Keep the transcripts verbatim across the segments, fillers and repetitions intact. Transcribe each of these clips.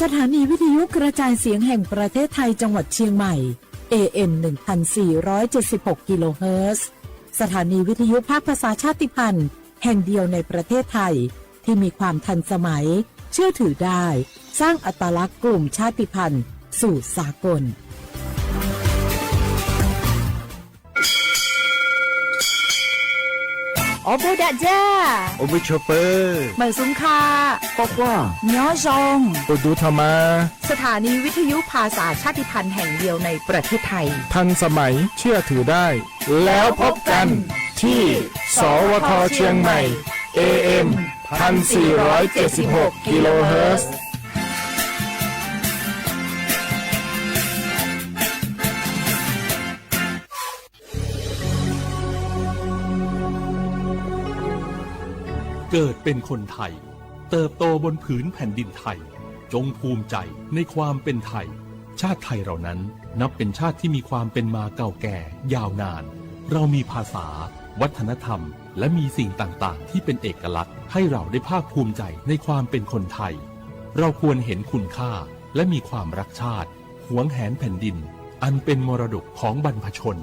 สถานีวิทยุกระจายเสียงแห่งประเทศไทยจังหวัดเชียงใหม่ เอเอ็ม หนึ่งพันสี่ร้อยเจ็ดสิบหก กิโลเฮิรตซ์ สถานีวิทยุภาคภาษาชาติพันธุ์แห่งเดียวในประเทศไทย ที่มีความทันสมัย เชื่อถือได้ สร้างอัตลักษณ์กลุ่มชาติพันธุ์สู่สากล ဢေႃး ပေႃးဒၣ်ၸႃႉ ဢေႃး ပေႃး ၶျေႃးပႃး မႂ်ႇသုင်ၶႃႈ ၵေႃႈၵႂႃႇ ၺေႃးၸွင်ႈ ဢုတု ထမ်ႇမႃႇ สถานีวิทยุภาษาชาติพันธุ์แห่งเดียวในประเทศไทย ทันสมัย เชื่อถือได้ แล้วพบกันที่ สวท เชียงใหม่ เอเอ็ม พันสี่ร้อยเจ็ดสิบหก กิโลเฮิรตซ์ เกิดเป็นคนไทย เติบโตบนผืนแผ่นดินไทย จงภูมิใจในความเป็นไทย ชาติไทยเรานั้นนับเป็นชาติที่มีความเป็นมาเก่าแก่ยาวนาน เรามีภาษา วัฒนธรรม และมีสิ่งต่างๆ ที่เป็นเอกลักษณ์ ให้เราได้ภาคภูมิใจในความเป็นคนไทย เราควรเห็นคุณค่า และมีความรักชาติ หวงแหนแผ่นดิน อันเป็นมรดกของบรรพชน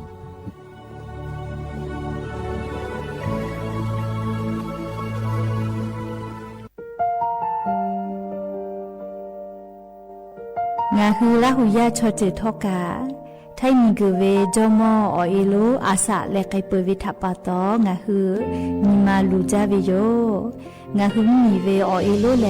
ငါဟု လႃးဟူယႃႉ ချီၸိူဝ်းထီၵ်ႉၵႃႈ ထႆးမီးၵိူဝ်ဝဵင်း ၵျီမီၢ် ဢေႃးဢေးလူး အစးလႄႈ ၵႆႉပိူဝ်ႇဝႆႉထႃႈပႃႈတေႃႇ ငါဟု မီးမႃးလူၸႃႉဝႆႉယဝ်ႉ။ ငါဟု မီးဝႆႉဢေႃးဢေးလူးလႄႈ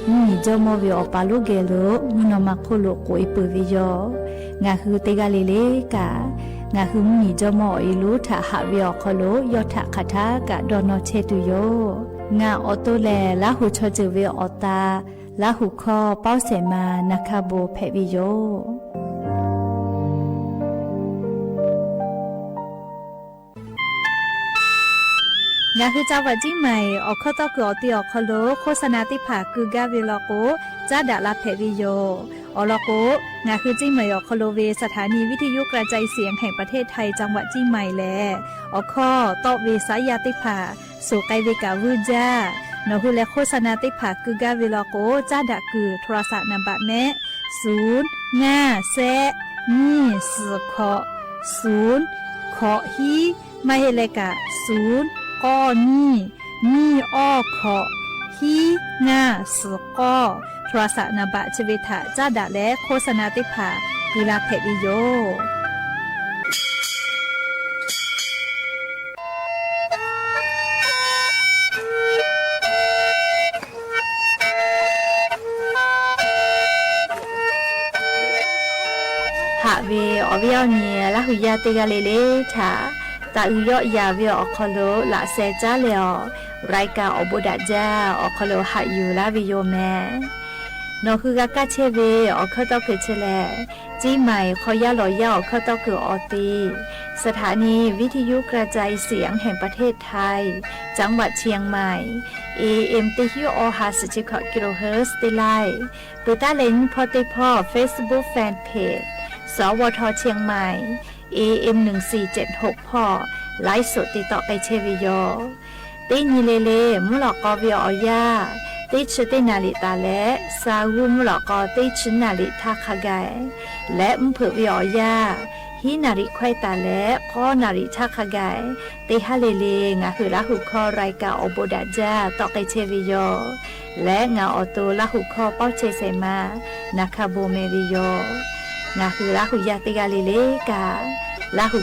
မီးၵျီမီၢ်ဝႆႉ ဢေႃးပႃႇလူးၵႄႇလူး မုၼ်ၼေႃႇမၢၵ်ႇၶူဝ်းလူး ၵူၺ်းပိူဝ်ႇဝႆႉယဝ်ႉ။ ငါဟု တႄႉၵႃႈလႄႈလႄႈၵႃႈ ငါဟု မီးၵျီမီၢ်ဢေႃးဢေးလူး ထႃႈႁၢပ်ႇဝႆႉဢေႃးၶေႃးလူး ယေႃးထႃႈၶႃႈထႃႈၵႃႈ တေႃႇၼေႃႈ ၶျႄးတူၺ်းယဝ်ႉ။ ငါဢေႃးတူဝ်းလႄႈ လႃးဟူ ချီၸိူဝ်းဝႆႉဢေႃးတႃး လႃးဟူၶေႃး ပဝ်ႇသႄႇမႃး ၼႃႇၶႃႇပူဝ်ႇ ၽႄႈဝႆႉယဝ်ႉ။ ငါဟု จังหวัดเชียงใหม่ ဢေႃးၶေႃးတေႃႇၵိူဝ်ဢေႃးတီႈဢေႃးၶေႃးလူး โฆษณา တၢင်းၽၢၵ်ႇ ၵိုဝ်ႈၵႃႈဝႆႉလႄႈၵေႃႈ ၸႃႉတႃႇလၢတ်ႈၽႄႈဝႆႉယဝ်ႉ။ ဢေႃးလႄႈၵေႃႈ ငါဟု ၸဵင်းမႂ်ႇဢေႃးၶေႃးလူးဝႆႉ สถานีวิทยุกระจายเสียงแห่งประเทศไทย จังหวัดเชียงใหม่လႄႈ ဢေႃးၶေႃးတေႃႇဝႆႉ สายยา တၢင်းၽၢၵ်ႇ သူၵႆႉဝႆႉၵႃႈဝိုဝ်ႉၸႃႉ ၼေႃႈ ႁိုဝ်လႄႈ โฆษณา တၢင်းၽၢၵ်ႇ ၵိုဝ်ႈၵႃႈဝႆႉလႄႈၵေႃႈ ၸႃႉတႃႇၵိုဝ်ႈ โทรศัพท์ နံပါတ်မႄႈ သုၼ် ငႃႈ သႄႈ ၼီႈ သီႇ ၶေႃႇ သုၼ် ၶေႃႇ ႁီး မႃးႁႄႉလႄႈၵႃႈ သုၼ် ၵေႃႉ ၼီႈ ၼီႈ ဢေႃႈ ၶေႃႇ ႁီး ငႃႈ သီႇ ၵေႃႉ โทรศัพท์ နံပါတ် ၸႃႉဝႆႉထႃႈ ၸႃႉတႃႇလႄႈ โฆษณา တၢင်းၽၢၵ်ႇ ၵိုဝ်ႈလၢတ်ႈၽႄႈဝႆႉယဝ်ႉ။ ႁၢပ်ႇဝႆႉဢေႃးဝႆႉဢေႃးၼီႈ လႃးဟူယႃႉ တႄႉၵႃႈလႄႈလႄႈထႃႈ တႃႇဢိုဝ်ႈယေႃးယႃဝႆႉဢေႃးၶေႃးလူး လႃႇသႄႈၸႃႉလႄႈဢေႃႈ รายการ ဢေႃးပေႃးတၢၵ်ႇၸႃႉ ဢေႃးၶေႃးလူး ႁၢပ်ႇယူႇလႃႈဝႆႉယဝ်ႉမႄႈ။ ၼေႃႈ ႁိုဝ်ၵႃႈၶျႄးဝႆႉ ဢေႃးၶေႃးတေႃႇၵိုဝ်ႈၸိူဝ်းလႄႈ ၸဵင်းမႂ်ႇ ၶေႃႈယႃႉလေႃႇယႃႉ ဢေႃးၶေႃးတေႃႇၵိုဝ်ႈဢေႃးတီႈ สถานีวิทยุกระจายเสียงแห่งประเทศไทย จังหวัดเชียงใหม่ เอเอ็ม တႄႉႁိုဝ် ဢေႃး ႁႃႈသိပ်းၸဵတ်းၶေႃႇ กิโลเฮิรตซ์ တႄႉလႆႈ ပိူဝ်ႈတႃႇလႆႈယိၼ်းၽွၼ်းတႄႉ ၽွၼ်း Facebook Fanpage สวท เชียงใหม่ เอเอ็ม หนึ่งสี่เจ็ดหก ၽွၼ်း ไลฟ์สด တိတ်းတေႃးၵႆႉၶျႄးဝႆႉယဝ်ႉ။ တႄႉၼီႈလႄႈလႄႈ မူႇလေႃႇၵေႃႈ ဝႆႉဢေႃးယႃႉ တႄႉသိပ်းဢဵတ်းၼႃႇရီႇတႃႇလႄႈ သႃႇႁူး မူႇလေႃႇၵေႃႈ တႄႉသိပ်းၼႃႇရီႇ ထႃႈၶႃႈၵႆႇ လႄႈ ဢိုမ်ႇၽိူၵ်ႇ ဝႆႉဢေႃးယႃႉ ႁႃႈၼႃႇရီႇၶႂၢႆးတႃႇလႄႈ ၵေႃႈၼႃႇရီႇ ထႃႈၶႃႈၵႆႇ တႄႉႁႃႉလႄႈလႄႈ ငႃႈႁိုဝ် လႃးႁူၶေႃး รายการ ဢေႃးပေႃးတၢၵ်ႇၸႃႉ တေႃႇၵႆႉၶျႄးဝႆႉယဝ်ႉ လႄႈ ငႃႈဢေႃးတူဝ်း လႃးႁူၶေႃး ပဝ်ႇၶျႄးသႂ်ႇမႃး ၼႃႇၶႃႇပူဝ်ႇ မႄႈဝႆႉယဝ်ႉ။ ငႃႈႁိုဝ် လႃးႁူယႃႉ တႄႉၵႃႈလႄႈလႄႈၵႃႈ လႃးႁူၶေႃး ၽွၼ်းၼႃႈလႄႈ ဢႃႇသူႇယေႃး လႃးႁူၶျေႃးၸေႇထႃႇ တႄႉၵႄႇ ဢေႃးၵႃႈ ပီႈတႃႇၵႆႉၽႄႈဝႆႉယ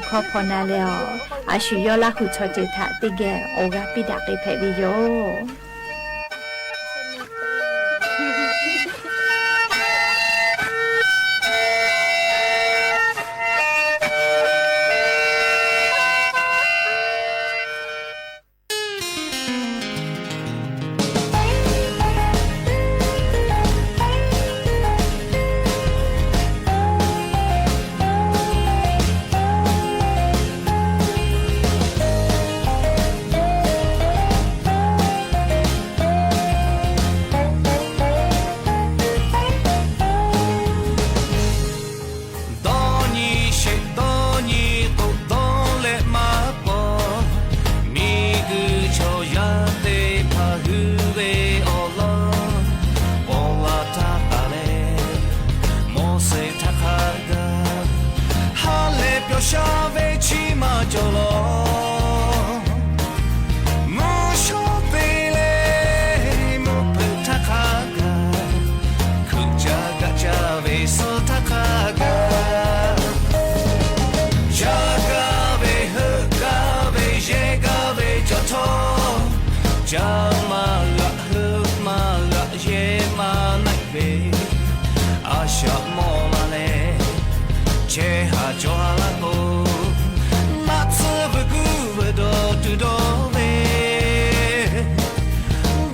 ဝ်ႉ။ ကျားဝဲချံမၤကီၤလီၤ မူဆိတ့လဲ မူဖုးတၢ်ခါဂၤ ခုၣ်ကၠၢ်ဂၣ်ကၠၢ်ဝဲဆူတၢ်ခါဂၤ ကၠၢ်ဂၤဝဲ ဟုးဂၤဝဲ ယဲၢ်ဂၤဝဲ ကၠီထီ ကၠၢ်မၤဂၤ ဟုးမၤဂၤ ယဲၢ်မၤနၢ်ဝဲ အၡၢၣ်မီၢ်လၢ်လဲၣ် ဆဲးဟးကၠီၤလၢ်ကိး မၤသၢပကူဝဲဒီးတုၤဒီးဝဲ ဒီးလီၤ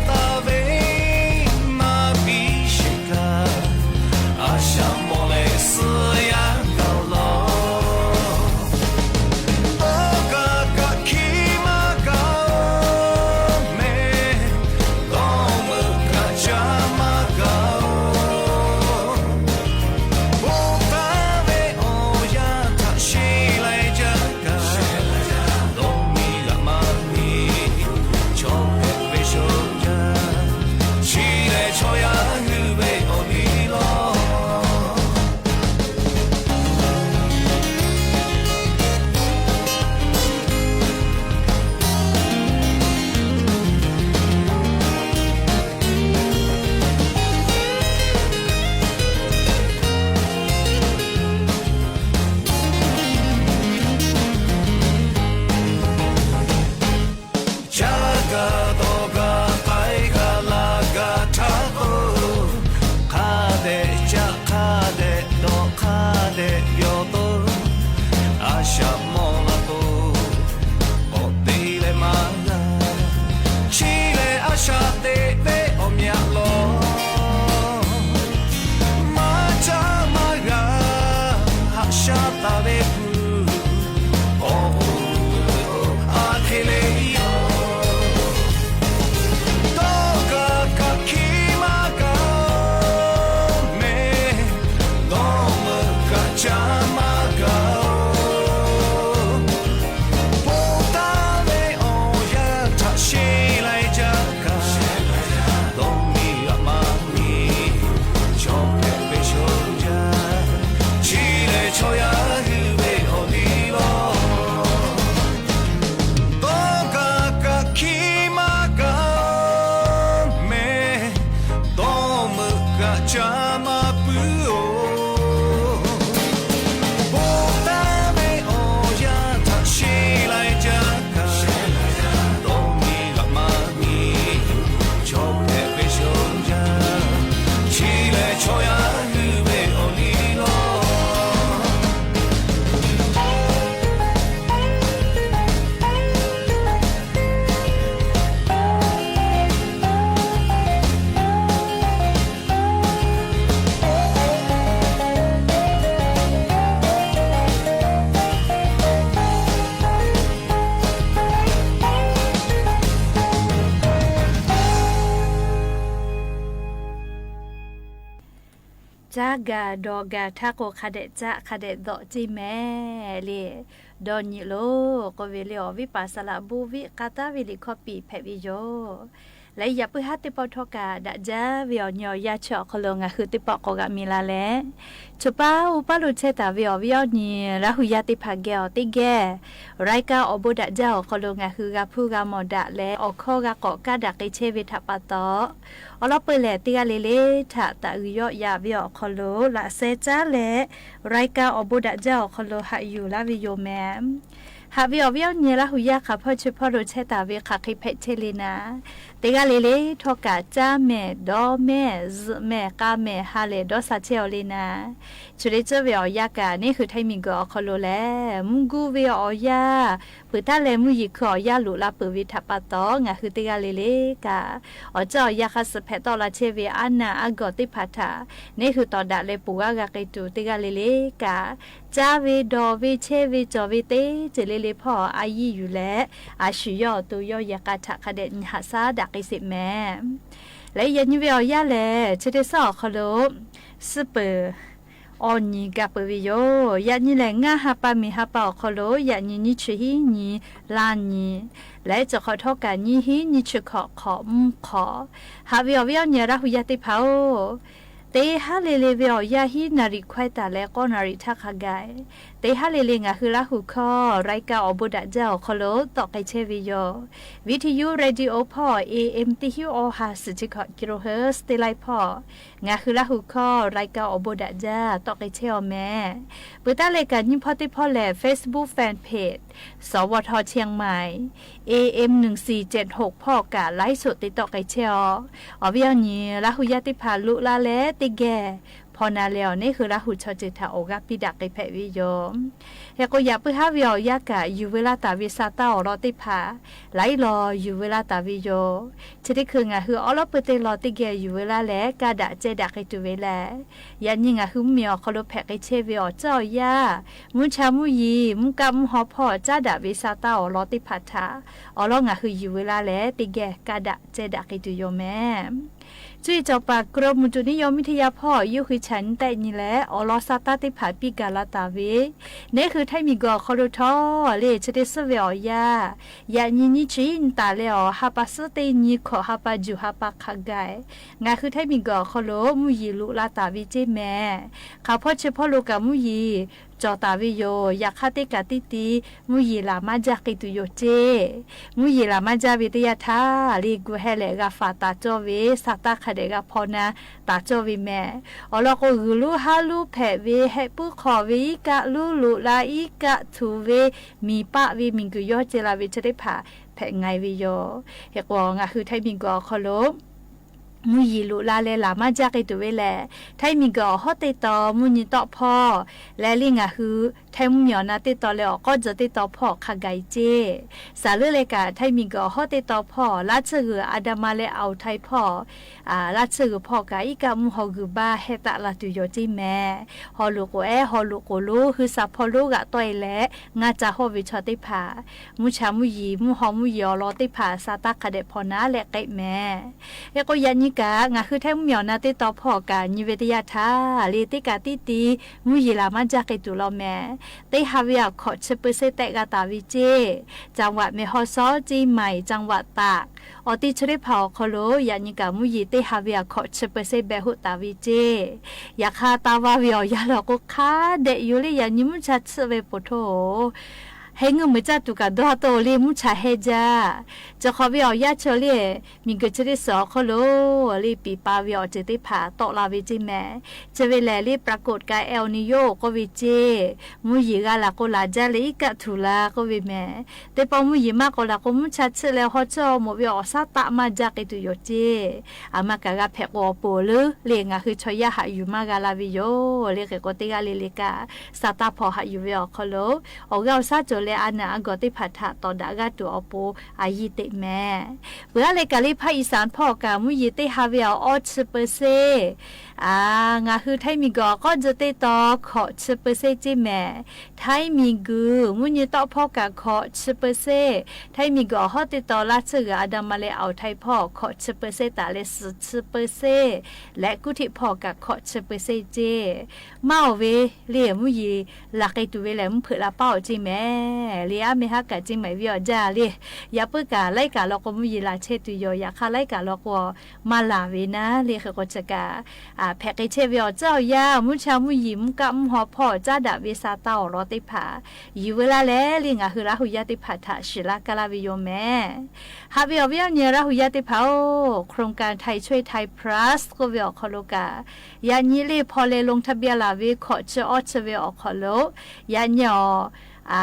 သးဝဲ မၤပံၤဆ့ကၤ အၡၢၣ်မီၢ်လဲၣ် စၢယၤကလီၤ ဒီးကကးခံမၤကၤ မဲ ဒီးမုၢ်ကၢ်ကၠၢ်မၤကၤ ကၠၢ်ဂၤဒီးဂၤ ပၢ်ဂၤလၢ်ဂၤထးကိး ခါဒဲးကၠၢ် ခါဒဲးဒီး ခါဒဲးပျီၤသိ အၡၢၣ်မီၢ်လၢ်သိ အိၣ်တ့လဲၣ်မၤဂၤ ဆံးလဲၣ်အၡၢၣ်တ့ဝဲအီၣ်မၠးလီၤ မၤကၠၢ်မၤဂၤ ဟးဆှါသးဝဲပူၤ အီၣ်အူအီၣ်အါခဲလၢာ်ယီၤ ဒီးကကးခံမၤကၤ မဲ ဒီးမုၢ်ကၢ်ကၠၢ်မၤကၤ ဒီးကကးခံမၤကၤ မဲ ဒီးမုၢ်ကၢ်ကၠၢ်မၤပုၢ်ဧိၤ ကၠၢ်ဂၤဒီးဂၤထးကိး ခါဒဲးကၠၢ် ခါဒဲးဒီး ကၠ့မဲာ်လံ ဒီးနံၤလိၤ ကိးဝဲလၢအီၤ ဝံပၤစလးဘူ ဝံကါတၢ်ဝံလံၤခီပံၤ ဖဲဝံယိၤ လၢယပုၢ်ဟၣ်သ့ၣ်ပီၣ်ထီၣ်ကး ဒးကၠၢ်ဝဲအီၤညီအီၤယၢ်ဆၢအီၤခီလိာ် ငါဟုသ့ၣ်ပီၣ်ကိးဂၤမံၤလၢ်လဲၣ် ဆိပာ်အိၣ်ပာ်လိာ်ဆဲးတၢ်ဝဲအီၤ ဝံအီၤနံၤ လၢဟူးယၢ်သ့ၣ်တဖၣ်ဂဲၤအီၤတ့ၢ်ဂဲၤ ရၢၢ်ကၢ်အီၤဘိးဒးကၠၢ်အီၤခီလိာ် ငါဟုဂၤဖုဂၤမီၢ်ဒၣ်လဲၣ် အီၣ်ခီဂၤကိးကၢ်ဒၣ်က့ၤဆဲးဝဲထးပာ်တီၢ် အီၤလီၤပၢၢ်လဲၣ် တ့ၢ်ဂၤလံလံ ထးသးဂုာ်ယီၣ်ယၤဝဲအီၤခီလိာ် လၢအစဲးကၠၢ်လဲၣ် ရၢၢ်ကၢ်အီၤဘိးဒးကၠၢ် အီၤခီလိာ် ဟးယူၤလၢဝံယိၤမဲာ် ဟးဝဲအီၤ ဝံအီၤနံၤ လၢဟူးယၢ်ခးဖီၣ်ဆၢဖီၣ်လိာ်ဆဲးတၢ်ဝဲ ခးဃ့ဖဲးဆဲးလံနၤ တ့ၢ်ဂၤလံလံ ထီၣ်ကးကၠၢ်မဲာ် ဒီးမဲာ် စဲးမဲာ် ကါမဲာ် ဟါလဲၣ် ဒီးစးဆဲးအီၤလံနၤ ဆိလ့ကၠၢ်ဝဲအီၤယၢ်ကး န့ၣ်ဃုထၢမံၤကီးအီၤခီလိာ်လဲၣ် မူၢ်ကူဝဲအီၤယၢ် ပၢၤတၢ်လဲၤမုၢ်ယံၤခုၣ်အီၤယၢ်လိာ် လၢပၢၤဝဲထးပာ်တီၢ် ငါဟုတ့ၢ်ဂၤလံလံကး အီၤကၠၢ်အီၤယၢ်ဃၣ်စၢၣ်ဖဲးတီၢ်လၢဆဲးဝဲအါနၢ်အါဂီၢ်သ့ၣ်တဖၣ်ထး န့ၣ်ဃုတီၤဒၣ်လဲာ်ပူၤဂၤဂၤက့ၤတုၤ တ့ၢ်ဂၤလံလံကး ကၠၢ်ဝဲဒီးဝဲဆဲးဝဲကၠီၤဝဲသ့ စၢၤလ့လ့ဖီၣ်အါယံာ်ယူၤလဲၣ် အဆူၣ်ယီၣ်အသိးယီၣ်ယဲၢ်ကးထးခါဒဲး ဟးစၢ်ဒၣ်က့ၤစ့းမဲာ် လၢယညံၤဝဲအီၤယၢ်လဲၣ် ဆၢတဲစၢ်အီၤခီလိာ် စံးပၢၢ် အီၤနံၤကးပၢၢ်ဝံယိၤ ယညံၤလဲၣ် ငါးဟါပာ်မ့ၢ်ဟါပာ်အီၤခီလိာ် ယညံၤနံၣ်ဆံဟံၣ်နံၤ လါနံၤ လၢစၢၤခီထီၣ်ကးနံၣ်ဟံၣ်နံၣ်ဆံခီၣ်ခီၣ်မုၢ်ခီၣ် ဟးဝဲအီၤ ဝံအီၤနံၤ လၢဟူးယၢ်သ့ၣ်တဖၣ်ဧိၤ တဟါလီၤလီၤဝဲအီၤယၢ် ဟံးနၣ်ရံၣ်ခွဲးတၢ်လၢကီနၣ်ရံၣ်ထးခါဂၤ တဟါလီၤလီၤ ငါဟုလါဟူခီ รายการออกบูธ ကၠၢ ဟီၣ်ခိၣ်လိၤ တီၣ်က့ၤဆဲးဝဲယိၤ วิทยุเรดิโอ ဖီၣ် เอเอ็ม တစ်ဆယ့်ရှစ် ကီလိုဟါၣ် တစ်ဆယ့်ခြောက် กิโลเฮิรตซ์ တေไลฟ์ဖီၣ် ငါဟုလါဟူခီ รายการออกบูธ ကၠၢ တီၣ်က့ၤဆဲးအီၤမဲာ် ပှၤတၢ်လဲၤကနံၣ်ဖီၣ် သ့ၣ်ဖီၣ်လဲၣ် Facebook Fan Page สวท เชียงใหม่ เอเอ็ม หนึ่งสี่เจ็ดหก ဖီၣ် က ไลฟ์สด တေတီၣ်က့ၤဆဲးအီၤ အီၤဝဲအီၤန့ၣ် လါဟူယၢ်သ့ၣ်တဖၣ် လူလါလဲၣ် တကဲ ဖီၣ်နၤလဲၣ်အီၤန့ၣ် ဟုလါဟူ ချီၣ်စ့ထၣ် အိၣ်ဂၤပံဒၣ်က့ၤဖဲဝဲယိၤ ဟဲကိးယၤ ပၢဟါဝဲအီၤယၢ်က ယူၤဝဲလါတၢ်ဝံသးတၢ်အီၣ်လီၤသ့ၣ်တဖၣ် လၢအံၤလီၤ ယူၤဝဲလါတၢ်ဝံယိၤ ဆၢတခု ငါဟုအီလီၤပၢသ့ၣ်လီၤ တကဲ ယူၤဝဲလါလဲၣ် ကးဒၣ်စဲးဒၣ်က့ၤတုၤဝဲလဲၣ် ယၢ်နံၣ် ငါဟုမ့ၢ်အီၤ ဟီၣ်ခိၣ်လိၤ ဖဲးက့ၤဆဲးဝဲအီၤ ကၠၢ အီၤယၢ် မူဆါမူယံၤ မူကၣ်မူဟီၣ်ဖီၣ် ကးဒၣ်ဝံသးတၢ်အီၣ်လီၤသ့ၣ်တဖၣ်ထၣ် အီလီၤ ငါဟုယူၤဝဲလါလဲၣ် တကဲ ကးဒၣ်စဲးဒၣ်က့ၤတုၤယိၤမဲာ် ကၠၢ ကၠီၣ်ပၣ် กรมอุตุนิยมวิทยา ဖီၣ် ယိၣ်ဃုဆၣ်နံၣ် တနံၣ်လၢ အီလီၤသးတၢ်သ့ၣ်တဖၣ် ပံးကၢ်လီၤတၢ်ဝံ န့ၣ်ဟု ထၢၣ်မံၤကီၢ် ဟီၣ်ခိၣ်လိၤထီၣ်လံ ဆၢတ့ သ့ၣ်ဝဲအီၤယၢ် ယၢ်နံၣ် နံၣ်ဆံ နတၢ်လဲၣ်အီၤ ဟးပာ်စ့တ့ၢ်နံၣ် ခိၣ်ဟးပာ်ယူၢ် ဟးပာ်ခးဂၤ ငါဟု ထၢၣ်မံၤကီၢ် ဟီၣ်ခိၣ်လိၤ မူယံၤလူလါတၢ်ဝံစ့မဲာ် ခးဖီၣ်ဆၢဖီၣ်လိာ်ကၣ် မူယံၤ ကၠီၣ်တၢ်ဝံယိၤ ယၤခါတ့ၢ်ကၣ်တံၢ်တံၢ် မူယံၤလၢ်မၤကၢက့ၤတုၤယိၤစ့ မူယံၤလၢ်မၤကၢဝဲတယၢ်ထၣ်လံ ဂုာ်ဟဲလၢဂၤ ဖးတၢ်ကၠီဝဲ သးတၢ်ခးဒဲးဂၤ ဖီၣ်နၤ တၢ်ကၠီဝဲမဲာ် အီလီၤကိး ဂုာ်လူဟါလူဖဲးဝဲ ဟဲပုၢ်ခီၣ်ဝဲ အံးကၣ်လူလူလါ အံးကၣ်ထူၣ်ဝဲ မံၤပာ်ဝဲ မံၤကယီက့ၤလၢ်ဝဲ ဆၢတ့ၢ်တဖၣ် ဖဲးငါဝဲယိၤ ဟဲကိး ငါဟု ထၢၣ်မံၤကီၢ် ဟီၣ်ခိၣ်လိၤ မူယံၤလူလါလဲၣ် လၢ်မၤကၢက့ၤတုၤဝဲလဲၣ် ထၢၣ်မံၤကီၢ် အဟီၣ်တ့ၢ်တီ မုၢ်နံၤတီၣ်ဖီၣ် လၢလံ ငါဟု ထၢၣ်မူမံၤအီၤနၤတ့ၢ်တီလဲၣ် အီၣ်ကီၢ်စၢၤတ့ၢ်တီဖီၣ် ခးဂၤအံၤစ့ စးလၢလၢကၣ် ထၢၣ်မံၤကီၢ် အဟီၣ်တ့ၢ်တီဖီၣ် လၢဆၢဂုၤ အၤဒၣ်မၤလၢ အဝ်ထၢ�်ဖီၣ် လၢဆၢဂုၤဖီၣ်ကၣ် အံးကၣ်မူဟီၣ်ဂုၤဘါ ဟဲသးလၢ်တုၤယိၤစ့မဲာ် ဟီၣ်လူၣ်ကိးအဲ ဟီၣ်လူၣ်ကိးလိ ဟုသၣ်ဖီၣ်လိဂၤတီၢ်အံၤလဲၣ် ငါစၢ်ဟီၣ်ဝဲဆီၣ်သ့ၣ်တဖၣ် မူဆါမူယံၤ မူဟီၣ်မူယံၤအီၤလီၤသ့ၣ်တဖၣ် သးတၢ်ခးဒဲးဖီၣ်နၤလဲၣ် ကဲမဲာ် ဟဲကိး ယၢ်နံၣ်ကၣ် ငါဟု ထၢၣ်မူမံၤအီၤနၤတ့ၢ်တီဖီၣ်ကၣ် နံၤဝဲတယၢ်ထၣ်လံ တ့ၢ်ကၣ်တံၢ်တံၢ် မူယံၤလၢ်မၤကၢက့ၤတုၤလီၤမဲာ် တ့ၢ်ဟးဝဲအခိၣ် ဆၢပၢၢ်စ့ သဲးဂၤတၢ်ဝံစ့ จังหวัดแม่ฮ่องสอน เชียงใหม่ จังหวัดตาก အီၤတ့ၢ်ဆၢတ့ၢ်တဖၣ် ဟီၣ်ခိၣ်လိၤ ယၢ်နံၣ်ကၣ် မူယံၤ တ့ၢ်ဟးဝဲအခိၣ် ဆၢပၢၢ်စ့ ဘဲးဟူးတၢ်ဝံစ့ ယၤခါတၢ်ဝါဝဲအီၤယၢ်လီၤကိး ခးဒဲးယိၤလံ ယၢ်နံၣ် မူဆါဆံးဝဲပိာ်ထိၣ် ဟဲငိုၢ်မုာ်ကၠၢ်တူၢ်ကၣ်ဒီတိၢ်လံ မူဆါဟဲကၠၢ် စၢဃီၤဝဲအီၤယၢ်ဆၢလံ မံၤကၢၢ်ဆၢတ့ၢ်စၢၤ ဟီၣ်ခိၣ်လိၤလံ ပံာ်ပာ်ဝဲအီၤစ့သ့ၣ်တဖၣ် တီၢ်လၢ်ဝဲစ့မဲာ် စၢၤဝဲလဲၣ်လံ ปรากฏการณ์เอลนีโญ ကိးဝဲစ့ မူယံၤဂၤလၢ်ကိးလၢ်ကၠၢ်လၢ အံးကၣ်ထူၣ်လၢ် ကိးဝဲမဲာ် သ့ၣ်ပီမူယံၤမးကိးလၢ်ကိး မူဆါဆံးလၢ ဟီၣ်ဆၢအီၤမိၣ်ဝဲအီၤ သးတၢ်မၤကၢက့ၤတုၤယိၤစ့ အမၤကၢ်ဂၤဖဲးကိးအပူၤလၢလံ ငါဟု ဆီၣ်ယၢ်ဟးယူၤမးဂၤလၢ်ဝဲယိၤလံ ဃ့ကိးတ့ၢ်ဂၤလံလံကၣ် သးတၢ်ဖီၣ်ဟးယူၤဝဲအီၤ ဟီၣ်ခိၣ်လိၤ အီၣ်ဂၤအိၣ်သးကၠိၤလၢအနၢ်အဂီၢ်သ့ၣ်တဖၣ်ထၣ် တီၢ်ဒၣ်ဂၤတုၤအပူၤ အယံာ်တ့ၢ်မဲာ် ပှၤလၢကၣ်လၢ ภาคอีสาน ဖီၣ်ကၣ် မူယံၤတ့ၢ်ဟးဝဲအီၤ အိၣ်ဆံပၢၢ်စ့ အါ ငါဟု ထၢၣ်မံၤကီၢ် အကီၢ်စၢၤတ့ၢ်တီ ခိၣ်ဆံပၢၢ်စ့စ့မဲာ် ထၢၣ်မံၤကုၢ် မုၢ်နံၤတီၣ်ဖီၣ်ကၣ် ခိၣ်ဆံပၢၢ်စ့ ထၢၣ်မံၤကုၢ် အဟီၣ်တ့ၢ်တီ လၢဆၢဂုၤ အၤဒၣ်မၤလၢ အဝ်ထၢၣ်ဖီၣ် ခိၣ်ဆံပၢၢ်စ့ တၢ်လၢ သီဆံပၢၢ်စ့ လၢကူၣ်ထံးဖီၣ်ကၣ် ခိၣ်ဆံပၢၢ်စ့စ့ မၤအီၣ်ဝဲလံ မူယံၤ လၢ်က့ၤတုၤဝဲလဲၣ် မူဖုးလၢ်ပာ်အီၤစ့မဲာ် လံ အါမ့ၢ်ဟးကၣ်စ့မးဝံၤအီၤဒၣ်လံ ယၤပၢၢ်ကၣ်လၢကၣ်လီၤကိး မူယံၤလၢ်ဆဲးတုၤယိၤ ယၤခါလၢကၣ်လီၤကိး မၤလၢ်ဝဲနၤလံ ဃ့ကိးဆၢကၣ် ဖဲးက့ၤဆဲးဝဲအီၤ ကၠၢ်ယၤ မူဆါမူယံၤ မူကၣ်မူဟီၣ်ဖီၣ် ကၠၢ်ဒၣ်ဝဲသးတၢ်အီၣ်လီၤသ့ၣ်တဖၣ် ယူၤဝဲလၢ်လဲၣ်လံ ငါဟု လၢဟူယၢ်သ့ၣ်တဖၣ်ထၣ် စံးလၢ်ကါလၢ်ဝဲယိၤမဲာ် ဟးဝဲအီၤဝဲအီၤန့ၣ် လၢဟူယၢ်သ့ၣ်တဖၣ်အိၣ် โครงการไทยช่วยไทย พลัส ကိးဝဲအီၤ ဟီၣ်ခိၣ်လိၤကၣ် ယၤနံၤလံ ဖီၣ်လဲၤ ลงทะเบียน လၢ်ဝဲ ခိၣ်ဆံအီၣ်ဆံဝဲအီၤ ဟီၣ်ခိၣ်လိၤ ယၤနံၤအီၤ အါ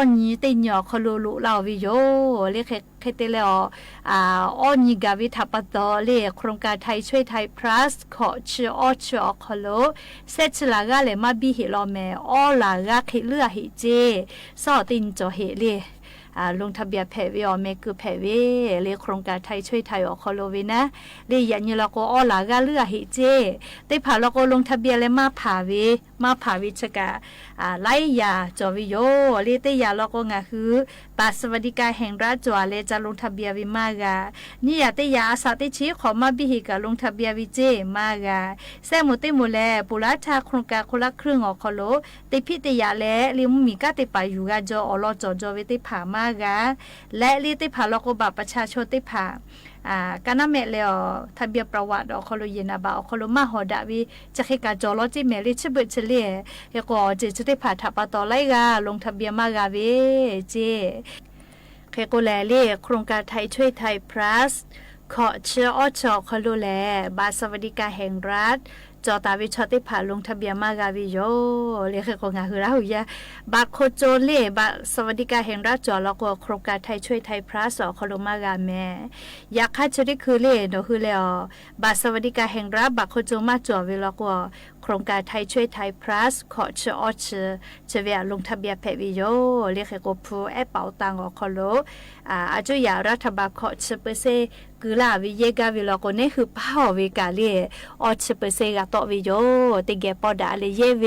အီၣ်နံၤတ့ၢ်နံၤအီၤ ဟီၣ်ခိၣ်လိၤ လူလၢ်ဝဲယိၤလံ ဃ့တ့ၢ်လၢအီၤ အါ အီၣ်နံၤဂၤဝဲထးပတီၢ်လံ โครงการไทยช่วยไทย พลัส ခိၣ်ဆံအီၣ်ဆံအီၤ ဟီၣ်ခိၣ်လိၤ စဲးဆံလၢ်ဂၤလဲၣ် မၤဘံၣ်ဟ့ၣ်လီၤမဲာ် အီၣ်လၢ်ဂၤ ဃ့လုၢ်အဟ့ၣ်စ့ စီၤတ့ၢ်နံၤကၠီၤဟ့ၣ်လံ ลงทะเบียน ဖဲးဝဲအီၤ မဲာ်ကုၢ်ဖဲးဝဲလံ โครงการไทยช่วยไทย အီၤ ဟီၣ်ခိၣ်လိၤဝဲနၤ လံ ယၤနံၤလီၤကိး အီၣ်လၢ်ဂၤလုၢ်အဟ့ၣ်စ့ သ့ၣ်တဖၣ်လီၤကိး ลงทะเบียน လဲၤမၤဖးဝဲ မၤဖးဝဲဆၢကၣ် အါ လၢယၤကၠီၤဝဲယိၤလံ တ့ၢ်ယၤလီၤကိး ငါဟု บัตรสวัสดิการแห่งรัฐ ကၠီၤလၢ จะ ลงทะเบียน ဝဲမၤဂၤ နံၤယၤတ့ၢ်ယၤ အါစးတ့ၢ်ဆံး ခိၣ်မၤဘံၣ်ဟ့ၣ်ကၣ် ลงทะเบียน ဝဲစ့မၤဂၤ စဲးမိၣ်တ့ၢ်မိၣ်လဲၣ် ပူၤလၢထး โครงการคนละครึ่ง အီၤ ဟီၣ်ခိၣ်လိၤ တ့ၢ်ဖံးတ့ၢ်ယာ်လဲၣ်လံ မူမံၤကၣ်သ့ၣ်တဖၣ် ယူၤဂၤကၠီၤ အီၣ်လီၤကၠီၤကၠီၤဝဲသ့ၣ်တဖၣ်မၤဂၤ လဲၣ်လံ သ့ၣ်တဖၣ်လီၤကိး บัตรประชาชน သ့ၣ်တဖၣ် อ่า กาน้ำแมะเลยอ๋อ ทะเบียนประวัติ อ๋อ คอโลเยนนาบา อ๋อ คอโลมาหอดะวิ จะเคยกาจ่อลอจิแมะเลย ชื่อเบิดเชอเล่ เฮโกะ เจอเชอเต้ผ่าถะปาตอไล่กา ลงทะเบียนมากาเว เจ เฮโกะแลเล่ โครงการไทยช่วยไทย plus เคาะเชออ้อเชอ อ๋อ คอโลแล บัตรสวัสดิการแห่งรัฐ จ่อต๋าเวชอเต้ผ่าลงทะเบียนมากาเวโย เล่ เฮโกะ งาหือลาหูยา บัตรคนจนเล่ บัตรสวัสดิการแห่งรัฐจ่อ แล้วก็โครงการไทยช่วยไทย plus อ๋อ คอโลมากาแมะ อยากฆ่าเชอได้คือเล่ หนอคือแล้ว บัตรสวัสดิการแห่งรัฐ บัตรคนจนมาจ่อเว แล้วก็โครงการไทยช่วยไทย plus เคาะเชออ้อเชอ เชอเวอะ ลงทะเบียนแผะเวโย เล่ เฮโกะ ผู้แอปเป๋าตัง อ๋อ คอโล อ่า อาจุยารัฐบาลเคาะเชอเปอร์เซ็นต์ กือลาเวเยกาเว แล้วก็เน่หื้อป้าออกเวกาเล่ อ้อเชอเปอร์เซ็นต์กาเตาะเวโย เตแก่ปอดาเล่ เยเว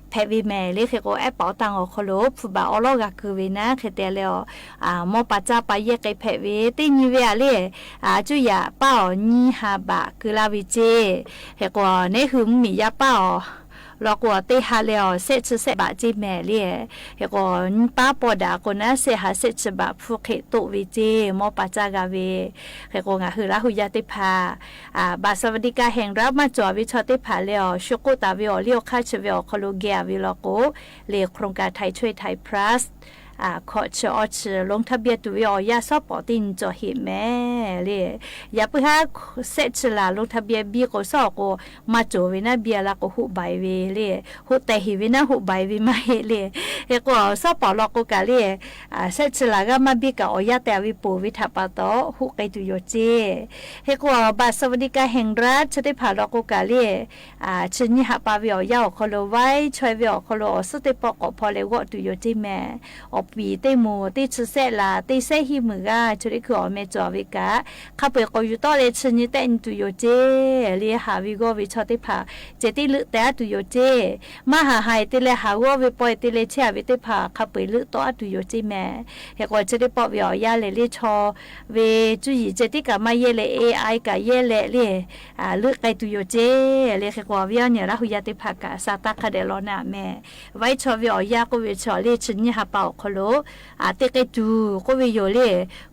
แผะเวแมะ เล่ เฮโกะ แอปเป๋าตัง อ๋อ คอโล ผู้บ่าอ้อลอกากือเวนะ เฮเตเล่ อ่า มอปาจ้าปาเยกาแผะเว เตยีเวอะเล่ อ่า จุยาป้าออก ยีห้าบาท กือลาเวเจ เฮโกะ เน่หื้อมียาป้าออก แล้วก็เตหาเล่ เศษชื่อเศษบาทเจแมะเล่ เฮโกะ ป้าปอดาโกนะ เศษห้า เศษชื่อบาท ผู้เขตโตเวเจ มอปาจ้ากาเว เฮโกะ งาหือลาหูยาเต้ผ่า อ่า บัตรสวัสดิการแห่งรัฐมาจ่อเวชอเต้ผ่าเล่ ชุกุต๋าเว อ๋อ เลี้ยวฆ่าเชอเว อ๋อ คอโลแก่เว แล้วก็ เล่ โครงการไทยช่วยไทย plus อ่า เคาะเชออ้อเชอ ลงทะเบียนตั๋วเว อ๋อ ยาซ่อป๋อตี้จ่อเหตุแมะ เล่ อย่าปื้อหาเศษชื่อหละ ลงทะเบียนเบียร์โกซ่อโก มาจ่อเวนะ เบียร์ละโก หุบใบเว เล่ หุบแต่เหตุเวนะ หุบใบเวมาเหตุเล่ เฮโกะ ซ่อป๋อลอกโกกาเล่ อ่า เศษชื่อหละกามาเบียร์กา อ๋อ ยาแต่เว โปะเวถะปาตอ หุบไกลตั๋วโยเจ เฮโกะ บัตรสวัสดิการแห่งรัฐ เชอเต้ผ่าลอกโกกาเล่ อ่า ชื่อยีห้าปาเว อ๋อ ยา อ๋อ คอโล ไว้ ช่วยเว อ๋อ คอโล อ๋อ ซื้อเต้ปอกาพอเล่ เวาะตั๋วโยเจแมะ อ๋อ ปีเต้หมู เต้ชื่อเศษหละ เต้เศษฮี่หมื่นกา เชอได้คือ อ๋อ แม่จ่อเวกา ข้าเป๋ยโกอยู่ต่อเล่ ชื่อยีแตะตั๋วโยเจ เล่ หาเวโกเวชอเต้ผ่า เจตี้ลึกแต่ตั๋วโยเจ มาหาหายเตเล่ หาโกเวปอยเตเล่ เชอเวเต้ผ่า ข้าเป๋ยลึกต่อตั๋วโยเจแมะ เฮโกะ เชอได้ปอกเว อ๋อ ยาเล่ เล่ ชอเว จุยเจตี้กามาเยเล่ เอไอกาเยเล่ เล่ อ่า ลึกไกลตั๋วโยเจ เล่ เฮโกะ เว เนี่ย ลาหูยาเต้ผ่ากา สาตาคะแดะลอนาแมะ ไว้ชอเว อ๋อ ยาโกเวชอเล่ ชื่อยีห้าปา อ๋อ คอโล อ่า เตไกลตั๋วโกเวโยเล่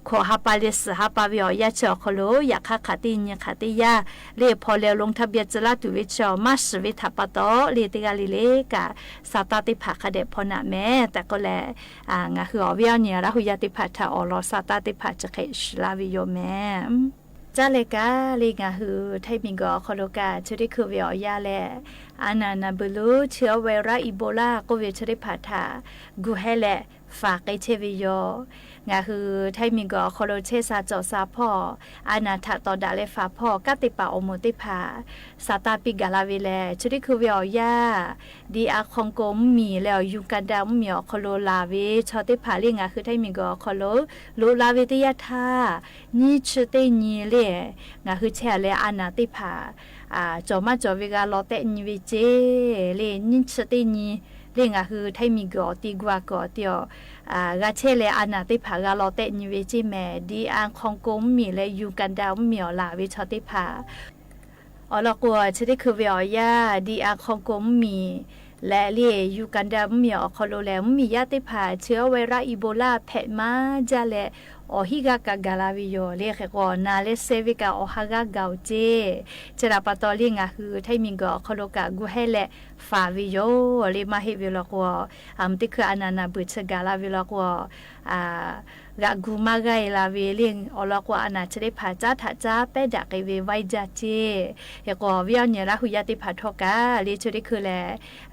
ขอห้าปาเล่ ซื้อห้าปาเว อ๋อ ยาเชอ อ๋อ คอโล อยากฆ่าขาตี้ยี ขาตี้ยา เล่ พอแล้วลงทะเบียนจะลาตั๋วเวชอ มาซื้อเวถะปาตอ เล่ เตกาเล่เล่กา สาตาเต้ผ่าคะแดะพอนาแมะ แต่โกแล อ่า งาหือ อ๋อ เว เนี่ย ลาหูยาเต้ผ่าถะ อ๋อ ลอ สาตาเต้ผ่าจะเขยลาเวโยแมะ จ้าเล่กา เล่ งาหือ ไทยมีเกาะ อ๋อ คอโลกา เชอได้คือเว อ๋อ ยาเล่ อานานาเบลู เชื้อไวรัสอีโบลา โกเวเชอได้ผ่าถะ กูแฮแหละ ฝากไกเชเวโย งาหือ ไทยมีเกาะ อ๋อ คอโล เชสาเจาะสาพ่อ อานาถะต่อดะเล่ ฝาพ่อ กาเตปาออโมเตผ่า สาตาปิกาลาเวแล เชอได้คือเว อ๋อ ยา ดีอาร์ คองโก มี แล้ว ยูกันดา มี อ๋อ คอโล ลาเว ชอเตผ่า เล่ งาหือ ไทยมีเกาะ อ๋อ คอโล ลุลาเวเตยาธา ยีชื่อเตยี เล่ งาหือ เชเล่ อานาเตผ่า อ่า จ่อมาจ่อเวกา ลอแตะยีเวเจ เล่ ยีชื่อเตยี เล่ งาหือ ไทยมีเกาะ อ๋อ ตี้กว่าเกาะตี้ อ๋อ อ่า กาเชเล่ อานาเตผ่า กาลอแตะยีเวเจแมะ ดีอาร์ คองโก มี และ ยูกันดา มี อ๋อ ลาเวชอเตผ่า อ๋อ ลอกัว เชอได้คือเว อ๋อ ยา ดีอาร์ คองโก มี และ เล่ ยูกันดา มี อ๋อ คอโล แล มี ยาเตผ่า เชื้อไวรัสอีโบลา แผะมาจ้าแล อ๋อ ฮีกากากาลาเวโย เล่ เฮโกะ นาเล่ เซเวกา อ๋อ ฮากาเกาเจ เชอดาปาตอ เล่ งาหือ ไทยมีเกาะ อ๋อ คอโลกา กูแฮแหละ ฝาเวโย เล่ มาเฮเวลอกัว อ่า มันตี้คืออานานาเบอร์เชอกาลาเวลอกัว อ่า กะกูมาไกลาเว เล่ อ๋อ ลอกัว อานาเชอได้ผ่า จ้าถะจ้า แป๊ดะไกเว ไว้จ้าเจ เฮโกะ เว เนี่ย ลาหูยาเตผ่าทอกา เล่ เชอได้คือแล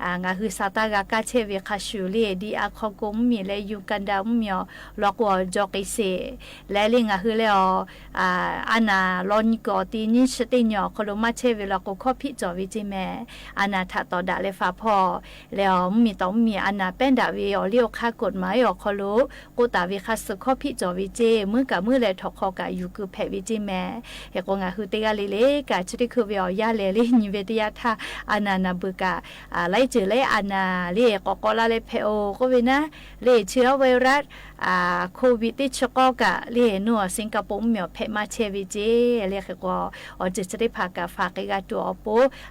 อ่า งาหือ สาตากากาเชเวคาชู เล่ ดีอาร์ คองโก มี และ ยูกันดา มี อ๋อ ลอกัว จอไกเซ และ เล่ งาหือ แล้ว อ่า อานา ลอยีเกาะ ตี้ยีชื่อเตยี อ๋อ คอโล มาเชเวลอกัว ข้อผิดจ่อเวเจแมะ อานาถะต่อดะเล่ ฝาพ่อ แล้ว มีต่อมี อานาแป้นดะเว อ๋อ เลี้ยวฆ่ากฎหมาย อ๋อ คอโล โกตาเวคาสึก ข้อผิดจ่อเวเจ มื้อกามื้อแล ถอคอกา อยู่กือแผะเวเจแมะ เฮโกะ งาหือ เตกาเล่เล่กา เชอได้คือเว อ๋อ ยาแล เล่ ยีเวเตยาธา อานานาเบอร์กา อ่า ไล่เจอไล่อานา เล่ กอกอลาเล่ แผะโอ โกเวนะ เล่ เชื้อไวรัส อ่า โควิดตี้เชอกอกะ เล่ นัว สิงคโปร์ มี อ๋อ แผะมาเชเวเจ เล่ เฮโกะ อ๋อ เจอเชอได้ผ่ากา ฝากไกกาตั๋ว อ๋อ โป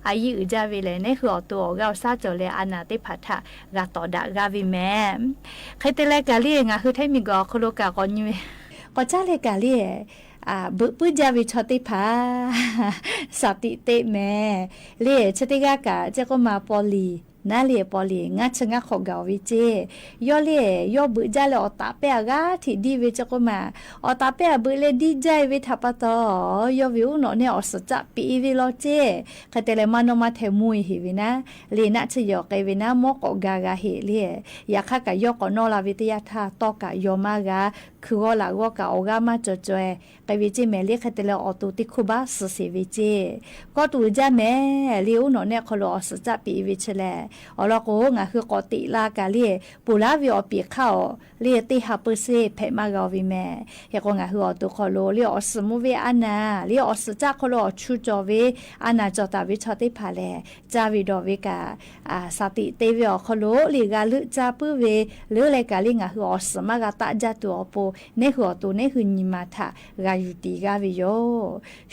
อายีอือจ้าเวแล เน่หือ อ๋อ ตั๋ว อ๋อ กาซาจ่อแล อานาเตผ่าถะ กาต่อดะกาเวแมะ ใครเตแลกาเล่ งาหือ ไทยมีเกาะ อ๋อ คอโลกา กอยีเว กอจ้าเล่กาเล่ อ่า เบิกปื๊ดจ้าเวชอเต๊ะผา สติเต๊ะแหม เล่ เชอเต๊ะกา เจ๊โกมาปอหลี นาเล่ ปอหลี งาเชองาขอเก๋าเวเจ้ ยอดเล่ ยอดเบิกจ้าเล่ ออต๋าแป้อากาศถิดดีเวเจ๊โกมา ออต๋าแป้อเบิกเล่ ดีจ้าเวถาปะตอ ยอดเวอู้หนอเนี่ย ออกเสือจ๊ะปี๋เวลอเจ้ ใครแต่แลมานอมาแถวมุยเหเวนะ เล่ นาเชยอเกเวนะ มอกาะกากาเหเล่ ยาข้ากะยอดก่อนนอกลาเวเต๊ะยาท่า ตอกะยอมากา คือก็ละก็กะออกกามาจ่อยๆ เกเวเจ้แหม เล่ ใครแต่แลออกตูติดคุบาสเสเวเจ้ ก็ตูจ้าแหม เล่ อู้หนอเนี่ย คอโลออกเสือจ๊ะปี๋เวเชแล ออลอโก งาคือก่อติลากาเล่ ปู๋ลาเวออปี๋ข้าว เล่ เต๊ะห้าเปอร์เซ็นต์ แผะมากาเวแหม เฮโกงาคือออกตูคอโล เล่ ออกเสือมูเวอานา เล่ ออกเสือจ๊ะคอโล ออกชูจ่อเว อานาจ่อต๋าเวชอเต๊ะผาแล จ้าเวดอเวกา อ่า สติเต๊ะเวออกคอโล เล่ กาลึกจ้าปื๊ดเว เล่ แลกาเล่ งาคือออกเสือมากาตะจ้าตูออกโป เน่คือออกตู เน่คือญิมาถะ กาอยู่ตี๋กาเวโย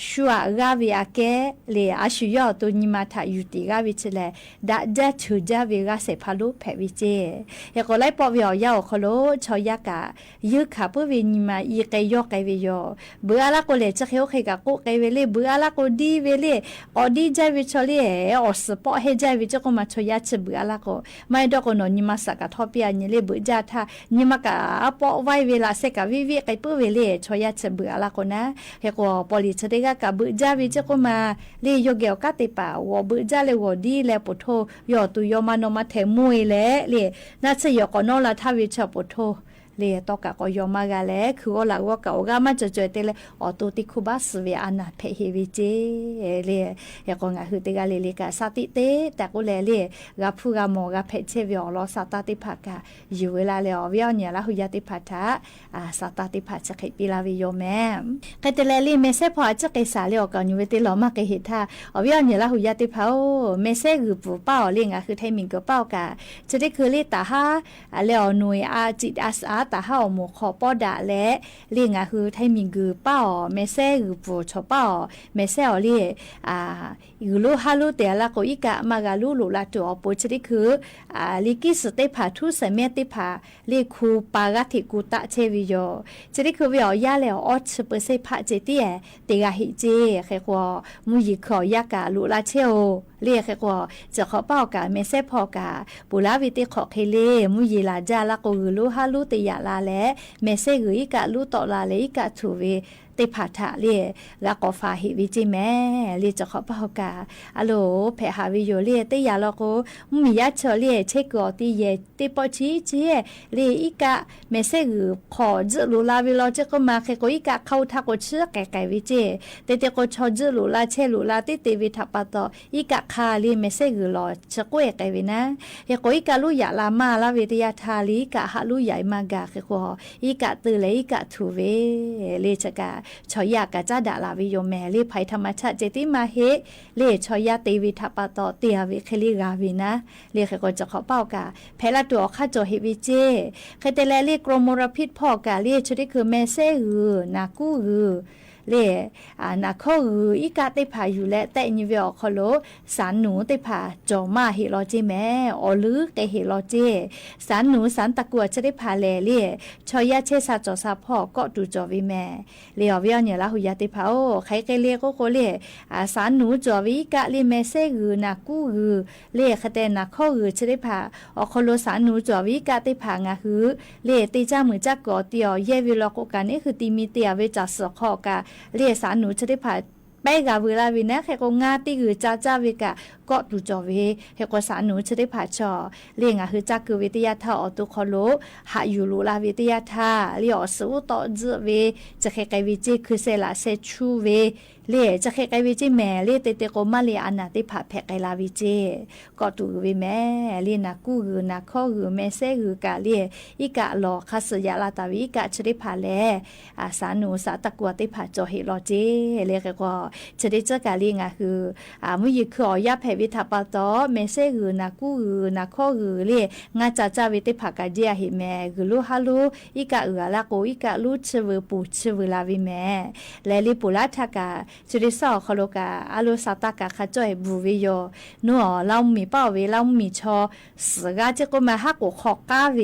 ชั่วกาเวอาแก้ เล่ อาชุยอดตูญิมาถะอยู่ตี๋กาเวเชแล ดะจ้าเฉอจ้าเวกาเสพาลุแผะเวเจ้ เฮโกไลปอเวออกยาออกคอโล ชอยากา ยื้อขาปื๊ดเวญิมา อีเกยอเกเวโย เบออาละโกเล่ เชอเคโอเคกากุเกเวเล่ เบออาละโกดีเวเล่ ออดีจ้าเวชอเล่ ออกเสือปอเฮจ้าเวเจ๊โกมา ชอยาเชอเบออาละโก ไม่ดอกโกหนอ ญิมาสะกาท่อเปีย ญิเล่ เบอจ้าท่า ญิมากาปอไว้เวลาเสกาวิวิเกยปื๊ดเวเล่ ชอยาเชอเบออาละโกนะ เฮโกปอหลีเชอเต๊ะกา กาเบอจ้าเวเจ๊โกมา เล่ ยอเก๋ากาเต๊ะปะ วอเบอจ้าเล่ วอดีแล ปูโธ ยอดตูยอมานอมาแถวมุยแล เล่ นาเชยอก่อนนอกลาท่าเวชอปูโธ เล่ ตอกะก็ยอมมากาแล คือก็ละก็กะออกกามาจ่อยๆ เต๊ะแล ออกตูติดคุบาสเวอานาแผะเหเวเจ้ เล่ เฮโกงาคือเต๊ะกาเล่ เล่ กาสติเต๊ะ แต่ก็แล เล่ กาผู้กาหมอกาแผะเชเวออกลอ สตาเต๊ะผากา อยู่เวลาแล ออเวออเนี่ย ละหุยาเต๊ะผาทะ อ่า สตาเต๊ะผาเชเขยปีลาเวโยแหม เกยเต๊ะแล เล่ แม่แซ่พ่อเจอเกยสาเล่ ออกกาอยู่เวเต๊ะหลอมากเกยเหตุท่า ออเวออเนี่ย ละหุยาเต๊ะผาโอ แม่แซ่หือปู่ป้าออ เล่ งาคือไทยหมิงเก๋อป้าออกา เชอเต๊ะคือเล่ ต๋าห้า อ่า เล่ออหน่วยอาจิตอาสา ต๋าห้าออหมู่ขอป้อดะแล เล่ งาคือไทยหมิงเก๋อป้าออ แม่แซ่หือปู่ชอป้าออ แม่แซ่ออ เล่ อ่า หือลู่ฮาลู่เต๊ะละโก อีกะมากาลู่ลุลาตั๋วออปู เชอเต๊ะคือ อ่า ลิกิสเต๊ะผา ทูตสายแม่เต๊ะผา เล่ คูปากาเถกูตะเชเวโย เชอเต๊ะคือเวออกยาแล ออเชอเปอร์เซ็นต์ผะเจเตี้ย เต๊ะกาเหเจ้ เขยกัว มูหยีขอยากาลุลาเชโอ เล่ เขยกัว เจาขอป้าออกา แม่แซ่พ่อออกา ปูลาเวเต๊ะขอเขยเล่ มูหยีลาจ้าละโก หือลู่ฮาลู่เต๊ะยะลาแล แม่แซ่หืออีกะลู่ตอลาแล อีกะถูเว เต๊ะผาทะ เล่ กาก่อฝาเหเวเจ้แหม เล่ เจาขอป้าออกา อะโหล แผะหาเวโย เล่ เต๊ะยะลอโก มูหยียาเชอ เล่ เชเก๋อออกตี้แย เต๊ะปอชี้เจ้ เล่ อีกะ แม่แซ่หือ ขอจื้อลุลาเวลอเจ๊โกมา เขยกัวอีกะเข้าทาโกเชื้อแก่ๆ เวเจ้ เต๊ะเต๊ะโกชอจื้อลุลาเชลุลาเต๊ะเต๊ะเวถาปะตอ อีกะคา เล่ แม่แซ่หือหลอ เชโกแก่ๆ เวนะ เขยกัวอีกะลู่ยะลามาละเวเต๊ะยาทา เล่ อีกะหาลู่ยะมากา เขยกัว อีกะตื่นแล อีกะถูเว เล่ เจากา ชอยากาจ้าดะลาเวโยแหม เล่ ภัยธรรมชาติเจติมาเห เล่ ชอยาเต๊ะเวถาปะตอ เต๊ะเวเขยเล่กาเวนะ เล่ เขยกัวเจาขอป้าออกา แผะละตั๋วออกค่าจ๋อเหเวเจ้ เขยเต๊ะแล เล่ กรมมลพิษพ่อออกา เล่ เชอเต๊ะคือแม่แซ่หือ หนากู้หือ เล่ อ่า หนาข้อหือ อีกะเต๊ะผาอยู่แล แต๊ะยีเวออกคอโล สารหนูเต๊ะผาจ๋อมาเหลอเจ้แหม ออลือเกยเหลอเจ้ สารหนูสารตะกัวเชอเต๊ะผาแล เล่ ชอยาเชสาจ๋อสาพ่อ ก็ดูจ๋อเวแหม เล่ ออเวออเนี่ย ละหุยาเต๊ะผาโอ ใครเกยเล่โกโกเล่ อ่า สารหนูจ๋อเวอีกะ เล่ แม่แซ่หือ หนากู้หือ เล่ เขยเต๊ะหนาข้อหือเชอเต๊ะผา ออกคอโล สารหนูจ๋อเวอีกะเต๊ะผางาหือ เล่ เต๊ะจ้ามือจ้าก๋อเตียว แยเวลอโกกา เน่คือตี้มีเตียวเวจ๋าเสือคอกา เล่ สารหนูเชอเต๊ะผา แป๊กาเวลาเวนะ เขยกัวงาตี้หือจ้าจ้าเวกา ก็ดูจ๋อเว เขยกัวสารหนูเชอเต๊ะผาชอ เล่ งาหือจ้ากือเวเต๊ะยาทา ออกตูคอโล หาอยู่ลุลาเวเต๊ะยาทา เล่ ออกสูตอจื้อเว จะเขยเกยเวเจ้ คือเซละเซชูเว เล่ จะเขยเกยเวเจ้แหม เล่ เต๊ะเต๊ะโกมาเล่ อานาเต๊ะผาแผะเกยลาเวเจ้ ก็ดูเวแหม เล่ หนากู้หือ หนาข้อหือ แม่แซ่หือกา เล่ อีกะหลอ คาเสยะลาตาเว อีกะเชอเต๊ะผาแล อ่า สารหนูสารตะกัวเต๊ะผาจ๋อเหลอเจ้ เล่ เขยกัว เชอเต๊ะเจ้ากา เล่ งาหือ อ่า มูหยีคือออกยาแผะเวถาปะตอ แม่แซ่หือ หนากู้หือ หนาข้อหือ เล่ งาจ้าจ้าเวเต๊ะผากาเจียเหแหม หือลู่ฮาลู่ อีกะอืออาละโก อีกะลู่เชเวอปูเชเวอลาเวแหม แล เล่ ปูลาทากา เชอเต๊ะซ่อคอโลกา อะโลสาตากา คาจ้อยบูเวโย นัว ลาวหมีเป้าเว ลาวหมีชอ เสือกาเจ๊โกมา หาโกคอกาเว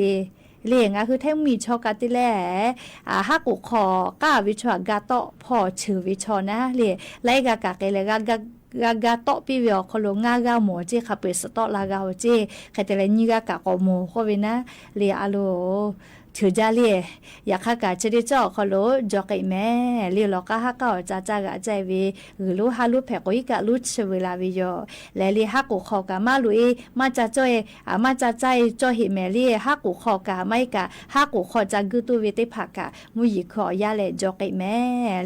လႄႈ ငါၢ်ဟူထဲမီးဆီကၢ်တၢ်လႄႈ အ ဟးကူၣ်ခီၣ်ကါဝ့ၤဆီ အကါတီၣ်ဖီၣ်ဆၢၣ်ဝ့ၤဆီနၤလႄႈ လၢအဂၤကၢ်ကဲလႄႈ ဂၤ ဂၤ ဂၤတီၣ်ပ့ဝ့ၤအီၤ ခီဖျိငါးဂၤမီၣ်ကၠ့ ခီဖျိစတီၣ်လၢဂၤအီၤကၠ့ ခဲတဲလၢနံၣ်ဂၤကၢ်ကိးမီၣ်ဃိဝ့ၤနၤလၢအလိၤ ထုးဒ်လၢ ယခါကၢ်ဆၢဒ့ကၠီၣ်ခီဖျိ ကၠီၣ်ကံးမဲ လၢလီၤကါဟးကါအီၤ ကၠၢ်ကၠၢ်ဂၤကၠၢ်ဝ့ၤ ဂုာ်လိဟးလိဖဲး ကိးအံၤကၢ်လိဆၢဝ့ၤလၢ်ဝ့ၤယီၤ လၢလၢဟးကူၣ်ခီၣ်ကၢ်မးလိအ့ မးကၠၢ်ကၠီၣ်အ့ အမးကၠၢ်ကၠၢ်အ့ ကၠီၣ်ဟ့ၣ်မဲလၢ ဟးကူၣ်ခီၣ်ကၢ်မးအ့ကၢ် ဟးကူၣ်ခီၣ်ကၠၢ်ဂုာ်တိၢ်ဝ့ၤသ့ၣ်တဖၣ်ကၢ် မူယံၤခီၣ်ယါလၢ ကၠီၣ်ကံးမဲ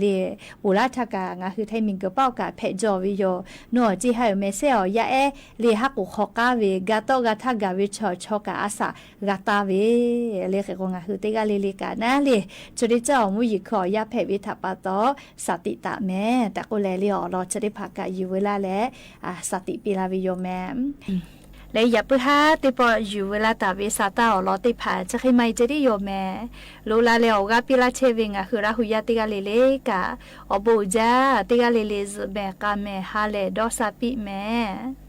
လၢ ပူၤလၢထးကၢ် ငါၢ်ဟူထဲမီးကပီကၢ်ဖဲးကၠီၣ်ဝ့ၤယီၤ နီၢ်ကၠ့ဟးအုးမဲာ်ဆဲးအီၤ ယါအဲ လၢဟးကူၣ်ခီၣ်ကါဝ့ၤ ဂၤတီၣ်ဂၤထးဂၤဝ့ၤဆီၣ်ဆီကၢ်အစၢ် ဂၤတၢ်ဝ့ၤ လၢဃဲးကိး ငါၢ်ဟူတဂၤလၢလၢကၢ်နၤလၢ ဆၢဒ့ကၠီၣ် မူယံၤခီၣ်ယါဖဲးဝ့ၤ ထးပာ်တီ စၢ်တံးတၢ်မဲ တၢ်ကိးလဲၣ်လၢအီၤလီၤ ဆၢဒ့တဖၣ်ကၢ် ယုၢ်ဝဲလၢ်လၢ အ စၢ်တံးပ့ၤလၢ်ဝ့ၤယီၤမဲ လၢယပၢဟါတ့ၢ်ပီၣ် ယုၢ်ဝဲလၢ်တၢ်ဝ့ၤ စၢ်တၢ်အီၤလီၤသ့ၣ်တဖၣ် ကၠီၣ်ဃ့မးအံၤ ကၠီၣ်ဒံယီၤမဲ လိလၢ်လၢအီၤ ဂၤပ့ၤလၢ်ဆဲးဝ့ၤ ငါၢ်ဟူရၢ်ဟူယါတဂၤလၢလၢကၢ် အီၣ်ဘိးအူၣ်ကၠၢ် တဂၤလၢလၢ စံးမဲာ်ကၢ်မဲာ် ဟါလၢဒီးစၢ်ပံးမဲ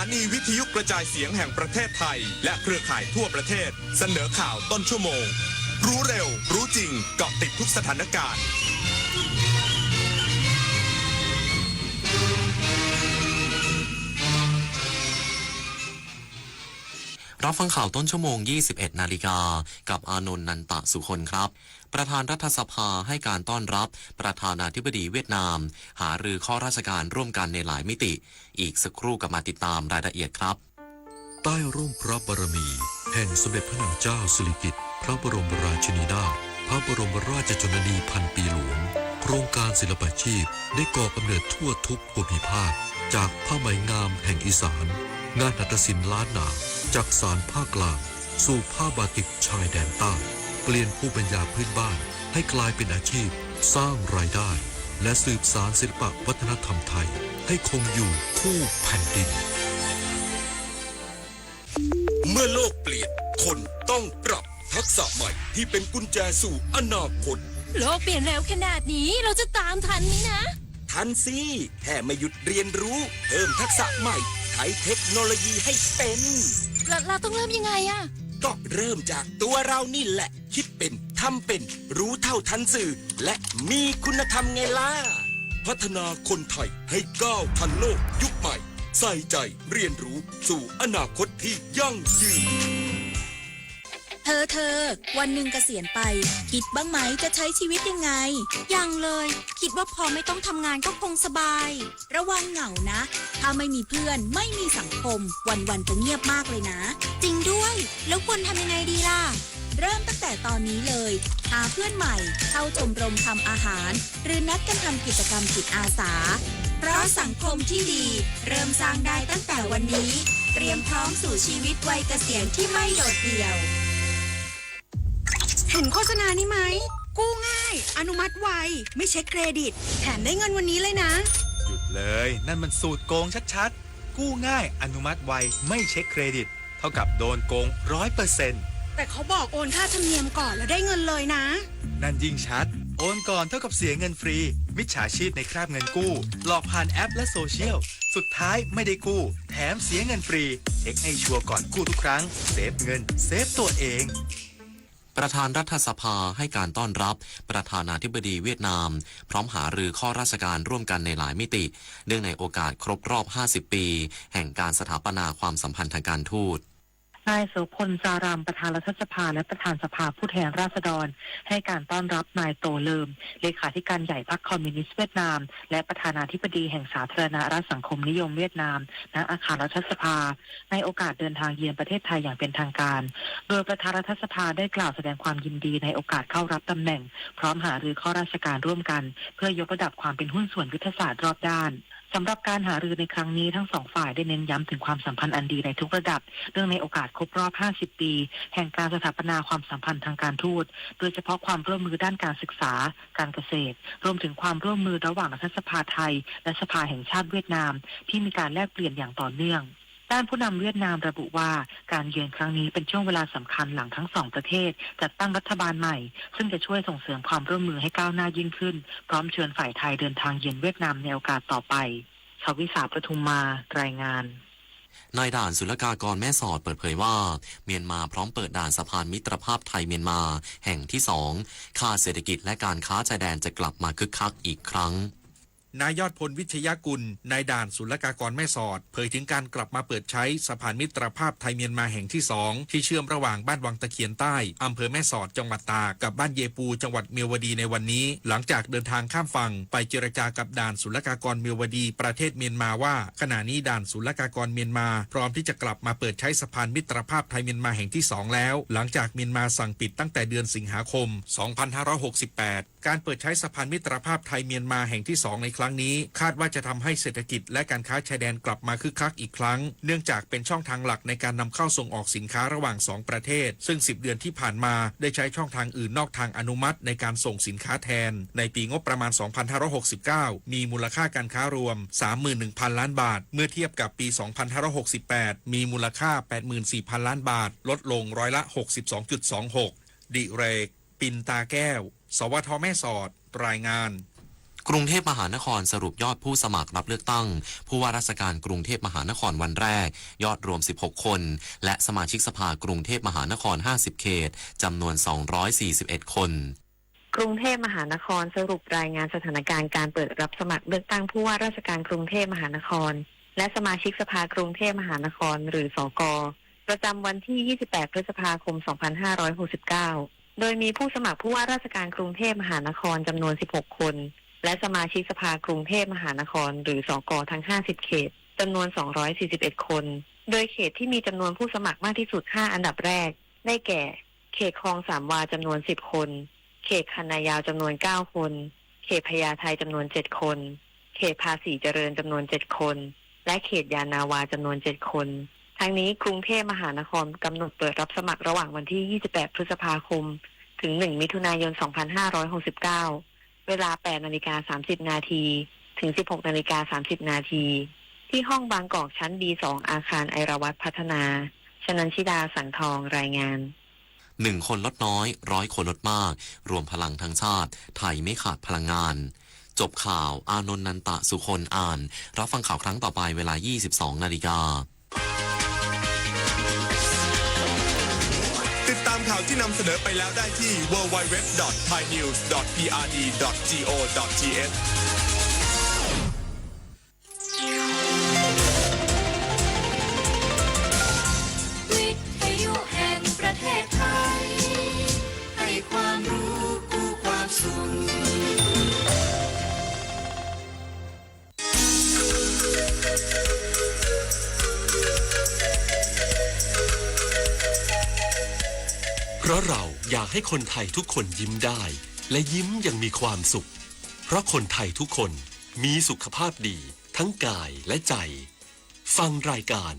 ถานีวิทยุกระจายเสียงแห่งประเทศไทย และเครือข่ายทั่วประเทศ เสนอข่าวต้นชั่วโมง รู้เร็ว รู้จริง เกาะติดทุกสถานการณ์ รับฟังข่าวต้นชั่วโมง ยี่สิบเอ็ดนาฬิกา กับอานนท์ นันตะสุคนครับ ประธานรัฐสภาให้การต้อนรับประธานาธิบดีเวียดนาม หารือข้อราชการร่วมกันในหลายมิติ อีกสักครู่กลับมาติดตามรายละเอียดครับ ใต้ร่มพระบารมีแห่งสมเด็จพระนางเจ้าสิริกิติ์ พระบรมราชินีนาถ พระบรมราชชนนีพันปีหลวง โครงการศิลปาชีพได้ก่อกำเนิดทั่วทุกภูมิภาค จากผ้าไหมงามแห่งอีสาน งานหัตถศิลป์ล้านนา จักสานภาคกลาง สู่ผ้าบาติกชายแดนใต้ เปลี่ยนภูมิปัญญาพื้นบ้านให้กลายเป็นอาชีพ สร้างรายได้ และสืบสานศิลปะวัฒนธรรมไทยให้คงอยู่คู่แผ่นดิน เมื่อโลกเปลี่ยน คนต้องปรับทักษะใหม่ที่เป็นกุญแจสู่อนาคต โลกเปลี่ยนเร็วขนาดนี้ เราจะตามทันไหมนะ ทันสิ แค่ไม่หยุดเรียนรู้ เพิ่มทักษะใหม่ ใช้เทคโนโลยีให้เป็น เรา เราต้องเริ่มยังไงอะ ก็เริ่มจากตัวเรานี่แหละ คิดเป็น ทำเป็น รู้เท่าทันสื่อ และมีคุณธรรมไงล่ะ พัฒนาคนไทยให้ก้าวทันโลกยุคใหม่ ใส่ใจ เรียนรู้ สู่อนาคตที่ยั่งยืน เธอ เธอ วันหนึ่งเกษียณไป คิดบ้างไหมจะใช้ชีวิตยังไง ยังเลย คิดว่าพอไม่ต้องทำงานก็คงสบาย ระวังเหงานะ ถ้าไม่มีเพื่อน ไม่มีสังคม วันๆ จะเงียบมากเลยนะ จริงด้วย แล้วควรทำยังไงดีล่ะ เริ่มตั้งแต่ตอนนี้เลย หาเพื่อนใหม่ เข้าชมรมทำอาหาร หรือนัดกันทำกิจกรรมจิตอาสา เพราะสังคมที่ดี เริ่มสร้างได้ตั้งแต่วันนี้ เตรียมพร้อมสู่ชีวิตวัยเกษียณที่ไม่โดดเดี่ยว เห็นโฆษณานี้ไหม กู้ง่าย อนุมัติไว ไม่เช็คเครดิต แถมได้เงินวันนี้เลยนะ หยุดเลย นั่นมันสูตรโกงชัดๆ กู้ง่าย อนุมัติไว ไม่เช็คเครดิต เท่ากับโดนโกง ร้อยเปอร์เซ็นต์ แต่เขาบอกโอนค่าธรรมเนียมก่อนแล้วได้เงินเลยนะ นั่นยิ่งชัด โอนก่อนเท่ากับเสียเงินฟรี มิจฉาชีพในคราบเงินกู้ หลอกผ่านแอปและโซเชียล สุดท้ายไม่ได้กู้ แถมเสียเงินฟรี เช็คให้ชัวร์ก่อนกู้ทุกครั้ง เซฟเงิน เซฟตัวเอง ประธานรัฐสภาให้การต้อนรับประธานาธิบดีเวียดนาม พร้อมหารือข้อราชการร่วมกันในหลายมิติ เนื่องในโอกาสครบรอบ ห้าสิบ ปี แห่งการสถาปนาความสัมพันธ์ทางการทูต นายโสภณ จารำ ประธานรัฐสภา และประธานสภาผู้แทนราษฎร ให้การต้อนรับนายโตเลิม เลขาธิการใหญ่พรรคคอมมิวนิสต์เวียดนาม และประธานาธิบดีแห่งสาธารณรัฐสังคมนิยมเวียดนาม ณ อาคารรัฐสภา ในโอกาสเดินทางเยือนประเทศไทยอย่างเป็นทางการ โดยประธานรัฐสภาได้กล่าวแสดงความยินดีในโอกาสเข้ารับตำแหน่ง พร้อมหารือข้อราชการร่วมกัน เพื่อยกระดับความเป็นหุ้นส่วนยุทธศาสตร์รอบด้าน สำหรับการหารือในครั้งนี้ ทั้งสองฝ่ายได้เน้นย้ำถึงความสัมพันธ์อันดีในทุกระดับ เนื่องในโอกาสครบรอบ ห้าสิบ ปี แห่งการสถาปนาความสัมพันธ์ทางการทูต โดยเฉพาะความร่วมมือด้านการศึกษา การเกษตร รวมถึงความร่วมมือระหว่างรัฐสภาไทย และสภาแห่งชาติเวียดนาม ที่มีการแลกเปลี่ยนอย่างต่อเนื่อง ด้านผู้นำเวียดนามระบุว่า การเยือนครั้งนี้เป็นช่วงเวลาสำคัญหลังทั้งสองประเทศจัดตั้งรัฐบาลใหม่ ซึ่งจะช่วยส่งเสริมความร่วมมือให้ก้าวหน้ายิ่งขึ้น พร้อมเชิญฝ่ายไทยเดินทางเยือนเวียดนามในโอกาสต่อไป ชวิสา ประทุมมา รายงาน นายด่านศุลกากรแม่สอดเปิดเผยว่า เมียนมาพร้อมเปิดด่านสะพานมิตรภาพไทยเมียนมาแห่งที่สอง คาดเศรษฐกิจและการค้าชายแดนจะกลับมาคึกคักอีกครั้ง นายยอดพล วิชยกุล นายด่านศุลกากรแม่สอด เผยถึงการกลับมาเปิดใช้สะพานมิตรภาพไทยเมียนมาแห่งที่สอง ที่เชื่อมระหว่างบ้านวังตะเคียนใต้ อำเภอแม่สอด จังหวัดตาก กับบ้านเยปู จังหวัดเมียวดีในวันนี้ หลังจากเดินทางข้ามฝั่งไปเจรจากับด่านศุลกากรเมียวดี ประเทศเมียนมาว่า ขณะนี้ด่านศุลกากรเมียนมาพร้อมที่จะกลับมาเปิดใช้สะพานมิตรภาพไทยเมียนมาแห่งที่สองแล้ว หลังจากเมียนมาสั่งปิดตั้งแต่เดือนสิงหาคม สองพันห้าร้อยหกสิบแปด การเปิดใช้สะพานมิตรภาพไทยเมียนมาแห่งที่สองในครั้งนี้ คาดว่าจะทำให้เศรษฐกิจและการค้าชายแดนกลับมาคึกคักอีกครั้ง เนื่องจากเป็นช่องทางหลักในการนำเข้าส่งออกสินค้าระหว่างสองประเทศ ซึ่งสิบเดือนที่ผ่านมาได้ใช้ช่องทางอื่นนอกทางอนุมัติในการส่งสินค้าแทน ในปีงบประมาณ สองพันห้าร้อยหกสิบเก้า มีมูลค่าการค้ารวม สามหมื่นหนึ่งพันล้านบาท เมื่อเทียบกับปี สองพันห้าร้อยหกสิบแปด มีมูลค่า แปดหมื่นสี่พันล้านบาท ลดลงร้อยละ หกสิบสองจุดสองหก ดิเรก ปินตาแก้ว สวท แม่สอด รายงาน ก กรุงเทพมหานครสรุปยอดผู้สมัครรับเลือกตั้งผู้ว่าราชการกรุงเทพมหานครวันแรก ยอดรวม สิบหก คน และสมาชิกสภากรุงเทพมหานคร ห้าสิบ เขต จำนวน สองร้อยสี่สิบเอ็ด คน กรุงเทพมหานครสรุปรายงานสถานการณ์การเปิดรับสมัครเลือกตั้งผู้ว่าราชการกรุงเทพมหานคร และสมาชิกสภากรุงเทพมหานคร หรือ สก ประจำวันที่ ยี่สิบแปด พฤษภาคม สองพันห้าร้อยหกสิบเก้า โดยมีผู้สมัครผู้ว่าราชการกรุงเทพมหานครจำนวน สิบหก คน และสมาชิกสภากรุงเทพมหานคร หรือ สก ทั้ง ห้าสิบ เขต จำนวน สองร้อยสี่สิบเอ็ด คน โดยเขตที่มีจำนวนผู้สมัครมากที่สุด ห้า อันดับแรก ได้แก่ เขตคลองสามวาจำนวน สิบ คน เขตคันนายาวจำนวน เก้า คน เขตพญาไทจำนวน เจ็ด คน เขตภาษีเจริญจำนวน เจ็ด คน และเขตยานนาวาจำนวน เจ็ด คน ทั้งนี้กรุงเทพมหานครกำหนดเปิดรับสมัครระหว่างวันที่ ยี่สิบแปด พฤษภาคม ถึง หนึ่ง มิถุนายน สองพันห้าร้อยหกสิบเก้า เวลา แปด นาฬิกา สามสิบ นาที ถึง สิบหก นาฬิกา สามสิบ นาที ที่ห้องบางกอกชั้น บี สอง อาคารไอราวัตพัฒนา ชนันชิดา สังทอง รายงาน หนึ่ง คนลดน้อย ร้อย คนลดมาก รวมพลังทั้งชาติ ไทยไม่ขาดพลังงาน จบข่าว อานนท์ นันตะสุคน อ่าน รับฟังข่าวครั้งต่อไปเวลา ยี่สิบสอง นาฬิกา ติดตามข่าวที่นำเสนอไปแล้วได้ที่ ดับเบิลยู ดับเบิลยู ดับเบิลยู ดอท ไทยนิวส์ ดอท พีอาร์ดี ดอท จี โอ ดอท ที เอช วิทยุแห่งประเทศไทย ให้ความรู้กู้ความสุข เพราะเราอยากให้คนไทยทุกคนยิ้มได้ และยิ้มอย่างมีความสุข เพราะคนไทยทุกคนมีสุขภาพดีทั้งกายและใจ ฟังรายการ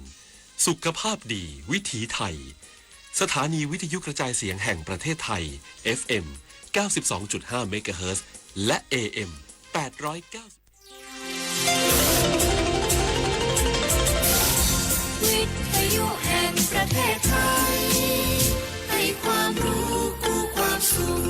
สุขภาพดีวิถีไทย สถานีวิทยุกระจายเสียงแห่งประเทศไทย เอฟเอ็ม เก้าสิบสองจุดห้า เมกะเฮิรตซ์ และ เอเอ็ม แปดร้อยเก้าสิบ วิทยุแห่งประเทศไทย ให้ความรู้กู้ความสุข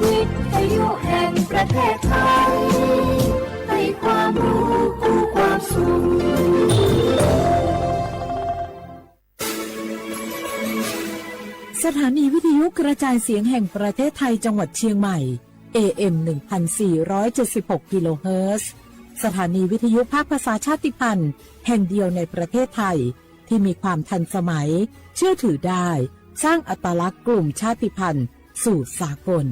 วิทยุแห่งประเทศไทย ให้ความรู้กู้ความสุข สถานีวิทยุกระจายเสียงแห่งประเทศไทยจังหวัดเชียงใหม่ เอเอ็ม หนึ่งพันสี่ร้อยเจ็ดสิบหก กิโลเฮิรตซ์ สถานีวิทยุภาคภาษาชาติพันธุ์แห่งเดียวในประเทศไทย ที่มีความทันสมัย เชื่อถือได้ สร้างอัตลักษณ์กลุ่มชาติพันธุ์สู่สากล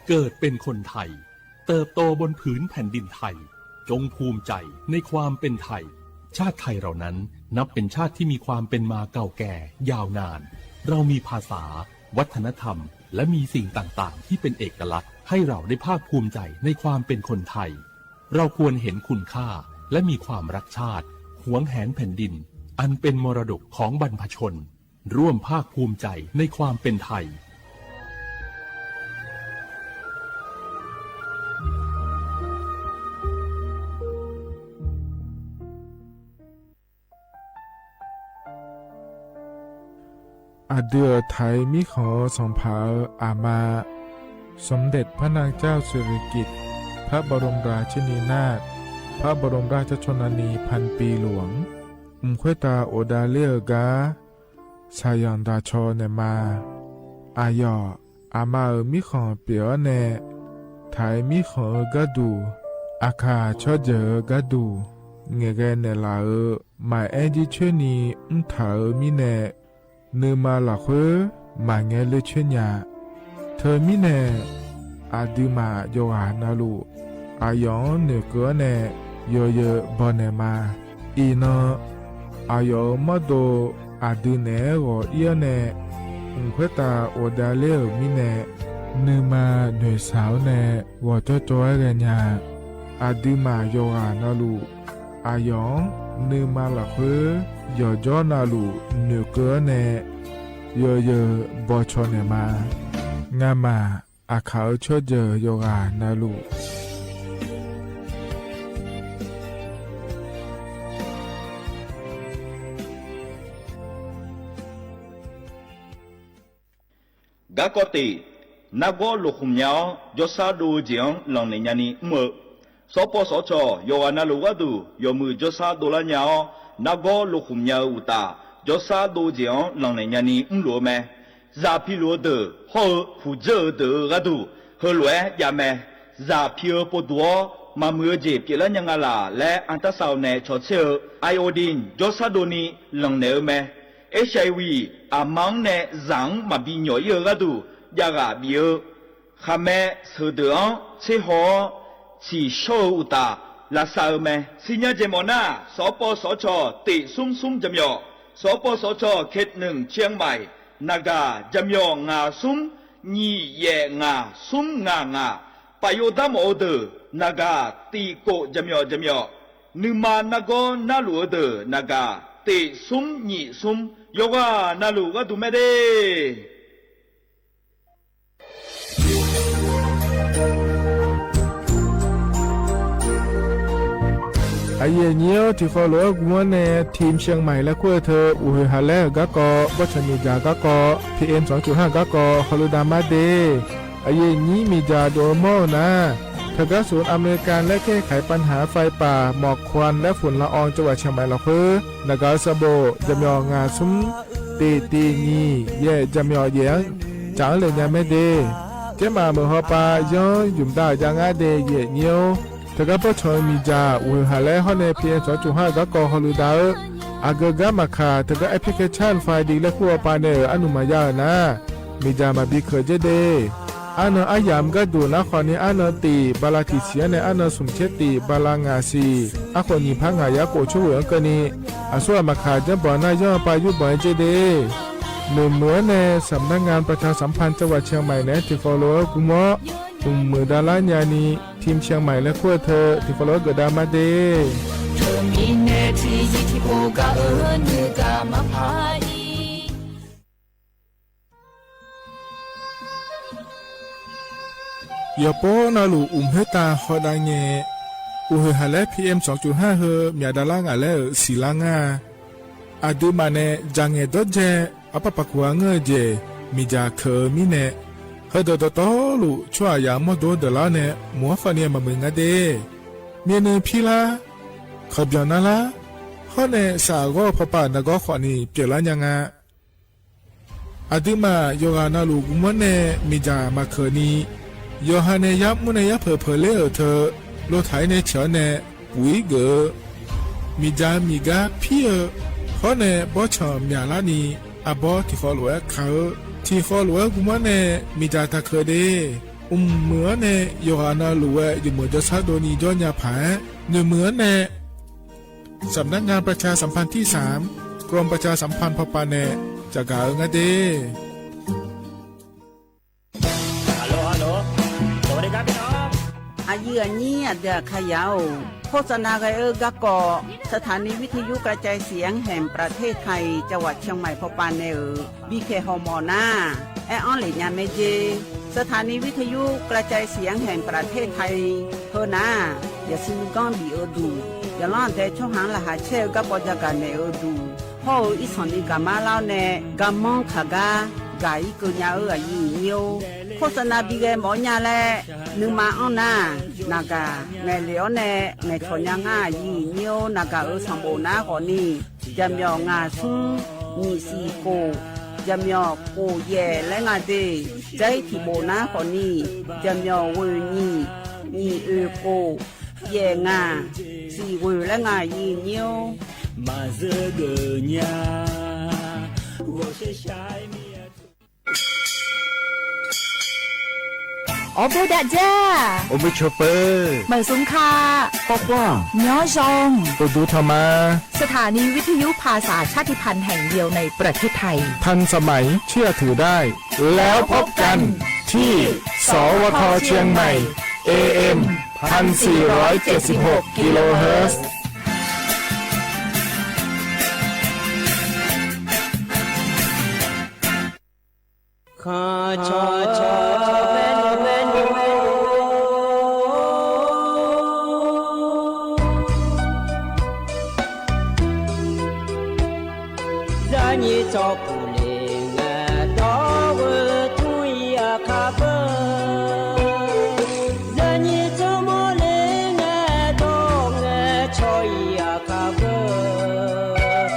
เกิดเป็นคนไทย เติบโตบนผืนแผ่นดินไทย จงภูมิใจในความเป็นไทย ชาติไทยเรานั้นนับเป็นชาติที่มีความเป็นมาเก่าแก่ยาวนาน เรามีภาษา วัฒนธรรม และมีสิ่งต่างๆ ที่เป็นเอกลักษณ์ ให้เราได้ภาคภูมิใจในความเป็นคนไทย เราควรเห็นคุณค่า และมีความรักชาติ หวงแหนแผ่นดิน อันเป็นมรดกของบรรพชน ร่วมภาคภูมิใจในความเป็นไทย อะดื้อไทยมีของสองผา อามา สมเด็จพระนางเจ้าสิริกิติ์ พระบรมราชินีนาถ พระบรมราชชนนีพันปีหลวง อึ่งค่อยตาโอดาเล่อก้า สาหย่อนตาชอแหน่มา อาหย่อ อามาเอ๋อ มีของเปียแหน่ ไทยมีของเอ๋อก้าดู อาข่าชอบเจ๋อก้าดู แหง่แกแหน่หล่าเอ๋อ หมายแอ้นจี้เชื้อนี้ อึ้งถาเอ๋อ มีแหน่ นือมาหล่าเค้อ หมายแหง่เล่อเชื้อหญ้า เธอมีแหน่ อาดื้อหมาหย่อหานาลู อาหย่องเหนือเก๊อแหน่ เยอเยอบ่อแหน่มา อีนอ อาหย่อมอโด อาดื้อแหน่หล่อเอี้ยแหน่ อึ่งค่อยตาโอดาเล่อมีแหน่ นือมาเหนือสาวแหน่ หล่อจ้อยจ้อยแหน่หญ้า อาดื้อหมาหย่อหานาลู อาหย่อง นือมาหล่าเค้อ หย่อจ้อนาลู เหนือเก๊อแหน่ เยอเยอบ่อชอแหน่มา งามหมา อะ เขาช่วยเจอโยกานาลู กากอเตะ นาก๊อลหลกขุมยาว จอร์จซาโดเจ๋อ หลังแหน่งยานี เมื่อ สปสช โยกานาลูกาดู ยอดมือจอร์จซาโดล้านยา นาก๊อลหลกขุมยาวอุตา จอร์จซาโดเจ๋อ หลังแหน่งยานี อุ้มหลวงแม จ่าพีหลวงเต๋อ ห่อผู้เจ๋อเต๋อกาดู เฮอหลวยยาแม จ่าพีเออปวดตั๋ว มามือเจ๋อเปียดล้านยางาหล่า และอันตราซาวน์แหน่ชอเชื่อ ไอโอดีน จอร์จซาโดนี หลังแหน่เออแม เอชไอวี อะมังแหน่สังมาบีหน่อยเออกาดู ยากาบีเออ ขาแมเสือเต๋อ เชฮอ ฉี่เชื่ออุตา ลาซาเออแม สิญญาเจ๋อหมอหน้า สปสช เตะซุมซุมจ๋ำหยอ สปสช เขตหนึ่ง เชียงใหม่ นากา จ๋ำหยอหงาซุม หยี่แหย่หงา ซุมหงาหงา ปะโยต้าหมอเต๋อ นากา ตีโกะจ๋ำหยอจ๋ำหยอ นึ่งมานาก๊อนาลูเต๋อ นากา เตะซุมหยี่ซุม โยกานาลูกาดูแมเด้ อะเย่เยียว ตี้คอหลวงกั๋วแหน่ ทีมเชียงใหม่และขั้วเธอ อู่หือหาแลกากอ บ่เฉิงหมีจ๋ากากอ พีเอ็มสองจุดห้ากากอ ฮอลูดามาเด้ อะเย่นี้หมีจ๋าโดนหม้อนะ เถิงก้าศูนย์อำนวยการและแก้ไขปัญหาไฟป่า หมอกควันและฝุ่นละอองจังหวัดเชียงใหม่หลอกเฮ้อ นากาสะโบะ จ๋ำหยอหงาซุม เตะตีหยี่แหย่จ๋ำหยอแหย่ง จ๋าเหล่นยาแมเด้ เจ๊หมาเหมือฮอปา ย้อนหยุ่มดาวยางอาเด เย่เยียว เถิงก้าป้อเฉิงหมีจ๋า อู่หือหาแลกฮอดแหน่ พีเอ็มสองจุดห้ากากอ ฮอลูดาเอ้อ อะเกอก้ามาข่า เถิงก้าแอปพลิเคชันไฟดีและขั้วปาแหน่เออ อะหนุมายาเออนะ หมีจ๋ามาบีเขินเจ๊เด้ อะเนินอะหยามก้าดูนะ ขอนี้อะเนินตี บาลาถี่เสียแหน่ อะเนินสุมเช็ดตี บาลาหงาสี่ อะขนหญิงพักหงายาโกะชั่วเหวอเกินนี้ อะซั่วมาข่าเจ้าบ่อหน้าย่อปายุบ่อยเจ๊เด้ หนึ่งเหมือนแหน่ สำนักงานประชาสัมพันธ์จังหวัดเชียงใหม่แหน่ ตี้คอหลวงกั๋ว หนึ่งหมื่นดอลลาร์ยานี ทีมเชียงใหม่และขั้วเธอ ตี้คอหลวงเกิดดามาเด้ เยี่ยวโป๊นาลูกอุ่มเฮตาฮอดังแง อู่หือหาแลกพีเอ็มสองจุดห้าเฮอ เมียดาล่างอะแลเออ สี่ล้านงา อะดื้อมาแหน่ จ๋าแงดอดแจ อะปะปะกั๋วเงอเจ๋ หมีจ๋าเขินมีแหน่ เฮอเดอตอตอลูก ชั่วหยางหม้อโดเดอแล้วแหน่ หมัวฟาเนียมาเหมือนงาเด้ เมียเนอพี่ละ เขาเปียวนาละ ฮอดแหน่สาก็พอป่านนาก็ขอนี่เปียวละยังอะ อะดื้อมาโยกานาลูกม้วนแหน่ หมีจ๋ามาเขินนี่ โยฮาแหน่ยับมุแหน่ยับเผลอเผลอเล่อเออเธอ โลไถแหน่เฉียวแหน่ ปุ๋ยเก๋อ หมีจ๋าหมีก้าพี่เออ ฮอดแหน่บ่เฉิงเมียละนี่ อะบ่ตี้คอหลวงเขา ตี้คอหลวงกูม้วนแหน่ หมีจ๋าตาเขินเด้ อุ่มเหมือนแหน่ โยกานาลูกแว อยู่เหมือนจะซัดโดนีย้อนยาผา อยู่เหมือนแหน่ สำนักงานประชาสัมพันธ์ที่สาม กรมประชาสัมพันธ์พอปาแหน่ จะกล่าวเอิงอะเด้ ฮัลโหล ฮัลโหล สวัสดีครับพี่น้อง อะเยื่อนี้อะเดือขยาว โฆษณาไกเออร์กะเกาะ สถานีวิทยุกระจายเสียงแห่งประเทศไทย จังหวัดเชียงใหม่พอปาแหน่เออ บีเค ฮอมอนา แออ้อนเหล่ยาแม่เจ สถานีวิทยุกระจายเสียงแห่งประเทศไทย เฮอนา อย่าซื้อมือก้อนบีเออดู อย่าล่อนแต่ช่องหางรหัสเช่อก็ปอจะกันแหน่เออดู พ่อเอออีสอนอีกามาเล่าแน่ กำมองขากากาอีเกินยาเอออะยี่เงี้ยว โฆษณาบีแกหมอยาแล นึ่งมาอ้อนนา นากา แหน่เหลียวแน่ แหน่ชอนยาง่ายี่เงี้ยว นากาเออสองโบนาขอนี่ จ๋าเหมียวหงาซุง หยี่สี่โก จ๋าเหมียวโกแหย่และงาเด ใจ๊ถี่โบนาขอนี่ จ๋าเหมียวเวยหยี่ หยี่เออโก แหย่งา สี่เวยและงายี่เงี้ยว อ๋อ โบดะจ้า โอมิโชเปอร์ เหมยสุงคา ปอกกว้าง ย้อซอง ตูดูทอมา สถานีวิทยุภาษาชาติพันธุ์แห่งเดียวในประเทศไทย ทันสมัย เชื่อถือได้ แล้วพบกันที่ สวท เชียงใหม่ เอเอ็ม พันสี่ร้อยเจ็ดสิบหก กิโลเฮิรตซ์ ค ช ช လၢနံၣ်စီၤပူၤလ့ၣ်ငဲ ဒီးဝဲထိၣ်အံၤအခါဘၢၣ်, လၢနံၣ်စီၤမီၤလ့ၣ်ငဲ ဒီးငဲဆီအံၤအခါဘၢၣ်,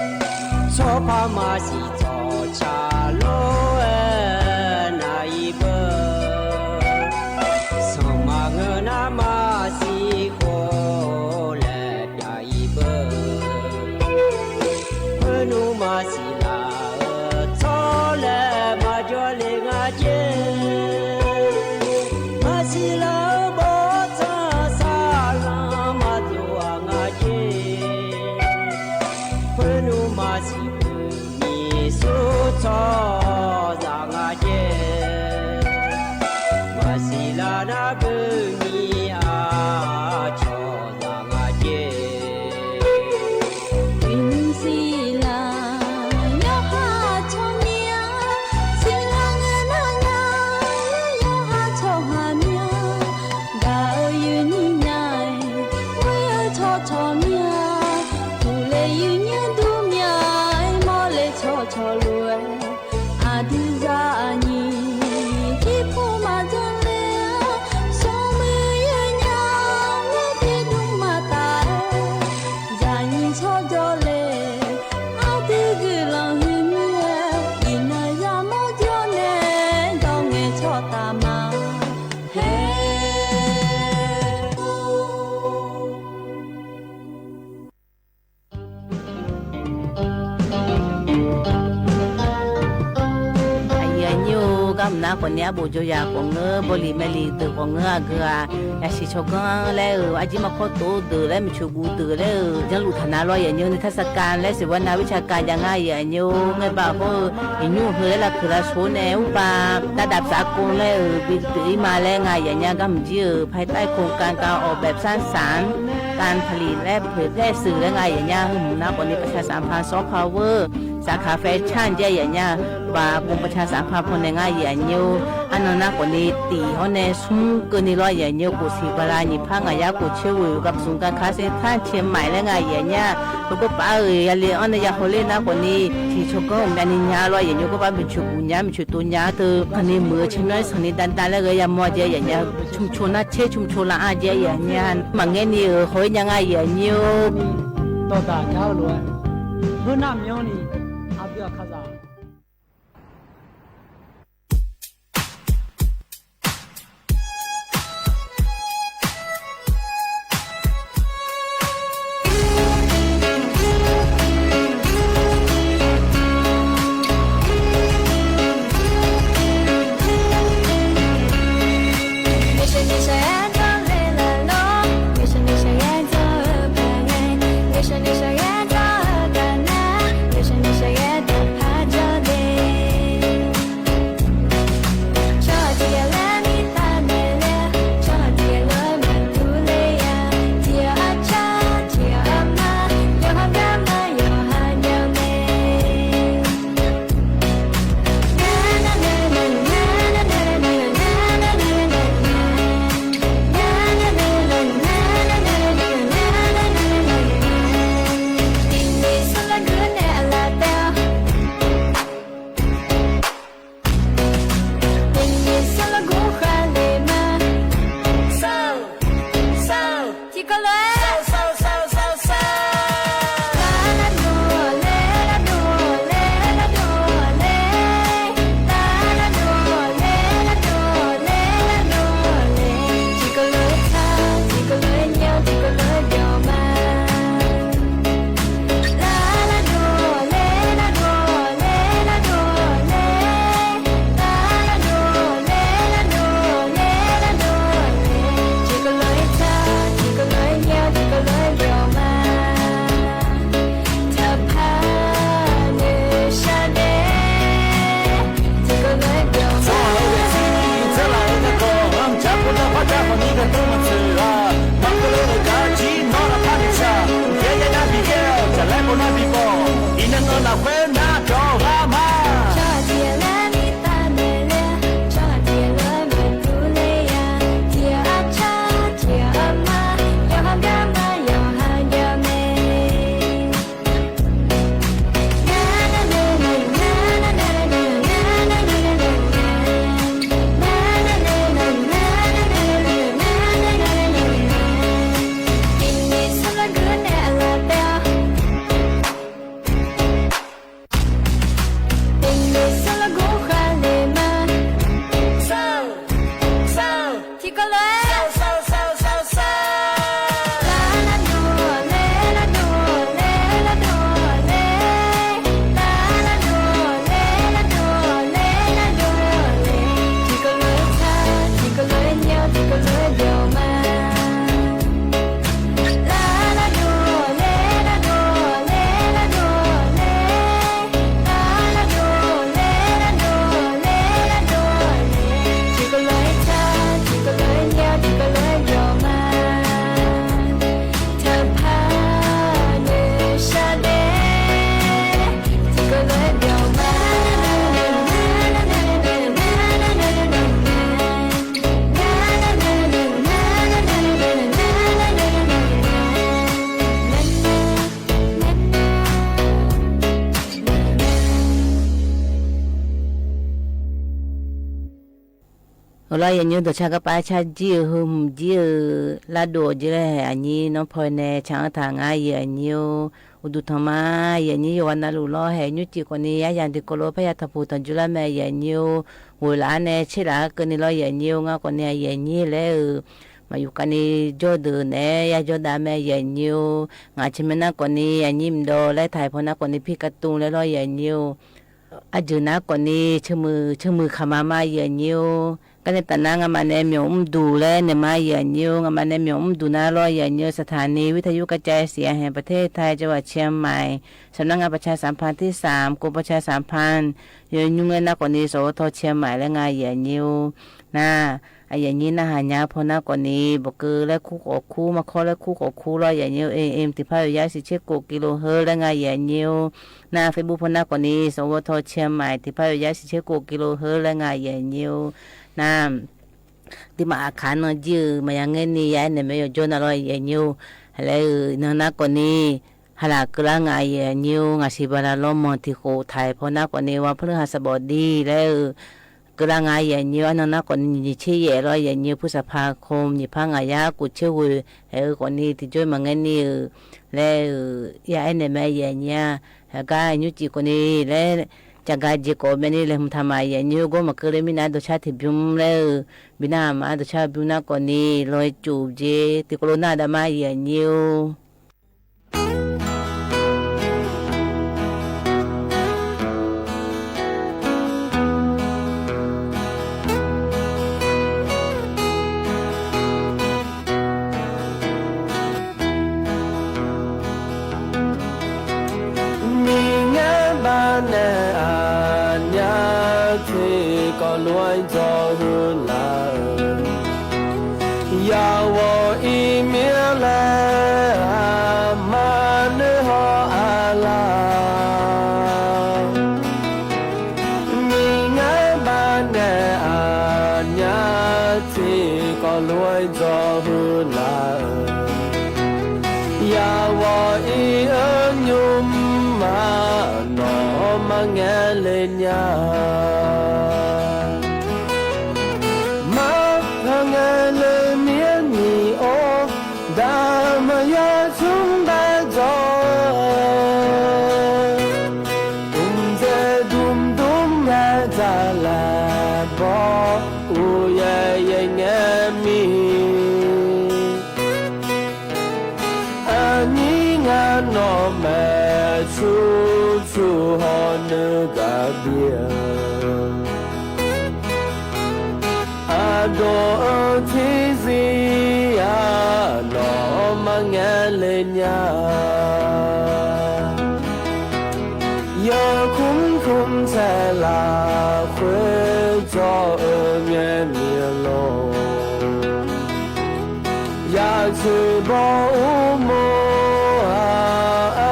စီၤပၤမၤစံၣ် စီၤဆၣ်လိၤအဲ နၤအံၤဘၢၣ်, စီၤမၤငၢၢ်နၤမၤစံၣ်ဃိလဲၣ် တၢ်အံၤဘၢၣ်, ဖၢနုာ်မၤစံၣ်လၢအၢ ဆီလဲၣ်မၤယွၤလ့ၣ်ငါက့ၢ်, မၤစံၣ်လၢအၢ ဘီဆၣ်စၢ်လၢ မၤတိၢ်အါငါက့ၢ်, ဖၢနုာ်မၤစံၣ် မံၤစိၤဆီစၢ်ငါက့ၢ်, မၤစံၣ်လၢနၤဘုးမံၤအါ ဆီစၢ်ငါက့ၢ်. မံၤစံၣ်လၢ ယဟးဆီမံၤအါ, စံၣ်လၢငဲနၤညါ ယဟးဆီဟးမံၤအါ, ဒၣ်အၢယုၢ်နံၤညါ ဝဲအၢဆီဆီမံၤအါ, ပူၤလ့ၣ်ယုၢ်ညါဒူမံၤအါ, မီၤလ့ၣ်ဆီဆီလိၤဝဲ အဒုးစၢ်အနံၤ ထံဖိမၤစၢၤလ့ၣ်, စီၤမုၢ်ယုၢ်ညါ ဝဲသ့ၣ်ဒုးမၤတၢ်, ယၤနံၤဆီဒီးလ့ၣ်, အဒုးဂုာ်လီၤဟုၣ်မံၤ, အံၤနၤယၤမီၤဒီးနဲ ဒီးငဲဆီတၢ်မၤဟဲ အယံာ်အညိ ဂီၤမုၢ်နၤကိးန့ၣ် အဘိၣ်ကၠိယၤကိးငၢၢ် ဘိလံၤမဲာ်လံၤဒိၣ်ကိးငၢၢ်အဂၤ, ယၤစံၣ်ဆိကီလၢ အကၠံမၤခီတိၢ်ဒိၣ်လၢ မုၢ်ဆူၣ်ပူၤဒိၣ်လၢ ယၢလူၢ်ထၣ်နၤလီၤ ယံာ်ညိ နထၢၣ်စကၤလၢ စ့ၢ်ဝဲနၤဝံၣ်ဆၢကၤယၤ ယံာ်ညိ ငဲဘၣ်ဃိ ယံာ်ညိဟဲလၢလၢခုၣ်လၢဆိန့ၣ် ဥပၤ တၢ်ဒၣ်ပစးကိးလၢ ဘံၣ်တတုၤအံၤမးလၢ ယံာ်ညိ ကမုၣ်ကၠံၣ် ภายใต้โครงการการออกแบบสร้างสรรค์ การผลิตและเผยแพร่สื่อ လၢ ယံာ်ညိ ဟဲမုၢ်နၤကိးန့ၣ် ประชาสัมพันธ์ soft power สาขาแฟชั่น ယံာ်ညိ ဘၣ်ပူၤ ประชาสัมพันธ์ ဖိန့ၣ် ယံာ်ညိ အနီၢ်နၤကိးန့ၣ် တံၢ်ဟီန့ၣ် ဆူကၢန့ၣ်လီၤ ယံာ်ညိ ကိုစံၣ်ပရၤ ညီဖး ငါးရပ်ကွက် ချစ်ဝေ ဂပ်စုံကါခါ စ့ထၣ် ချင်းမိုင် လၢ ယံာ်ညိ ပကပာ်ဂ့ၤ ယလဲၤအီၣ်န့ၣ် ယဟိးလၢနၤကိးန့ၣ် ထံၣ်ဆိကီမနုၤညါလီၤ ယံာ်ညိ ကဘၣ်မုၢ်ဆူၣ်ပူၤညါ မုၢ်ဆူၣ်တိၢ်ညါတၢ် ခီန့ၣ်မုၢ်ဆ့ၣ်နီၤ ဆ့ၣ်နီၤဒၣ်ဒၣ်လၢဂဲၤယၤမီၤ ယံာ်ညိ ชุมชน နၢ်ဆ့ ชุมชน လၢအါ ယံာ်ညိ မၤငဲန့ၣ် ဟိးညါ ယံာ်ညိ ဒီးတၢ်ညါလိၤ ဘုနၢ်မၠိန့ၣ် အဘုအခါစၢ် လီၤ ယၢ်ညိဝ် ဒိးဆါကပာ်ဆါ ကၠံၣ်ဧိၤ ဟုၣ်ဟုၣ် ကၠံၣ်ဧိၤ လၢဒိၣ်ကၠံၣ်လႄႈ ဢၢၣ်ယိ နီၢ်ဖီၣ်နဲၣ် ဆၣ်အၢထၢၣ် ငါယၢ်ညိဝ် အိၣ်ဒူၣ်ထီၣ်မး ယၢ်ညိဝ် ယွၤနၢ်လူၢ်လီၤ ဟဲနုၢ်ကံၢ်ကိးနံၤ ယါယၢ်ဒံးကိးလိာ် ဖဲယါထီၣ်ပူၤထီၣ်ယူၤလၢ်မ့ၢ်ယၢ်ညိဝ် ဝူၤလၢ်န့ၣ် ဆ့လၢ်ကၢန့ၣ်လီၤ ယၢ်ညိဝ် ငါကိးနံၤ ယၢ်ညိဝ်လၢ မၤယူၤကန့ၣ် ကၠီဒိၣ်နဲၣ် ယါကၠီဒၣ်မ့ၢ်ယၢ်ညိဝ် ငါဆဲးမဲနၢ်ကိးနံၤ ယၢ်ညိဝ်မ့ၢ်ဒီး လၢထၢၣ်ဖီနၢ်ကိးနံၤ ဖံးကၢ်တူၢ်လၢလီၤ ယၢ်ညိဝ် အဂုၤနၢ်ကိးနံၤ ဆၢမုၢ် ဆၢမုၢ်ခးမးမး ယၢ်ညိဝ် ကန့ၣ်တၢ်နါ ငါမၤနဲမီၣ်အူဒူၣ်လၢန့ၣ်မး ယၢ်ညိဝ် ငါမၤနဲမီၣ်အူဒူၣ်နၢ်လီၤ ယၢ်ညိဝ် สถานีวิทยุกระจายเสียงแห่งประเทศไทย จังหวัดเชียงใหม่ สำนักงานประชาสัมพันธ์ที่สาม กรมประชาสัมพันธ์ ယိၤညိုငဲနၢ်ကိးနံၤ สวท เชียงใหม่ လၢငါယၢ်ညိဝ် နၢ် အယၢ်ညိနၢ်ဟါညါဖီနၢ်ကိးနံၤ ဘၣ်ကၢလၢခူဃိးခူ မၤခီလၢခူဃိးခူလီၤ ယၢ်ညိဝ် เอเอ็ม တ့ၢ်ဖးယိာ်ယါ ဆံဆံကိး กิโลเฮิรตซ์ လၢငါယၢ်ညိဝ် နၢ် Facebook ဖီနၢ်ကိးနံၤ สวท เชียงใหม่ တ့ၢ်ဖးယိာ်ယါ ဆံဆံကိး กิโลเฮิรตซ์ လၢငါယၢ်ညိဝ် နၢ် ဒ်မၤအခါနီၢ်ကၠံၣ်ဧိၤ မၤယါငဲနံၤ ယါအဲၣ်နဲၣ်မ့ၢ်ယိၤကၠီနၢ်လီၤ ယၢ်ညိဝ် ဟဲလၢ နၢ်နၢ်ကိးနံၤ ဟါလၢ်ကၢလၢ်ငါယဲၢ်ညိဝ် ငါစံးဘၣ်လၢလီၤ မီၢ်ထံၣ်ဃိးထၢၣ်ဖီနၢ်ကိးနံၤ วันพฤหัสบดี လၢ ကၢလၢ်ငါယဲၢ်ညိဝ် အနီၢ်နၢ်ကိးနံၤ နံၣ်ဆံယဲၢ်လီၤ ယဲၢ်ညိဝ် พฤษภาคม ယဲၢ်ဖးငါယါ ကိုယ်ချစ်ဝေ ဟဲအၢကိးနံၤ တံၤကၠိမၤငဲနံၤဧိၤ လၢ ယါအဲၣ်နဲၣ်မ့ၢ်ယဲၢ်ညိဝ် ဟဲကါ နုၢ်ကံၢ်ကိးနံၤ လၢ ကၠၢ်ကါက့ၤကိးမ့ၢ်နံၤ လဲၤမုၢ်ထၢၣ်မး ယဲၢ်ညိဝ် ကိးမၤကၢလၢမံနါ ဒိးဆါတံၢ်ဘျုး လၢ ဘံနၢ်မါ ဒိးဆါဘျုးနၢ်ကိးနံၤ လီၤစူၣ်က့ၤ တံၤကလိနၢ်ဒၣ်မး ယဲၢ်ညိဝ် မ့ၢ်ငါဘၣ်နဲၣ်အါညါ ထံကီၢ်လွံၢ် ကၠီၤဟုလၢ်ဧၢ ယဝဲအံၤမ့ၢ်လၢ မၤနၢၤဟီၣ်အလၢ် မ့ၢ်ငါဘၣ်နဲၣ်အါညါ ထံကီၢ်လွံၢ် ကၠီၤဟုလၢ်ဧၢ ယဝဲအံၤအၢညိမး နီၢ်မၤငဲလၢညါ မၤဖးငဲလၢမံနံၤအိၣ် ဒၣ်မၤယါဆူဘၣ်ကၠီ အုမ်စဲဒုမ်ဒုမ် ယါတၢ်လၢ်ဘီ အိၣ်ယဲၢ်ယဲၢ်ငဲမံၤ အနံၤငါနီၢ်မဲာ်ဆူ ဆူဟီၣ်နုၢ်ကဘျံး အဒိၣ်အထံဆံး အနီၢ်မၤငဲလၢညါ ယဲၢ်ခုမ်ခုမ်ဆဲးလၢ်ဃုာ် ကၠီအၢငဲမံၤအလီၢ် ယဆိၣ်ဘီအူမိၢ် အ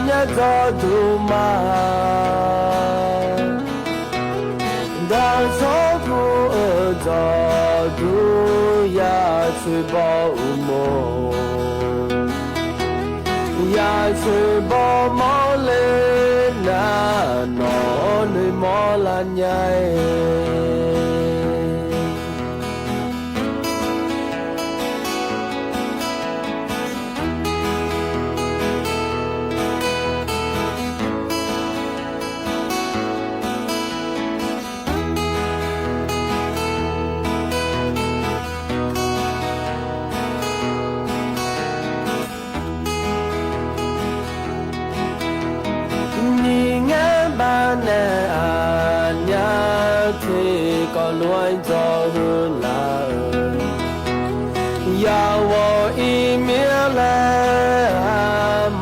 ညါကၠီဒုးမၤ ဒၣ်ဆီဖိအၢ ကၠီဒုး ယဆိၣ်ဘီအူမိၢ် ယဆိၣ်ဘီမီၢ်လၢနၤ နီၢ်နုၢ်မီၢ်လၢညါ မ့ၢ်ငါဘၣ်နဲၣ်အါညါ ထံကီၢ်လွံၢ် ကၠီၤဟုလၢ်ဧၢ ယဝဲအံၤမ့ၢ်လၢ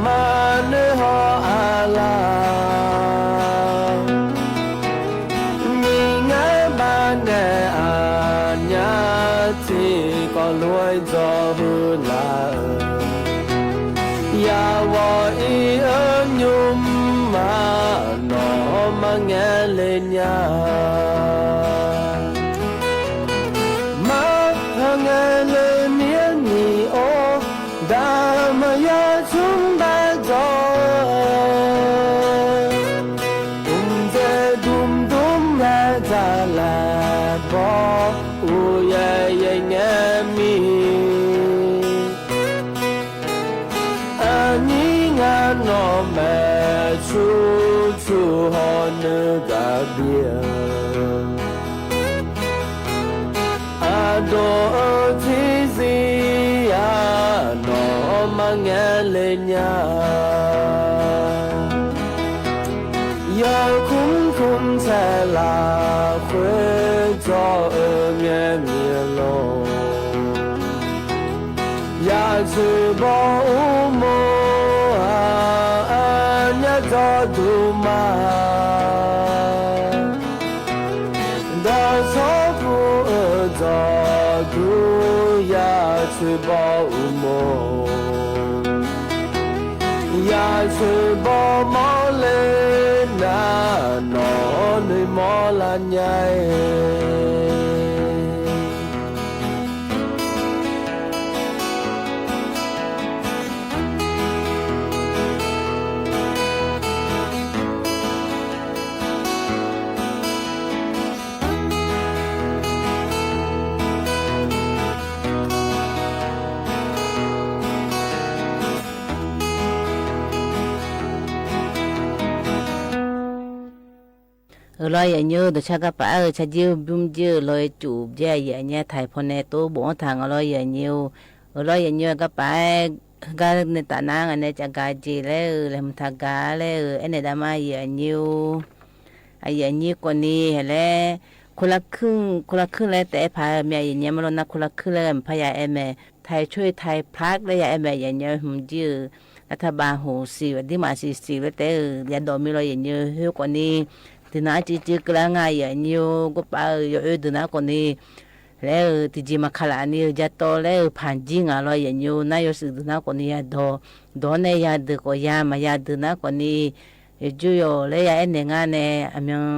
မၤနၢၤဟီၣ်အလၢ် မ့ၢ်ငါဘၣ်နဲၣ်အါညါ ထံကီၢ်လွံၢ် ကၠီၤဟုလၢ်ဧၢ ယဝဲအံၤအၢညိမး နီၢ်မၤငဲလၢညါ မၤဖးငဲလၢမံနံၤအိၣ် ဒၣ်မၤယါဆူဘၣ်ကၠီ အုမ်စဲဒုမ်ဒုမ် ယါတၢ်လၢ်ဘီ အိၣ် ကဘျၢ အဒိၣ်အထံစံယၤ နီၢ်မၤငဲလၢညါ ယၤခုမ်ခုမ်ထဲလၢ် ခွဲးထီၣ်အၢငဲမံၤလီၤ ယၤထွဲဘီၣ်အိၣ်မိၢ် အညါဒီဒူၣ်မး ဒီးဆီဖိအၢဒီဒူၣ် ယၤထွဲဘီၣ်အိၣ်မိၢ် ယၤထွဲဘီၣ်မီၢ်လၢနၤ နီၢ်နွံမီၢ်လၢညါ အၢ လီၤယၤညိ ဒီးဆၢကပၤအၢ ဆၢကၠိဘုၣ်ကၠိ လီၤကၠူၣ်ကၠိ ယၤညိ ထၢၣ်ဖီနဲတိဘိးထၢၣ် အၢ လီၤယၤညိ အၢ လီၤယၤညိ ကပၤ ဂၤန့ၣ်တၢ်နါ ဂၤန့ၣ်ကဂၤက့ၤလၢ လဲၤမတၤဂၤလၢ အဲၣ်နဲဒၣ်မး ယၤညိ အယၤညိကိးနံၤ ဟဲလဲၣ် คนละครึ่ง คนละครึ่ง လၢတၢ်အဲၣ်ဖး မ့ၢ်ယၤညိ မ့ၢ်လီၤနၤ คนละครึ่ง လၢ မ့ၢ်ဖးယၤအဲၣ်မဲာ် ไทยช่วยไทยพัฒน์ လၢယၤအဲၣ်မဲာ် ယၤညိ ဟ့ၣ်မုၢ်ကၠိ รัฐบาล ဟူးစံး ဒ်မးစံးစံး လၢတၢ်အဲၣ် ယၤဒိးမံၤလီၤ ယၤညိ ဟ့ၣ်ကိးနံၤ ဒုးနၤအါကၠိကၠိ ကလၢငါ ယၤညိ ကပၤ ယအၢ ဒုးနၤကိးနံၤ လဲၣ် တံၤမၤခးလးနံၤ ယၤတီလၢ ဖးကၠံငါလီၤ ယၤညိ နၤ ယိၤစုး ဒုးနၤကိးနံၤ ယၤဒိး ဒိးနဲၣ်ယၤဒုးကိးယၤ မၤယၤဒုးနၤကိးနံၤ ယကၠိယီၤ လၢယၤအဲၣ်နဲၣ်ငါန့ၣ် အမံၤ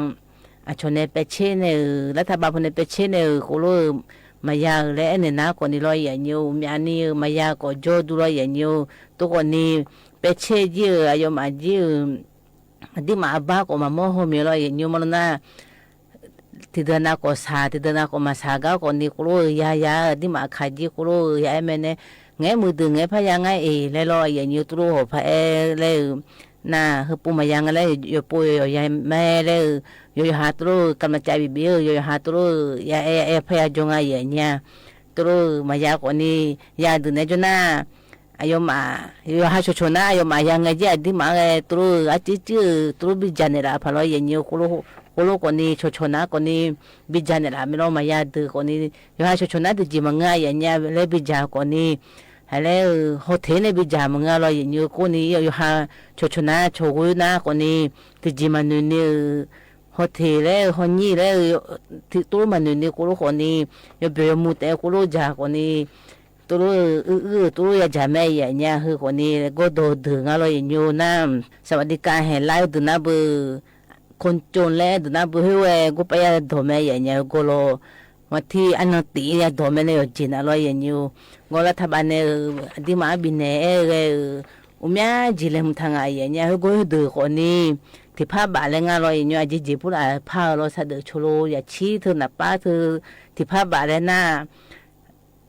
အဆိန့ၣ် ပဲာ်ချ့န့ၣ်ဧၢ รัฐบาลဖိန့ၣ် ပဲာ်ချ့န့ၣ်ဧၢ ကိးလိာ်ဧၢ မၤယၤဧၢ လၢအဲၣ်နဲၣ်နၤကိးနံၤလီၤ ယၤညိ မံၤအါနံၤဧၢ မၤယၤကိးကၠိဒူလီၤ ယၤညိ တိကိးနံၤ ပဲာ်ချ့ကၠံဧၢ အယီၤမးကၠံဧၢ အဒ်မးအဘါကိးမၤမိၢ်ဟီမံၤလီၤ ယၤညိ မ့ၢ်လီၤနၤ တံၤဒၢနၤကိးဆၣ် တံၤဒၢနၤကိးမၤဆၣ်ဂၤကိးနံၤ ကိးလိာ်ဧၢ ယၤယၤ ဒ်မးအခးကၠံ ကိးလိာ်ဧၢ ယၤအဲၣ်မဲာ်န့ၣ် ငဲမုာ်ဒုး ငဲဖးယၤငါအံၤ လဲၤလီၤ ယၤညိ တိလိာ်ဟီၣ်ဖးအဲၣ်လဲၣ်ဧၢ နၤ ဟၢပူၤမၤယၤငါလဲၣ် ယပိာ်ယီၤယၤမးလဲၣ်ဧၢ ယီၤယီၤဟးတိလိာ်ဧၢ ကမၤကးဘံၣ်ဘံၣ်ဧၢ ယီၤယီၤဟးတိလိာ်ဧၢ ယၤအဲၣ်ယၤအဲၣ်ဖးယၤကၠိငါ ယၤညိ တိလိာ်ဧၢ မၤယၤကိးနံၤ ယၤဒုးနဲၣ်ကၠိနၤ အယီၤမး ယီၤဟးဆိၣ်ဆိၣ်နၤ အယီၤမးယၤငဲကၠံ အဒ်မးဂ့ၤ တိလိာ်ဧၢ အကၠံကၠံဧၢ တိလိာ်ဘံၣ်ကၠၢ်နဲၣ်လးဖးလီၤ ယၤညိ ကိးလိာ်ကိးနံၤ ဆိၣ်ဆိၣ်နၤကိးနံၤ ဘံၣ်ကၠၢ်နဲၣ်လး မ့ၢ်လီၤ မၤယၤဒုးကိးနံၤ ယီၤဟးဆိၣ်ဆိၣ်နၤ တယံာ်မးငါ ယၤညိ လၢဘံၣ်ကၠၢ်ကိးနံၤ ဟဲလဲၣ်ဧၢ ဟီၣ်ထံးန့ၣ် ဘံၣ်ကၠၢ်မးငါလီၤ ယၤညိ ကိးနံၤ ယီၤဟးဆိၣ်ဆိၣ်နၤ ဆိၣ်ဂုၤနၤကိးနံၤ တယံာ်မးနုၤနံၤဧၢ ဟီၣ်ထံးလဲၣ် ဟီၣ်ညံၣ်လဲၣ် တိလိာ်မးနုၤနံၤ ကိးလိာ်ကိးနံၤ ယီၤဘျၢၣ်ယီၤမူၤတဲ ကိးလိာ်ကၠၢ်ကိးနံၤ တိလိာ်အုၣ်အုၣ် တိလိာ်ယၤကၠၢ်မး ယၤညိ ဟ့ၣ်ကိးနံၤ ကိးဒိၣ်ဒုးငါလီၤ ယၤညိ နၤ สวัสดิการ ဟဲလၢဒုးနၤဘၣ် คนจน လဲၣ် ဒုးနၤဘၣ် ဟ့ၣ်ဝဲ ကိးပယၤဒိးမး ယၤညိ ဟ့ၣ်ကိးလီၤ วันที่ အနံၣ်တံၢ် ယၤဒိးမးန့ၣ် ယီၤကၠံနၤလီၤ ယၤညိ ကိးလၢထးဘးန့ၣ် အဒ်မးအဘံၣ်နဲၣ်အဲၣ်ဂ့ၤ အိၣ်မးယံာ်လဲၣ်မုၢ်ထါငါ ယၤညိ ဟ့ၣ်ကိးဒုးကိးနံၤ တံၢ်ဖးဘၣ်လၢငါလီၤ ယၤညိ အယံာ်ယံာ်ဖိလၢအဖးလီၤ ဆၢဒၢးဆိလိ ယၤဆံသၢနပၢ်သၢ တံၢ်ဖးဘၣ်လၢနၤ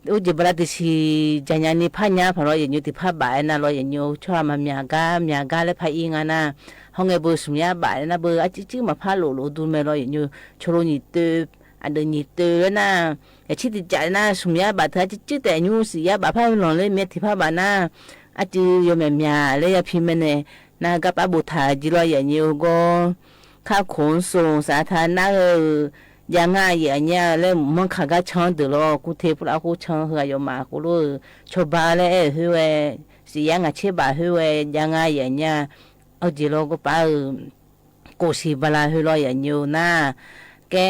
အိၣ်ကၠံဘၣ်လၢတဆံ ကၠၢ်ညါနံၤဖးညါဖးလီၤ ယၤညိ တံၢ်ဖးဘၣ်လၢနၤလီၤ ယၤညိ ဆိမၤမၠးဂၤ မၠးဂၤလၢဖးအံၤငါနၤ ဟီၣ်ငဲဘၣ် ဆူၣ်မၠါဘၣ်လၢနၤဘၣ် အကၠံကၠံမၤဖးလိာ်လိာ်ဒုးမးလီၤ ယၤညိ ဆိလိနံၣ်တၢ အဒုးနံၣ်တၢလၢနၤ ယဆံတကးလၢနၤ ဆူၣ်မၠါဘၣ်တၢ် အကၠံကၠံတဲာ်ညိ စံးယါဘၣ်ဖးလီၤလၢမ့ၢ်တံၢ်ဖးဘၣ်နၤ အကၠံယီၤမဲာ်မၠးလၢယၤဖံးမဲာ်န့ၣ် နၤ ကပာ်ဘိးထးကၠံလီၤ ယၤညိ ကိး ခါခိၣ်စိၣ် สาธารณะ ဧၢ ယၤငါ ယၤညိ လၢမီၣ်ခးဂၤဆၢဒၢးလီၤ ကူၣ်ထံဖိလၢအဃိဆၢဟ့ၣ် အယီၤမး ကိးလိာ်ဧၢ ဆိဘါလၢအဲၣ် ဟ့ၣ်ဝဲ စံးယါငါဆ့ဘၣ် ဟ့ၣ်ဝဲ ယၤငါ ယၤညိ အိၣ်ကၠံလီၤ ကိးပာ်ဧၢ ကိးဆံဘါလၢဟ့ၣ်လီၤ ယၤညိ နၤ ကဲ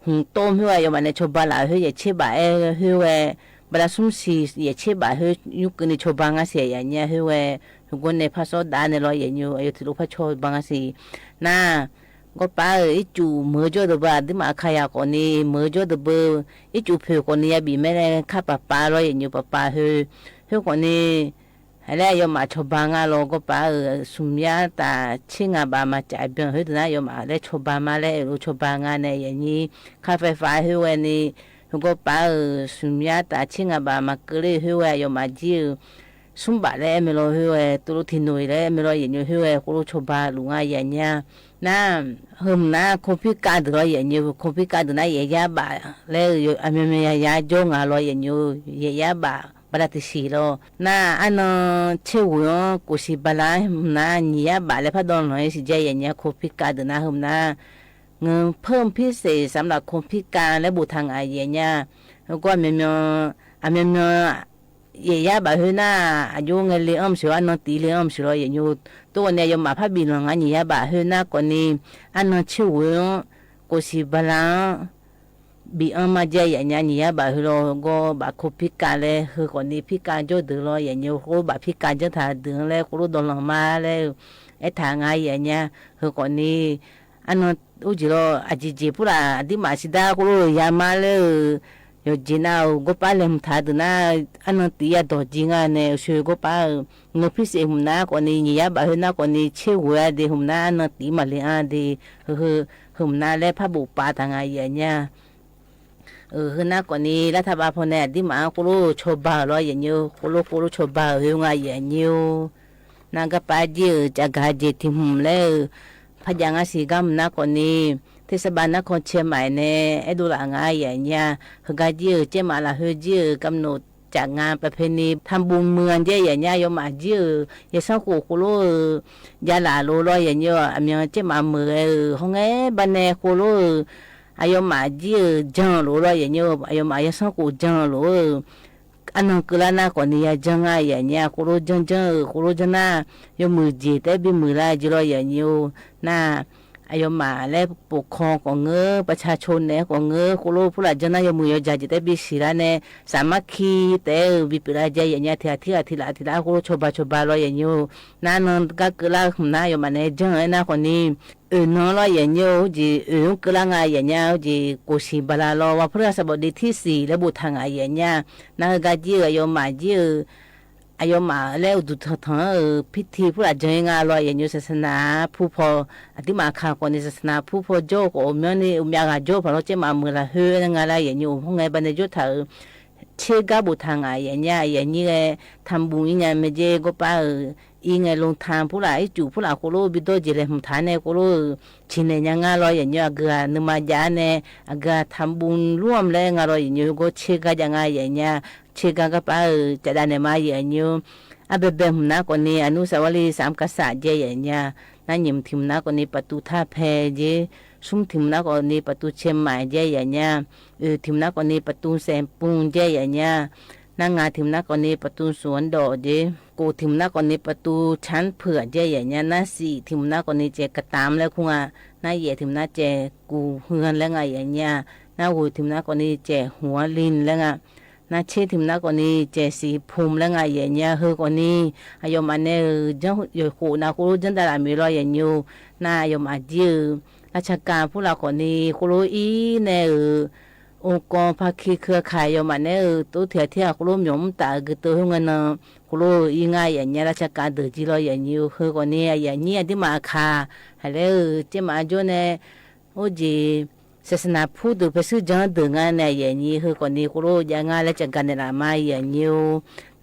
ဟုၣ်တိၢ် ဟ့ၣ်ဝဲ အယီၤမးန့ၣ် ဆိဘါလၢဟ့ၣ် ယဆ့ဘၣ်အဲၣ် ဟ့ၣ်ဝဲ ဘါလၢဆူၣ်ဆံး ယဆ့ဘၣ်ဟ့ၣ် ယူၢ်ကန့ၣ် ဆိဘါငါဆံး ယၤညိ ဟ့ၣ်ဝဲ ဟ့ၣ်ကိးန့ၣ် ဖးစီဒါန့ၣ်လီၤ ယၤညိ အယီၤထံၣ်လိာ်ဖးဆိဘါငါဆံး နၤ ကိးပာ်ဧၢ အ့ၣ်ကူၣ်မုာ်ကၠိတဘၣ် ဒ်မးအခါယၤကိးနံၤ မုာ်ကၠိတဘၣ် အ့ၣ်ကူၣ်ဖုၣ်ကိးနံၤ ယၤဘံၣ်မဲာ်န့ၣ် ခါပၤပၤလီၤ ယၤညိ ပၤပၤဟ့ၣ် ဟ့ၣ်ကိးနံၤ ဟဲလၢအယီၤမးဆိဘါငါလီၤ ကိးပာ်ဧၢ ဆူၣ်မၠါတၢ်ဆ့ငါဘၣ်မၤကၠးဘၣ် ဟ့ၣ်ဒုးနၤ ယီၤမးလၢဆိဘါမးလၢအဲၣ်လိာ်ဆိဘါငါန့ၣ် ယၤညိ ခါဖဲးဖးဟ့ၣ်ဝဲန့ၣ် ဟ့ၣ်ကိးပာ်ဧၢ ဆူၣ်မၠါတၢ်ဆ့ငါဘၣ်မၤကၢလၢဟ့ၣ်ဝဲ အယီၤမးကၠံဧၢ ဆူၣ်ဘၣ်လၢအဲၣ်မ့ၢ်လီၤ ဟ့ၣ်ဝဲ တိလိာ်ထံနိးလၢအဲၣ်မ့ၢ်လီၤ ယၤညိ ဟ့ၣ်ဝဲ ကိးလိာ်ဆိဘါလူၤငါ ယၤညိ နာ် เฮิ่มนา คนพิการเดือดร้อน ယဲၢ်ညိ คนพิการเดือดร้อน เยียวยาบัตร แล้ว อาเมียเมียยาย้าโจ้งาลอ ယဲၢ်ညိ เยียวยาบัตร บรรดาที่สี่ลอ นา် อันนั้น เชฟหัว โกศิบาลา เฮิ่มนา เยียวยาบัตร แล้ว พระดอนหน่อยสิ เยียวยา คนพิการเดือดร้อน เฮิ่มนา เงินเพิ่มพิเศษสำหรับคนพิการและบุตรทางอาเยียะ แล้วก็ อาเมียเมีย อาเมียเมีย เยียวยาบัตร เฮอนา อายุเงยเลียงอ้อมเสีย อันนั้นตี๋เลียงอ้อมเสียลอ ယဲၢ်ညိ တုၤန့ၣ် အယွမးဖးဘီလွင်ၢ် เยียวยาบัตร เฮอนา ก่อนนี้ อันนั้น เชฟหัว โกศิบาลา ဘီအီႇမး เยียวยา เยียวยาบัตร เฮอลอ ก็บัตรคนพิการ แล้ว เฮอก่อนนี้ พิการโจ้เดือดร้อน ယဲၢ်ညိ ก็บัตรพิการ เจ้าถาเดือดแล้ว ก็ดอนหลังมาแล้ว အဲၣ်ထၢၣ်ငါ เยียวยา เฮอก่อนนี้ อันนั้น အိၣ်ကီးလီၤ အကီးကီး ပူၤလၢ် အဒိၣ်မးစံးဒါ ကိုလိုယါမးလႄႈ ယိၤကီးနၤ ကိုပါလဲၤမုၢ်ထါတုၤနၤ အနီၢ်တံၢ်ယၤဒီးကံငါန့ၣ် ဆိၣ် ကိုပါဧၢ ငိုၢ်ဖံးစ့ၣ်မုၢ်နၤကိးန့ၣ် ညံၣ်ယါဘၣ်ဟဲနၤကိးန့ၣ် ဆ့ၣ်ဝဲဒၣ်မုၢ်နၤ အနီၢ်တံၢ်မၤလ့ၤအါဒၣ် ဟၢ ဟၢ မုၢ်နၤလၢဖးဘိၣ်ပာ်တၢ်ငါယဲၢ်ညါ အၢ ဟဲနၤကိးန့ၣ် လၢထးဘၣ်ဖီန့ၣ် အဒိၣ်မး ကိုလိုဆိဘၢၣ်လီၤယဲၢ်ညိ ကိုလိုကိုလိုဆိဘၢၣ်ဟဲငါယဲၢ်ညိ နၤကပာ်က့ၤဧၢ ကၠးဂၤက့ၤထံၣ်မုၢ်လၢ ဖးယၢ်ငါစံးကါမုၢ်နၤကိးန့ၣ် เทศบาลนครเชียงใหม่ န့ၣ် အဲၣ်ဒိးလၢအငါယဲၢ်ညါ ဟဲဂၤက့ၤဧၢ ကဲမးလၢဟဲက့ၤဧၢ ကမျိၣ်ကၠးငါပဖဲန့ၣ် ထမ်ဘူမုၢ်အက့ၤယဲၢ်ညါ ယိၤမးက့ၤဧၢ ယဲၢ်ဆၣ်ကိၣ် ကိုလိုဧၢ ယၤလၢ်လိၤလီၤယဲၢ်ညိ အမ့ၢ်ကဲမးမုၢ်ဂဲၤဧၢ ဟီၣ်ငဲဘၣ်နဲ ကိုလိုဧၢ အယိၤမးက့ၤဧၢ ကၠၢ်လိၤလီၤယဲၢ်ညိ အယိၤမးယဲၢ်ဆၣ်ကိၣ်ကၠၢ်လိၤဧၢ အနီၢ်ကလါနၤကိးန့ၣ် ယၤကၠၢ်ငါယဲၢ်ညါ ကိုလိုကၠၢ်ကၠၢ်ဧၢ ကိုလိုကၠၢ်နၤ ယိၤမုၢ်က့ၤ တဲဘံမုၢ်လၢက့ၤလီၤယဲၢ်ညိ နၤ အယိၤမးလၢပကိးကီးကိးဂၤ ประชาชน န့ၣ်ကိးဂၤ ကိုလိုဖုလၢ် ကၠၢ်နၤ ယိၤမုၢ်ယိၤကၠးက့ၤ တဲဘံစံးလၢန့ၣ် สามัคคี တဲဧၢ ဘံပၢၢ်လၢက့ၤယဲၢ်ညါ ထံၣ်ထံၣ်ထံၣ်လၢထံၣ်လၢ ကိုလိုဆိဘၢၣ်ဆိဘၢၣ်လီၤယဲၢ်ညိ နၤနီၢ်ကလါမုၢ်နၤ ယိၤမးန့ၣ် ကၠၢ်ဧၢနၤကိးန့ၣ် အၢၣ်နီၤလီၤယဲၢ်ညိ က့ၤ အၢၣ်ကလါငါယဲၢ်ညါ က့ၤကိၣ်ဆံးဘၣ်လၢ်လီၤ ဝၤဖုလၢ် စးဘီၣ်ဒ့ထံဆံး လၢဘိၣ်ထၣ်ငါယဲၢ်ညါ နၤဟဲဂၤက့ၤဧၢ အယိၤမးက့ၤဧၢ အယိၤမးလၢအိၣ်ဒူၣ်ထီၣ်ထီၣ်ဧၢ ဖံထံဖုလၢ် ကၠၢ်ငါလီၤယဲၢ်ညိ ศาสนาพุทธ ဖီ အဒိၣ်မးခါကိးန့ၣ် ศาสนาพุทธ ဖီကၠိကိး မၠိန့ၣ် အိၣ်မၠးဂၤကၠိဖးလီၤ ကဲမးမုၢ်လၢဟဲ နၤလၢယဲၢ်ညိ ဟီၣ်ငဲဘၣ်နဲ ကၠိထၣ်ဧၢ ဆ့ကၤဘိၣ်ထၣ်ငါယဲၢ်ညါ ယဲၢ်ညိဂဲၤ ထမ်ဘူအံၤညါ မ့ၢ်က့ၤ ကိုပါဧၢ အံၤဂဲၤ โรงทาน ဖုလၢ် အံၤစူၣ်ဖုလၢ် ကိုလိုဘံဒီက့ၤလဲၤမုၢ်ထါန့ၣ် ကိုလိုဧၢ ဆ့ၣ်နဲၣ်ညါငါလီၤယဲၢ်ညိ အဂၤနုမၤယါန့ၣ် အဂၤထမ်ဘူလူအီၤလၢငါလီၤယဲၢ်ညိ ကၠိဆ့ကၤယါငါယဲၢ်ညါ ဆ့ကၤကပာ်ဧၢ ကၠးဒၣ်နဲၣ်မးယဲၢ်ညိ အဘဲဘဲမုၢ်နၤကိးန့ၣ် อนุสาวรีย์สามกษัตริย์ က့ၤယဲၢ်ညါ နၤ ညိၣ်ထံၣ်မုၢ်နၤကိးန့ၣ် ประตูท่าแพ က့ၤ သုထံၣ်မုၢ်နၤကိးန့ၣ် ประตูเชียงใหม่ က့ၤယဲၢ်ညါ အၢၣ်ထံၣ်မုၢ်နၤကိးန့ၣ် ประตูแสนปูน က့ၤယဲၢ်ညါ နၤ ငါးထံၣ်မုၢ်နၤကိးန့ၣ် ประตูสวนดอก က့ၤ ကိုးထံၣ်မုၢ်နၤကိးန့ၣ် ประตูช้างเผือก က့ၤယဲၢ်ညါ နၤ ဆံးထံၣ်မုၢ်နၤကိးန့ၣ် ကဲးကတၢမ်လၢခူၣ်ဧါ နၤ ယဲၢ်ထံၣ်မုၢ်နၤ ကဲးကူၣ်ဟူလၢငါယဲၢ်ညါ နၤ ဃိးထံၣ်မုၢ်နၤကိးန့ၣ် ကဲးဟူလ့ၣ်လၢငါ နၤ ဆံးထံၣ်မုၢ်နၤကိးန့ၣ် ကဲးစံၣ်ဖူမ်လၢငါယဲၢ်ညါ ဟဲကိးန့ၣ် အယိၤမးနဲဧၢ ကၠိယိၤဃိးနၤ ကိုလိုကၠၢ်ဒၣ်လၢမ့ၢ်လီၤယဲၢ်ညိ နၤ အယိၤမးက့ၤဧၢ ราชการဖုလၢ်ကိးန့ၣ် ကိုလိုအံၤနဲဧၢ องค์กรภาคีเครือข่าย ယိၤမးနဲဧၢ တိထံၣ်ထံၣ် ကိုလိုမၠိၣ်မတၤအဂ့ၤတိဟဲငါနၤ ကိုလိုအံၤငါယဲၢ်ညါ ราชการဒၢးက့ၤလီၤယဲၢ်ညိ ဟဲကိးန့ၣ် အယဲၢ်ညိ အဒိၣ်မးအခါ ဟဲလၢဧၢ ကဲမးအကၠိန့ၣ် အိၣ်က့ၤ ศาสนาพุทธ ဒၢးဖဲဆူကၠၢ်ဒၢးငါန့ၣ် အယဲၢ်ညိ ဟဲကိးန့ၣ် ကိုလိုယါငါလၢကၠးကၤနဲၣ်လၢမးယဲၢ်ညိ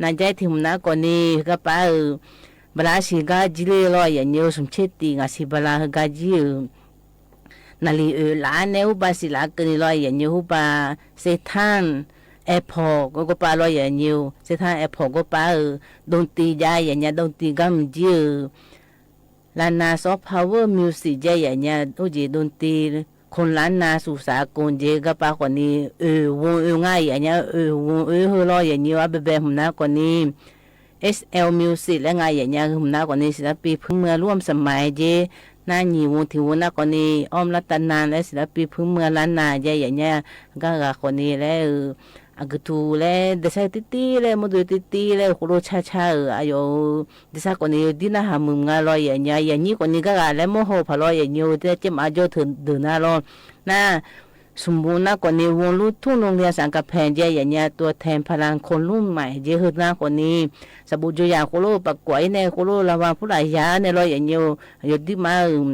နၤ ယဲၢ်ထံၣ်မုၢ်နၤကိးန့ၣ် ဟဲကပာ်ဧၢ ဘလါစံးကၤကၠံလ့လီၤယဲၢ်ညိ သုးဆ့တံၣ် ငါစံးဘလါ ဟဲကၤကၠံဧၢ နၣ်လံၤအၢၣ်လါန့ၣ် ဟူဘၣ်စံးလါကၢန့ၣ်လီၤယဲၢ်ညိ ဟူဘၣ် เซ็นทรัลแอร์พอร์ต ကပာ်လီၤယဲၢ်ညိ เซ็นทรัลแอร์พอร์ต ကပာ်ဧၢ ဒိၣ်တံၢ်ယါယဲၢ်ညါ ဒိၣ်တံၢ်ကါမုၢ်ကၠံဧၢ ลานา Soft Power Music က့ၤယဲၢ်ညါ အိၣ်က့ၤဒိၣ်တံၢ် คนล้านนาสู่สากล က့ၤ ကပာ်ကိးန့ၣ် အၢၣ်ဝူၤအၢငါယဲၢ်ညါ အၢၣ်ဝူၤအၢဟဲလီၤယဲၢ်ညိ အဘဲဘဲမုၢ်နၤကိးန့ၣ် เอสแอล Music လၢငါယဲၢ်ညါ မုၢ်နၤကိးန့ၣ် ศิลปินพื้นเมืองร่วมสมัย က့ၤ နၤ ညံၣ်ဝူၤထံၣ်ဝူၤနၤကိးန့ၣ် อ้อมรัตนา လၢ ศิลปินพื้นเมือง ล้านนา က့ၤယဲၢ်ညါ ကါဂၤကိးန့ၣ်လၢ အကထူလၢ ဒ်ဆၣ်တံၢ်တံၢ်လၢ မ့ၢ်ဒိၣ်တံၢ်တံၢ်လၢ ဃိလိဆါဆါဧၢ အယိၤ ဒ်ဆၣ်ကိးန့ၣ် ဒ်နၢ်ဟးမုာ်မုာ်လီၤယဲၢ်ညါ ယဲၢ်ညိကိးန့ၣ် ကါဂၤလၢမိၢ်ဟီၣ်ဖးလီၤယဲၢ်ညိ တဲက့ၤမးကၠိထၢၣ်ဒၢးနၤလီၤ နၤ สมบูรณ์နၤကိးန့ၣ် วงลูกทุ่งโรงเรียนสังกำแพง က့ၤယဲၢ်ညါ ตัวแทนพลังคนรุ่นใหม่ က့ၤ ဟဲနၤကိးန့ၣ် စးဘိးကၠိယၤဃိလိ ပကွၢ်အံၤန့ၣ် ဃိလိလၤဝါဖုလၢ်ယၤန့ၣ်လီၤယဲၢ်ညိ ယိၤဒ်မးဧၢ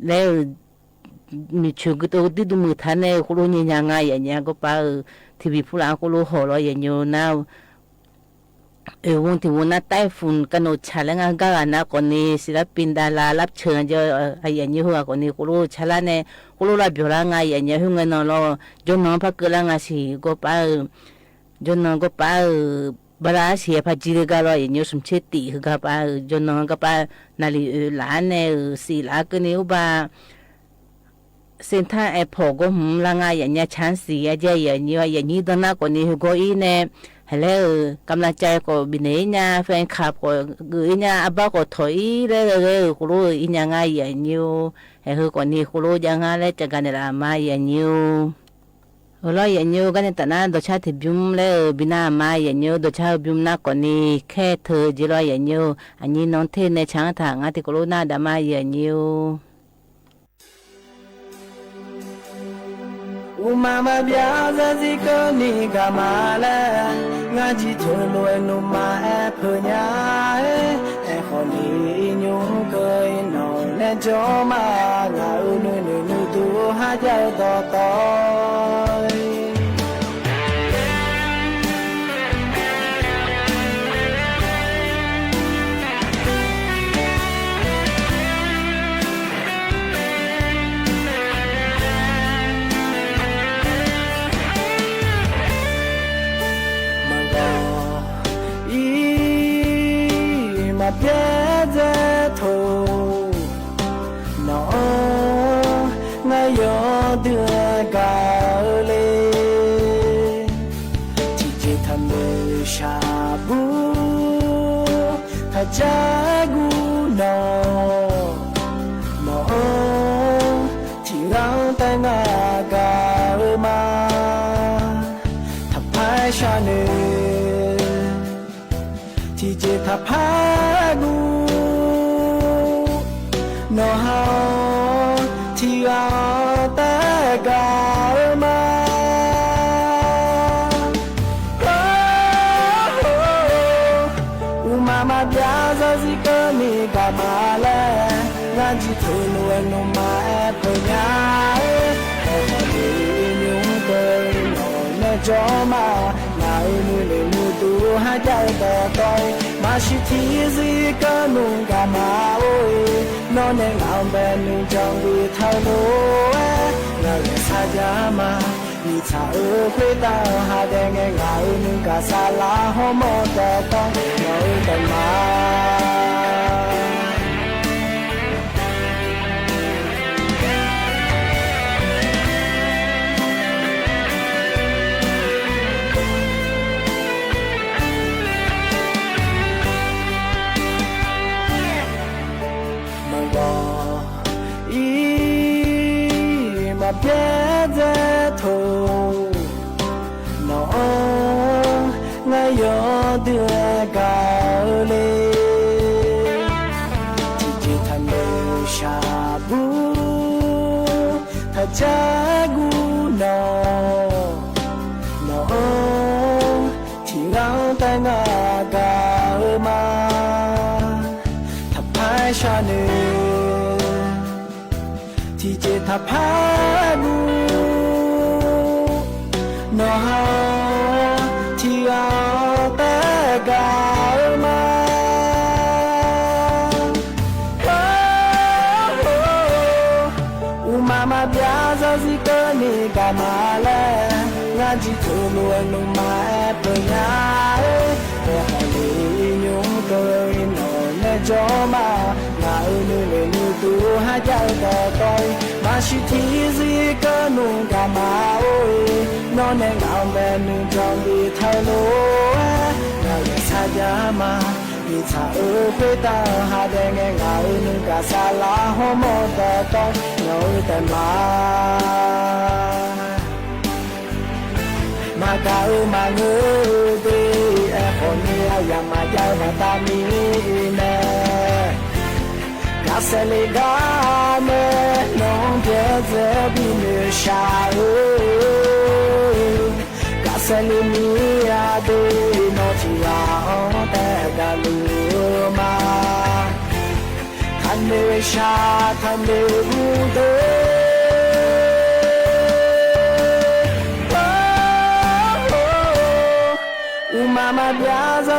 လၢ မုၢ်ဆူၣ်ကတိၤဒ်ဒုးမုၢ်ထါန့ၣ် ဃိလိညါညါငါယဲၢ်ညါ ကပာ်ဧၢ ထံၣ်ဝံၤဖုလၢ်ဃိလိဟီၣ်လီၤယဲၢ်ညိ နၤ အဝုန်းတံၢ်ဝုန်း နာ်တၢ်ၾူၼ် ကနိးဆၣ်လၢ ငါဂၤဂၤ နာ်ကီးန့ၣ် ศิลปิน ดารารับเชิญ ယဲ အယဲၢ်ညိဟူ ကီးန့ၣ် ဃိလိၣ်ဆါလၢ်န့ၣ် ဃိလိၣ်လၢ်ဘျီၣ်လၢ် ငါယဲၢ်ညိဟူ ငဲၢ်နီၢ်လီၤ ယိနီၢ်ဖးကၢလၢ် ငါဆံး ကီးပၢ်ဧၢ ယိနီၢ်ကီးပၢ်ဧၢ ဘၣ်လၢ်ဆံး ဖးကံတဂၤလီၤ ယဲၢ်ညိ สมเชษฐี ဃုဂၤပၢ်ဧၢ ယိနီၢ်ကီးပၢ် နၣ်လံၣ်အၢလၢ်န့ၣ် စံးလၢ်ကၢန့ၣ် အိၣ်ဘၣ် เซ็นทรัลแอร์พอร์ต ကီၢ်ဟူလၢ် ငါယဲၢ်ညိ ချၢၣ်စံး အယဲၢ်ယဲၢ်ညိ ယဲၢ်ညိဒီး နာ်ကီးန့ၣ် ဟူကီးအံၤန့ၣ် ဟဲလၢအၢ กำลังใจ ကီး ဘံၣ်န့ၣ်ညါ แฟนคลับ ကီး ဂုာ်အံၤညါ အဘၣ်ကီးထိးအံၤ လၢဂ့ၤဂ့ၤ ဃိလိၣ်အံၤညါ ငါယဲၢ်ညိ ဟဲဟူကီးန့ၣ် ဃိလိၣ်ယါ ငါလၢကကါန့ၣ်လၢအမါယဲၢ်ညိ အၢလီၤ ယဲၢ်ညိ ကါန့ၣ် တၢ်နါ ဒီးဆါထံၣ်ဘျုးလၢအၢ ဘံၣ်နၢ်အမါယဲၢ်ညိ ဒီးဆါဘျုးနာ်ကီးန့ၣ် ခဲထၢၣ်က့လီၤ ယဲၢ်ညိ အညိနီၢ်ထဲန့ၣ် ဆၢထၢၣ် ငါတံၤကီးလိၣ်နၢ်ဒါမါယဲၢ်ညိ အိၣ်မးမးဘျါ စၢၤစ့ၢ်ကီးန့ၣ် ကမၣ်လၢ ငါကံၣ်ထၢၣ်လိာ်အဲၣ်နုာ်မး အဲၣ်ဖၢညါ အဲၣ်ဃီန့ၣ် ညိကၢအံၤနီၢ်နဲကၠီမး ငါအၢနုာ်န့ၣ် နုာ်တူၢ်ဟါကၢတီတီ အံၤ မၤဘျါစဲထိၣ် နီၢ် ငါယီၤဒုးအကါလၢ ထံၣ်က့ၤထးမုၢ်ဆၣ်ဘူ ထးကၠၢ်ကူနီၢ် နီၢ် ထံၣ်ဂီၤတၢ်ငါကါမး ထးဖးဆၣ်နုာ် ထံၣ်က့ၤထးဖးကူ နီၢ်ဟီ ထံၣ်ဂီၤတၢ်ကါမး အိၣ်မးမးဘျါ စၢၤစ့ၢ်ကီးန့ၣ် ကမၣ်လၢ ငါကံၣ်ထၢၣ်လိာ်အဲၣ်နုာ်မး အဲၣ်ဖၢညါ အဲၣ်ဃီန့ၣ် ညိကၢအံၤနီၢ်နဲကၠီမး နၤအၢနုာ်န့ၣ်နုာ်တူၢ်ဟါကၢတီတီ မၤဆံးထံၣ်စ့ၢ်ကီးနုာ်ကမၣ်အိၣ်အံၤ နီၢ်နဲငါဘဲနုာ်ကၠီဝံၤထၢလိာ်ဝဲ နၤဂဲၤဆါယါမး မံၤဆၣ်အၢဃ့တၢ်ဟးဒဲး နဲငါအၢနုာ်ကစၢ်လၢဟီမီၢ်တီတီ နီၢ်အၢတမါ မၤဘီ အံၤ မၤဘျါစဲထိၣ် နီၢ် ငါယီၤဒုးအကါလၢ ထံၣ်က့ၤထးမုၢ်ဆၣ်ဘူ ထးကၠၢ်ကူနီၢ် နီၢ် ထံၣ်ဂီၤတၢ်ငါကါမး ထးဖးဆၣ်နုာ် ထံၣ်က့ၤထးဖးကူ နီၢ်ဟီ ထံၣ်ဂီၤတၢ်ကါမး အိၣ်မးမးဘျါ စၢၤစ့ၢ်ကီးန့ၣ် ကမၣ်လၢ ငါကံၣ်ထၢၣ်လိာ်အဲၣ်နုာ်မး အဲၣ်ဖၢညါ အဲၣ်ဃီန့ၣ် ညိကၢအံၤနီၢ်နဲကၠီမး နၤအၢနုာ်န့ၣ်နုာ်တူၢ်ဟါကၢတီတီ မၤဆံးထံၣ်စ့ၢ်ကီးနုာ် ကမၣ်အိၣ်အံၤ နီၢ်နဲငါဘဲနုာ်ကၠီဝံၤထၢလိာ်ဝဲ နၤဂဲၤဆါယါမး မံၤဆၣ်အၢဃ့တၢ်ဟးဒဲး နဲငါအၢနုာ်ကစၢ်လၢဟီမီၢ်တီတီ နီၢ်အၢတမါ မၤကၤအၢမၤငၢၢ်ဒ့ အဲၣ်ဃီန့ၣ် အယၤမၤယါဘၣ်တၢ်မံၤအံၤန့ၣ် ကစဲးလ့ဂၤမဲ နီၢ်ပျဲၢ်စဲးဘံၣ်မုၢ်ဆှါဧၢ ကစဲးလ့မံၤအဒ့ နီၢ်ထံၣ်ဂၤအီၤတဂၤလူၤမး ထးမ့ၢ်ဆှါထးမ့ၢ်ဘူဒ့ အိၣ်မးမးဘျါစၢၤ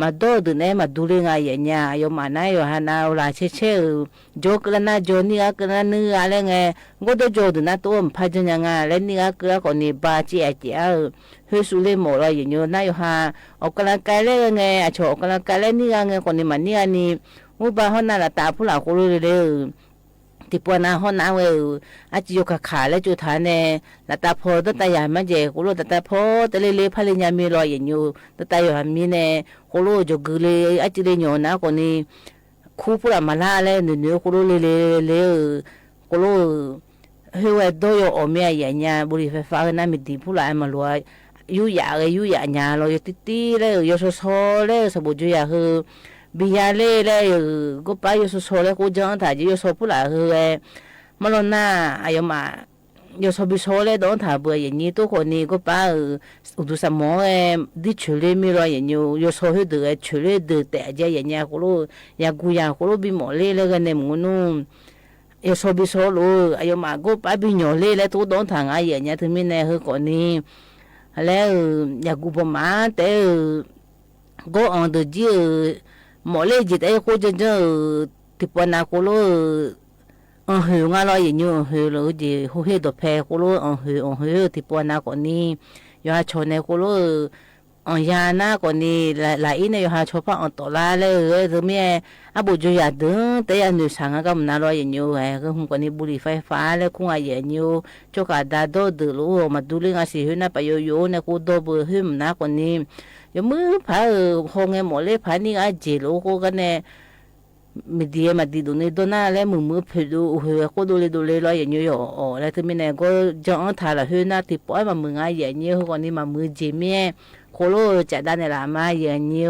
မၤဒီးဒုးနဲ မၤဒူလ့ငါယဲၢ်ညါ အယိုမးနၢ်ယိၤဟၣ်နၢ်အိၣ်လၢဆဲးဆဲးဧိၤ ကၠီကလၢနၢ်ကၠီ နံၣ်ဂၤကလၢနၢ်နံၣ်ဂၤလၢငဲ ကိးဒီးကၠီဒုးနၢ်တအိၣ် မဖးကၠီညါငါ လၢနံၣ်ဂၤကလၢကိးနံၤ ဘါစ့အစ့အါဧိၤ ဟ့ၣ်ဆူလ့မိၢ်လီၤယဲၢ်ညိ နၢ်ယိၤဟၣ် အီၣ်ကလၢကဲလၢငဲ အဆီၣ်အီၣ်ကလၢကဲလၢနံၣ်ဂၤငဲ ကိးနံၤမးနံၣ်ဂၤနံၤ အိၣ်ဘၣ်ဟီၣ်နၢ်လၢတၢ်ဖိလၢ်ဃိလိလ့ဧိၤ တံၤပှၢ်နၤဟီၣ်နၢ်ဝဲဧိၤ အစံယိၤခးခးလၢကၠိထးနဲ လၢတၢ်ဖီတၢ်တၢ်ယၤမ့ၢ်ကဲ ဃိလိတၢ်တၢ်ဖီတၢ်လ့လ့ ဖးလ့ညါမ့ၢ်လီၤယဲၢ်ညိ တၢ်တၢ်ယွၤမံန့ၣ် ဃိလိကၠီၤကုလ့ အစံလ့ညိၣ်နၢ်ကိးနံၤ ခူဖိလၢ်မၤလၢ်လၢနုာ်နုာ်ဃိလိလ့လ့လ့ဧိၤ ဃိလိဧိၤ ဟ့ၣ်ဝဲဒီးယီၤအီၣ်မ့ၢ်အယဲၢ်ညါ ဘူရံၣ်ဖဲဖးဧိၤ နၢ်မံၤဒံးဖိလၢ်အမၤလိာ် ယူးယၤဂ့ၤယူးယၤညါလီၤ ယီၤတံၢ်တံၢ်လၢဧိၤ ယီၤဆီဆီလၢဧိၤ ဆၣ်ဘိၣ်ကၠိယၤဧိၤ ဘံယါလ့လၢဧိၤ ကိးပၤယီၤဆီဆီလၢ ကိးကၠီထးကၠီ ယီၤဆီဖိလၢ်ဧိၤဝဲ မ့ၢ်လီၤနၢ် အယိုမး ယီၤဆီဘံဆီလၢဒီးထးဘၣ်ယဲၢ်ညိ တိခိးနံၤ ကိးပၤဧိၤ အိၣ်သူၣ်စၢ်မီၤဝဲ ဒ်ဆၢလ့မ့ၢ်လီၤယဲၢ်ညိ ယီၤဆီဟ့ၣ်ဒုးဂဲၤဆၢလ့ဒုးတဲာ်ကဲယဲၢ်ညါဃိလိ ယၤကူယၤဃိလိဘံမီၣ်လ့လၢဂဲၤန့ၣ်မုၢ်နူ ယီၤဆီဘံဆီလီၤ အယိုမး ကိးပၤဘံညီၣ်လ့လၢ တိဒီးထးငါယဲၢ်ညါ တမံၤန့ၣ် ဟ့ၣ်ကိးနံၤ လၢဧိၤ ယၤကူဘီမးတဲဧိၤ ကိးအီၤဒုးကံၢ်ဧိၤ မီၣ်လ့ကံၢ်တဲဃိကၠၢကၠၢဧိၤ တံၤပှၢ်နၤဃိလိဧိၤ အီၣ်ဟုၣ်ငါလီၤယဲၢ်ညိ အီၣ်ဟုၣ်လီၤက့ၤ ဟိဟ့ၣ်ဒီးဖဲဃိလိ အီၣ်ဟုၣ်အီၣ်ဟုၣ် တံၤပှၢ်နၤကိးနံၤ ယွၤဟးဆီၣ်န့ၣ်ဃိလိဧိၤ အီၣ်ယၤနၢ်ကိးနံၤ လၢအံၤန့ၣ် ယွၤဟးဆီၣ်ဖးအီၣ်တီၢ်လၢလၢဧိၤ တမ့ၢ် အဘိၣ်ကၠိယၤဒုး တဲယၤနုာ်ဆၣ်ငါကမၤနၢ်လီၤယဲၢ်ညိဧိၤ ဂ့ၤဟုၣ်ကိးနံၤ ဘူရံၣ်ဖဲဖးလၢခူငါယဲၢ်ညိ ကၠီကဒါဒီဒုးလိာ် မၤဒူလ့ငါစံး ဟ့ၣ်နၢ်ပာ်ယိယိန့ၣ် ဃိဒီဘၢဟ့ၣ်မနုၤကိးနံၤ ယမုၢ်ဖးဧိၤ ဟီၣ်ငဲမီၣ်လ့ဖးနံၣ်ဂၤက့ၤလိာ် ဃိကန့ၣ် မ့ၢ်ဒ်အံၤမၤဒ်ဒိၣ်န့ၣ် ဒီးနၢ်လၢမုာ်မုာ်ဖုးဒိၣ် အိၣ်ဟုၣ်ဝဲဃိဒိၣ်လ့ဒိၣ်လ့လီၤယဲၢ်ညိ ယီၤအီၣ်လၢတမံၤန့ၣ် ကိးကၠီအီထးလီၤ ဟ့ၣ်နၢ်တံၤပှၢ်မၤမုာ်ငါယဲၢ်ညိ ဟ့ၣ်ကိးနံၤမၤမုာ်က့ၤမ့ၢ် ဃိလိစးဒၣ်န့ၣ်လီၤ မါယဲၢ်ညိ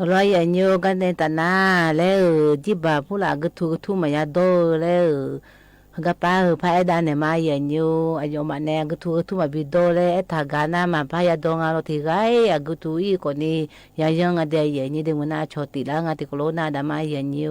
လီၤယဲၢ်ညိ ကန့ၣ်တၢ်နါ လၢဧိၤ ဒံၣ်ဘၣ်ဖိလၢ် အကထူကထူမၤယါဒီလၢဧိၤ ဟ့ၣ်ဂံၢ်ပၢ်ဧိၤ ဖးအဲၣ်ဒၣ်န့ၣ် မါယဲၢ်ညိ အယိုမးန့ၣ် အကထူကထူမၤဘံဒီလၢ အဲၣ်ထၢၣ်ဂၤနၢ်မၤဖးယါဒီငါလီၤ တံၢ်ဂၤအံၤ အကထူအံၤကိးနံၤ ယၤယၢ်ငါဒဲးယဲၢ်ညိ ဒ့မုၢ်နၢ်အဆီၣ်တံၢ်လၢငါတံၤကလိနၢ်ဒၣ် မါယဲၢ်ညိ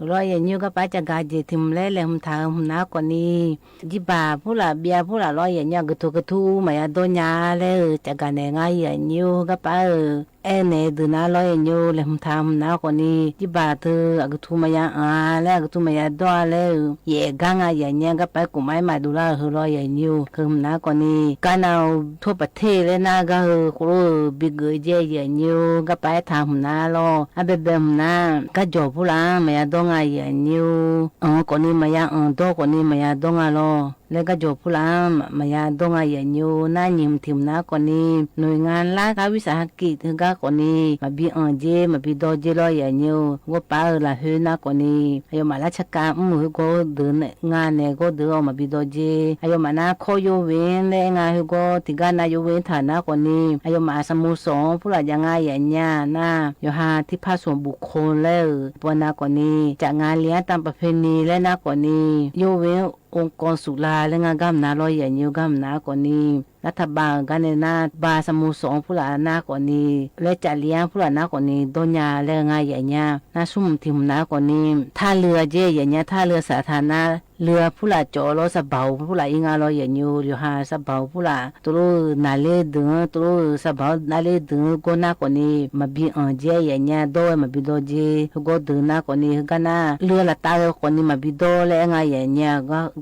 လီၤယဲၢ်ညိ ဟ့ၣ်ဂံၢ်ပၢ်စးဂၤက့ၤ ထံၣ်မုၢ်လၢလဲၤမုၢ်ထါမုၢ်နၤကိးနံၤ ဒံၣ်ဘၣ်ဖိလၢ် ဘံယါဖိလၢ်လီၤယဲၢ်ညိ အကထူကထူမၤယါဒီညါလၢ စးဂၤန့ၣ် မါယဲၢ်ညိ ဟ့ၣ်ဂံၢ်ပၢ်ဧိၤ အဲၣ်န့ၣ်ဒုးနၤလီၤယဲၢ်ညိ လဲၤမုၢ်ထါမုၢ်နၤကိးနံၤ ဒံၣ်ဘၣ်သု အကထူမၤယါအါ လၢအကထူမၤယါဒီလၢ ယဲၢ်ဂၤ မါယဲၢ်ညိ ဟ့ၣ်ဂံၢ်ပၢ်ကိးမး မၤဒိၣ်လၢဧိၤလီၤယဲၢ်ညိ ကမုၢ်နၤကိးနံၤ ကါနၤ ထိၣ်ပထ့ၣ်လၢနၢ်ဂၤဧိၤ ဃိလိဧိၤ ဘံဂ့ၤကဲယဲၢ်ညိ ဟ့ၣ်ဂံၢ်ပၢ်အဲၣ်ထၢၣ်မုၢ်နၤလီၤ အဘဲဘဲမုၢ်နၤ ကၠီဖိလၢ် မၤယါဒီငါယဲၢ်ညိ အီၣ်ကိးနံၤမၤယါအီၣ် ဒီကိးနံၤမၤယါဒီငါလီၤ လၢကၠီဖိလၢ် မၤယါဒီငါယဲၢ်ညိ နၢ်နံၤမုၢ်ထံၣ်မုၢ်နၤကိးနံၤ နွံဂၤလၢ် ကါဝံစၢ်ဟးကံၣ် ဟ့ၣ်ဂံၢ်ကိးနံၤ မၤဘံအီၣ်က့ၤ မၤဘံဒီက့ၤလီၤယဲၢ်ညိ ဟ့ၣ်ဂံၢ်ပၢ်ဧိၤ လၢဟ့ၣ်နၢ်ကိးနံၤ အယိုမးလၢဆကၣ် အမုၢ်ဟ့ၣ်ဂံၢ်ဒုး ငါန့ၣ် ဟ့ၣ်ဂံၢ်ဒုးအီၤ မၤဘံဒီက့ၤ အယိုမးနၢ် ခီယိဝ့ၣ်လၢ အဲၣ်ဂံၢ်ဟ့ၣ်ဂံၢ် တံၢ်ဂၤနၢ်ယိဝ့ၣ်ထၢၣ်နၢ်ကိးနံၤ အယိုမး စမိၢ်စီၣ်ဖိလၢ် ယါငါယဲၢ်ညိ နၢ် ယိၤဟၣ်ထံဖးစိၣ်ဘူၣ်ခိၣ်လၢ ပှၤနၢ်ကိးနံၤ ကၠးငါလံ တၢ်ပဖဲနံၤလၢနၢ်ကိးနံၤ ယိဝ့ၣ် အိၣ်ကီၢ်စူၣ်လၢ်လၢ ဂၤမုၢ်နၤလီၤယဲၢ်ညိ ဂၤမုၢ်နၤကိးနံၤ လၢထးဘးဂၤန့ၣ်နၢ် ဘၣ်စမိၢ်စီၣ်ဖိလၢ်နၢ်ကိးနံၤ လၢကၠးလံဖိလၢ်နၢ်ကိးနံၤ ဒီညါလၢဂၤယဲၢ်ညိ နၢ်ဆူၣ်မုၢ်ထံၣ်မုၢ်နၤကိးနံၤ ထၣ်လၢာ်ကဲယဲၢ်ညိ ထၣ်လၢာ်စးထၣ်နၢ် လၢာ်ဖိလၢ်ကၠီလီၤ စၢ်ဘၣ်ဖိလၢ်အံၤဂၤလီၤယဲၢ်ညိ ယိၤဟၣ်စၢ်ဘၣ်ဖိလၢ် တလိၣ်နၢ်လၢဒုး တလိၣ်စၢ်ဘၣ်နၢ်လၢဒုး ဟ့ၣ်ဂံၢ်နၢ်ကိးနံၤ မၤဘံအီၣ်က့ၤယဲၢ်ညိ ဒီဝဲမၤဘံဒီက့ၤ ဟ့ၣ်ဂံၢ်ဒုးနၢ်ကိးနံၤ ဟ့ၣ်ဂံၢ်နၢ် လၢာ်လၢတၢ်ဂၤကိးနံၤ မၤဘံဒီလၢဂၤယဲၢ်ညိ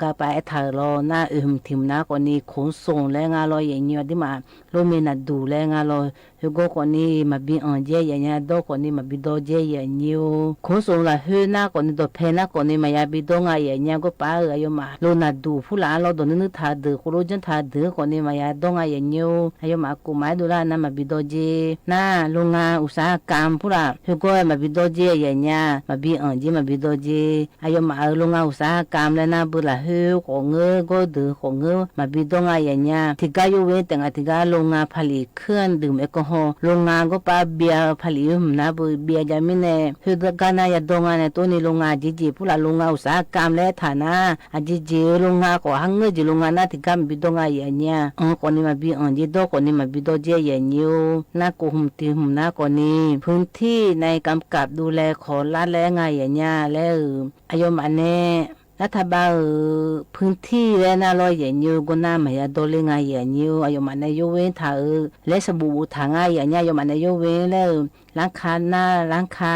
ဂၤပၢ်အဲၣ်ထၢၣ်လီၤ နၢ်အၢၣ်မုၢ်ထံၣ်မုၢ်နၤကိးနံၤ ခိၣ်စိၣ်လၢဂၤလီၤယဲၢ်ညိ ဒ်မး လိမ့ၢ်နၢ်ဒူၣ်လၢဂၤလီၤ ဟ့ၣ်ဂံၢ်ကိးနံၤ မၤဘံအီၣ်က့ၤယဲၢ်ညိ ဒီကိးနံၤ မၤဘံဒီက့ၤယဲၢ်ညိ ခိၣ်စိၣ်လၢဟ့ၣ်နၢ်ကိးနံၤ ဒီးဖဲနၢ်ကိးနံၤ မၤယါဘံဒီဂၤယဲၢ်ညိ ဟ့ၣ်ဂံၢ်ပၢ်ဧိၤ အယိုမး လိနၢ်ဒူၣ်ဖိလၢ်လီၤ ဒီးနၢ်နၢ်ထၢၣ်ဒုး ဃိလိကၠၢထၢၣ်ဒုးကိးနံၤ မၤယါဒီဂၤယဲၢ်ညိ အယိုမး ကိးမးဒိၣ်လၢနၢ်မၤဘံဒီက့ၤ နၢ် လိၣ်ဂၤ အိၣ်စၢ်ကၢမ်ဖိလၢ် ဟ့ၣ်ဂံၢ်မၤဘံဒီက့ၤယဲၢ်ညိ မၤဘံအီၣ်က့ၤ မၤဘံဒီက့ၤ အယိုမးဧိၤ လိၣ်ဂၤ အိၣ်စၢ်ကၢမ်လၢနၢ်ဘုလၢ် ဟ့ၣ်ဂံၢ်ကိးဂၤ ဟ့ၣ်ဂံၢ်ဒုးကိးဂၤ မၤဘံဒီဂၤယဲၢ်ညိ တံၢ်ဂၤယိဝ့ၣ်တဲာ်ဂၤ တံၢ်ဂၤလိၣ်ဂၤ ဖးလံာ် ခဲဒုးမ့ၢ်ကဟီ လိၣ်ဂၤ ဟ့ၣ်ဂံၢ်ပၢ်ဘံဖးလံာ် မုၢ်နၤဘုဘံယါမံန့ၣ် ဟ့ၣ်ဂံၢ်နၢ်ယါဒီဂၤန့ၣ် တိၢ်နီၣ်လိၣ်ဂၤ အက့က့ၤဖိလၢ် လိၣ်ဂၤ အိၣ်စၢ်ကၢမ်လၢထၢၣ်နၢ် အက့က့ၤ လိၣ်ဂၤကိး ဟးဂံၢ်က့ၤလိၣ်ဂၤ နၢ်တံၢ်ဂၤမၤဘံဒီဂၤယဲၢ်ညိ အီၣ်ကိးနံၤ မၤဘံအီၣ်က့ၤ ဒီကိးနံၤ မၤဘံဒီက့ၤယဲၢ်ညိ နၢ်ကိးမုၢ်ထံၣ်မုၢ်နၤကိးနံၤ ဖုထံၣ် နၢ်ကမ်ကပ် ဒူလဲၤခီလၢ်လၢဂၤယဲၢ်ညိ လၢဧိၤ အယိုမးန့ၣ် รัฐบาล เอ่อ พื้นที่แล้วนะลอเยียะญิว ก็หน้าหมายาดอลเล่งาเยียะญิว อะยอมะแนโยกเว้นถา เอ่อ และสบู่บู่ถางาเยียะญิว อะยอมะแนโยกเว้นแล้ว เอ่อ ร้านค้าหน้าร้านค้า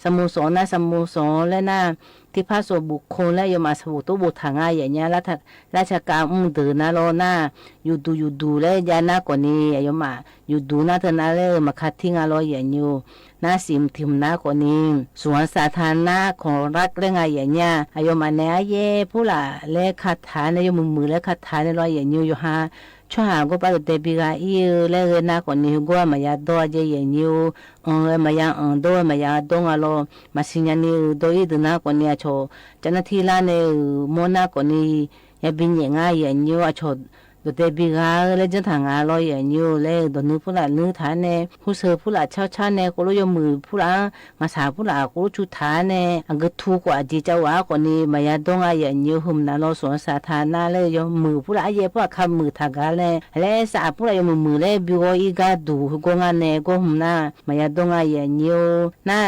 สโมสรหน้าสโมสร และหน้าที่พักส่วนบุคคล และอะยอมะสบู่โต๊ะบู่ถางาเยียะญิว รัฐ ราชการอุ้มเดินนะลอหน้า อยู่ดูอยู่ดู และยาหน้าก่อนนี้ อะยอมะ อยู่ดูหน้าเธอหน้าแล้ว เอ่อ มาคัดทิ้งงาลอเยียะญิว หน้าสิมถิ่มหน้าก่อนนี้ สวนสาธารณะของรัฐเล่งาเยียะญิว อะยอมะแนอะเย้ผู้ละ และคัดถางแนโยกหมื่นๆ และคัดถางแนลอเยียะญิว อยู่หา ช่วยหาก็ปะเตปีกาอี้ เอ่อ และเอ่ยหน้าก่อนนี้ ก็หมายาดอเยียะญิว เอ่อ หมายา เอ่อ ดอ หมายาดองาลอ มาสิญญานี้ เอ่อ ดออี้เดินหน้าก่อนนี้ อะโฉ เจ้าหน้าที่รัฐเนี่ย เอ่อ มอหน้าก่อนนี้ ยาบินเยียะงาเยียะญิว อะโฉ โดดเตปีกา เอ่อ และเจิ่งถางงาลอเยียะญิว และ เอ่อ ดอนึกผู้ละนึกถางแน ฮู้เซิงผู้ละเช่าๆ แน โกโลยกมือผู้ละ งาสาผู้ละ โกโลชูถางแน อังกึ่งทูกว่าจีเจ้าว่าก่อนนี้ หมายาดองาเยียะญิว หื้มหน้าลอสวนสาธารณะ และยกมือผู้ละเย้ผู้ละคำมือถางงาแน และสะอาดผู้ละยกมือๆ และบิวก็อี้กาดูก็งาแน ก็หื้มหน้า หมายาดองาเยียะญิว หน้า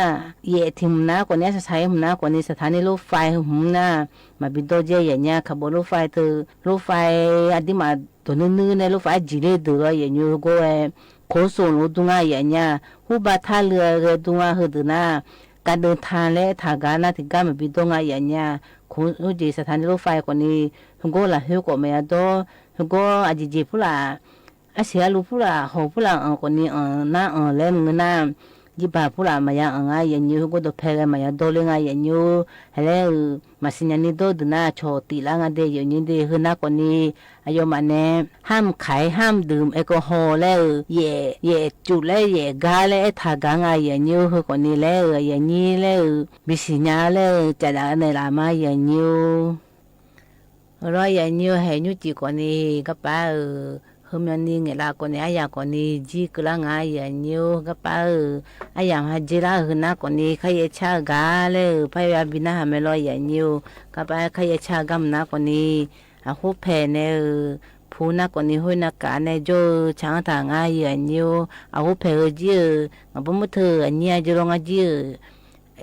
เยียะถิ่มหน้าก่อนนี้ สถานีหื้มหน้าก่อนนี้ สถานีรถไฟหื้มหน้า มาบินดอเยียะเยียะญิว ขบวนรถไฟเตอ รถไฟอะตี้มาตั๋วนึ่งๆ แน รถไฟอะจีเล่เดินลอเยียะญิว ก็ เอ่อ ขนส่งลงดูงาเยียะญิว ฮู้บ่าท่าเรือเรือดูงาหื้อเดินหน้า การเดินทางและถางงาหน้าถึงก้ามาบินดองาเยียะญิว ขน ฮู้เจสถานีรถไฟก่อนนี้ ฮู้ก็ละฮู้ก็หมายาดอ ฮู้ก็อะจีเจผู้ละ อะเสียลูกผู้ละ หอผู้ละ เอ่อ ก่อนนี้ เอ่อ หน้า เอ่อ และมือหน้า ยี่บ่าผู้ละ หมายา เอ่อ งาเยียะญิว ฮู้ก็ดอแพง หมายาดอเล่งาเยียะญิว และ เอ่อ มาสิญญานี้ดอเดินหน้า โฉติละงาเดเยียะญิวเด หื้อหน้าก่อนนี้ อะยอมะแน ห้ามขายห้ามดื่มแอลกอฮอล์ และ เอ่อ เยียะ เยียะจูดและเยียะก๊าซและถางงาเยียะญิว หื้อก่อนนี้ และ เอ่อ เยียะญิว และ เอ่อ มีสิญญา และ เอ่อ จะด่าในหลามาเยียะญิว ลอเยียะญิว แหยุจิก่อนนี้ ก้าป๊า เอ่อ หื้อมีอันนี้เงะละก่อนนี้ อะยะก่อนนี้ จี้กึ๊ดละงาเยียะญิว ก้าป๊า เอ่อ อะยะหาเจละหื้อหน้าก่อนนี้ ใค่เยียะชาก๊า และ เอ่อ พยายามบินหน้าหาแม่ลอเยียะญิว ก้าป๊า ใค่เยียะชาก๊าหน้าก่อนนี้ อะฮู้แผนแน เอ่อ ภูหน้าก่อนนี้ ห้วยหน้ากา แน โจ้ เอ่อ ช้างถางงาเยียะญิว อะฮู้แผน เอ่อ จี้ เอ่อ งาบ่มือเถิง อะเยียะ เอ่อ จะลองอะจี้ เอ่อ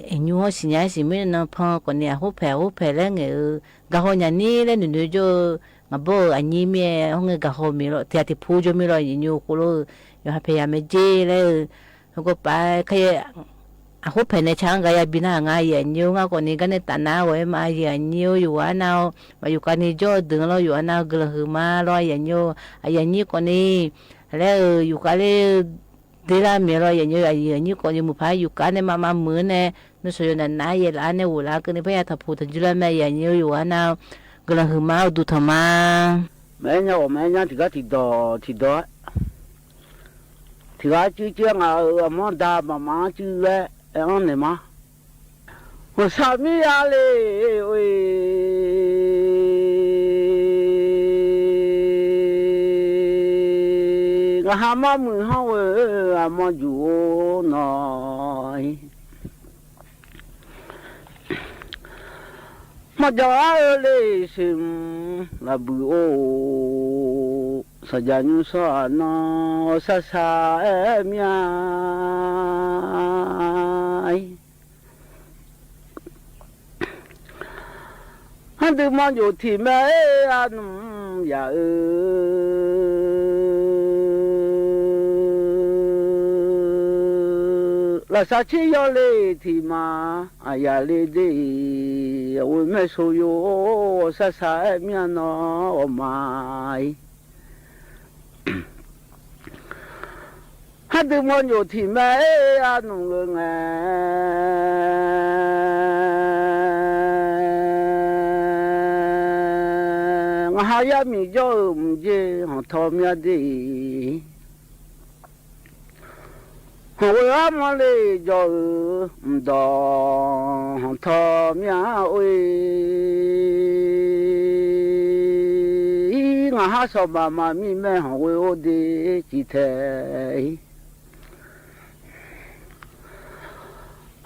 เอ่อ ยู้ฮ้อสิญญาสิมิตรนำพองก่อนนี้ อะฮู้แผน อะฮู้แผนแล้วเงะ เอ่อ กาฮออย่างนี้แล้วหนูๆ โจ้ งาบ่ อะยี้เมีย ฮ้องเงะ กาฮอมีลอ เตียติภูโจ้มีลอ เยียะญิว โกโล ยอมหาแผนยาแม่เจ้แล้ว เอ่อ ฮู้ก็ไป ใค่ อะฮู้แผนในช้างกายาบินหน้างาเยียะญิว งาก่อนนี้ ก็ในตาหน้าไว้มาเยียะญิว อยู่ว่าหน้า มาอยู่กันนี้โจ้ ดึงลออยู่ว่าหน้า กึ๊ดละหื้อมาลอเยียะญิว อะเยียะญิวก่อนนี้ แล้ว เอ่อ อยู่กันเลย เดละเมียลอเยียะญิว อะเยียะญิวก่อนนี้ มือพาอยู่กันในมามามือแน นุสโยนานาเยียะละแน หูละกึ๊ดในพยาถาภูถาจุลแม่เยียะญิว อยู่ว่าหน้า กึ๊ดละหื้อมา ดูเถิงมา แม่เยียะ แม่เยียะ ถี่ก๊า ถี่ดอ ถี่ดอ ถี่ก๊า จื้อเจื้องา เอ่อ อะหมอดาบ่ามาจื้อแล เอ่อ อันไหนมา หัวสามียาเลย โอ้ย งาหามามือเฮา เอ่อ อะหมออยู่หน้อย มาจ่อเออเลยสิมละบือโอ สะยายุสอนอ สะสาแอเมีย หันตึงมอนอยู่ที่แม่เอ้ย อาหนุ่มอย่าเอ้ย ละสาชิยอเลยที่มา อาอย่าเลยเด้อ โอ้ย แม่โซโย สาสาแอเมียนอ ออกมา หันตึงมอนอยู่ที่แม่เอ้ย อาหนุ่มเอิงแอ งาหายามีย่อเอิมเย หอทอเมียเด้ หอเวอามอเลยย่อเอิมดอ หอทอเมียโอ้ย งาหาสอบบามามีแม่ หอเวอโอเดจีแท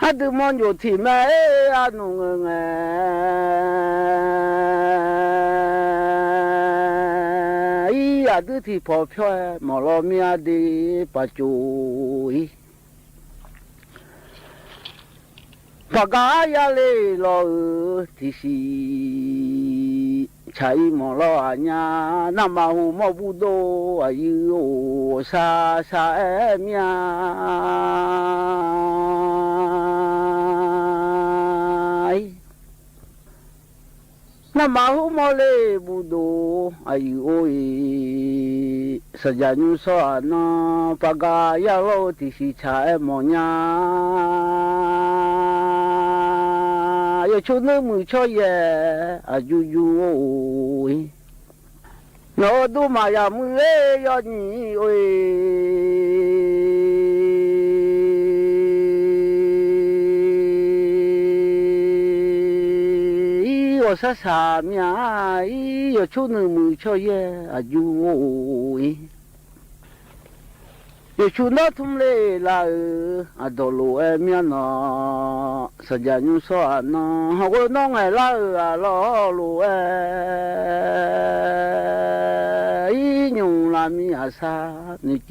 หันตึงมอนอยู่ที่แม่เอ้ย อาหนุ่มเอิงแอ อีอย่าดื้อที่ผอเพี้ย หมอลอเมียดีปะจุย ပှၤကါယါလ့လီၤဧၢ ထံၣ်ဆံး ဆၣ်အံၤမီၢ်လီၤအညါ နမၤဟူမီၢ်ဘူဒိၣ် အယုၢ်အိၣ် ဆၣ် ဆၣ်အဲၣ်မၠၣ် နမၤဟူမီၢ်လ့ဘူဒိၣ် အယုၢ်အိၣ်အံၤ စၢ်ယၣ်ညူစီအနၢ် ပှၤကါယါလီၤ ထံၣ်ဆံးဆၣ်အဲၣ်မီၢ်ညါ ယဆိနုာ်မုၢ်ဆီယဲၢ် အယူယူအိၣ်အံၤ နီၢ်ဒိၣ်မးယၤမုၢ်လ့ယီၤနံၤအိၣ်အံၤ ဂီၤဆၣ်ဆၣ်မၠၣ်အံၤ ယဆိနုာ်မုၢ်ဆီယဲၢ် အယူယူအိၣ်အံၤ ယဆိနီၢ်ထူၣ်လ့လၢအံၤ အဒိၣ်လိာ်အဲၣ်မၠၣ်နီၢ် စၢ်ယၣ်ညူစီအနၢ် ဟီၣ်ဂၢၢ်နီၢ်ငဲၤလၢအံၤ အလီၢ်လိာ်အဲၣ် အံၤညူလၢမံအဆၣ် နုာ်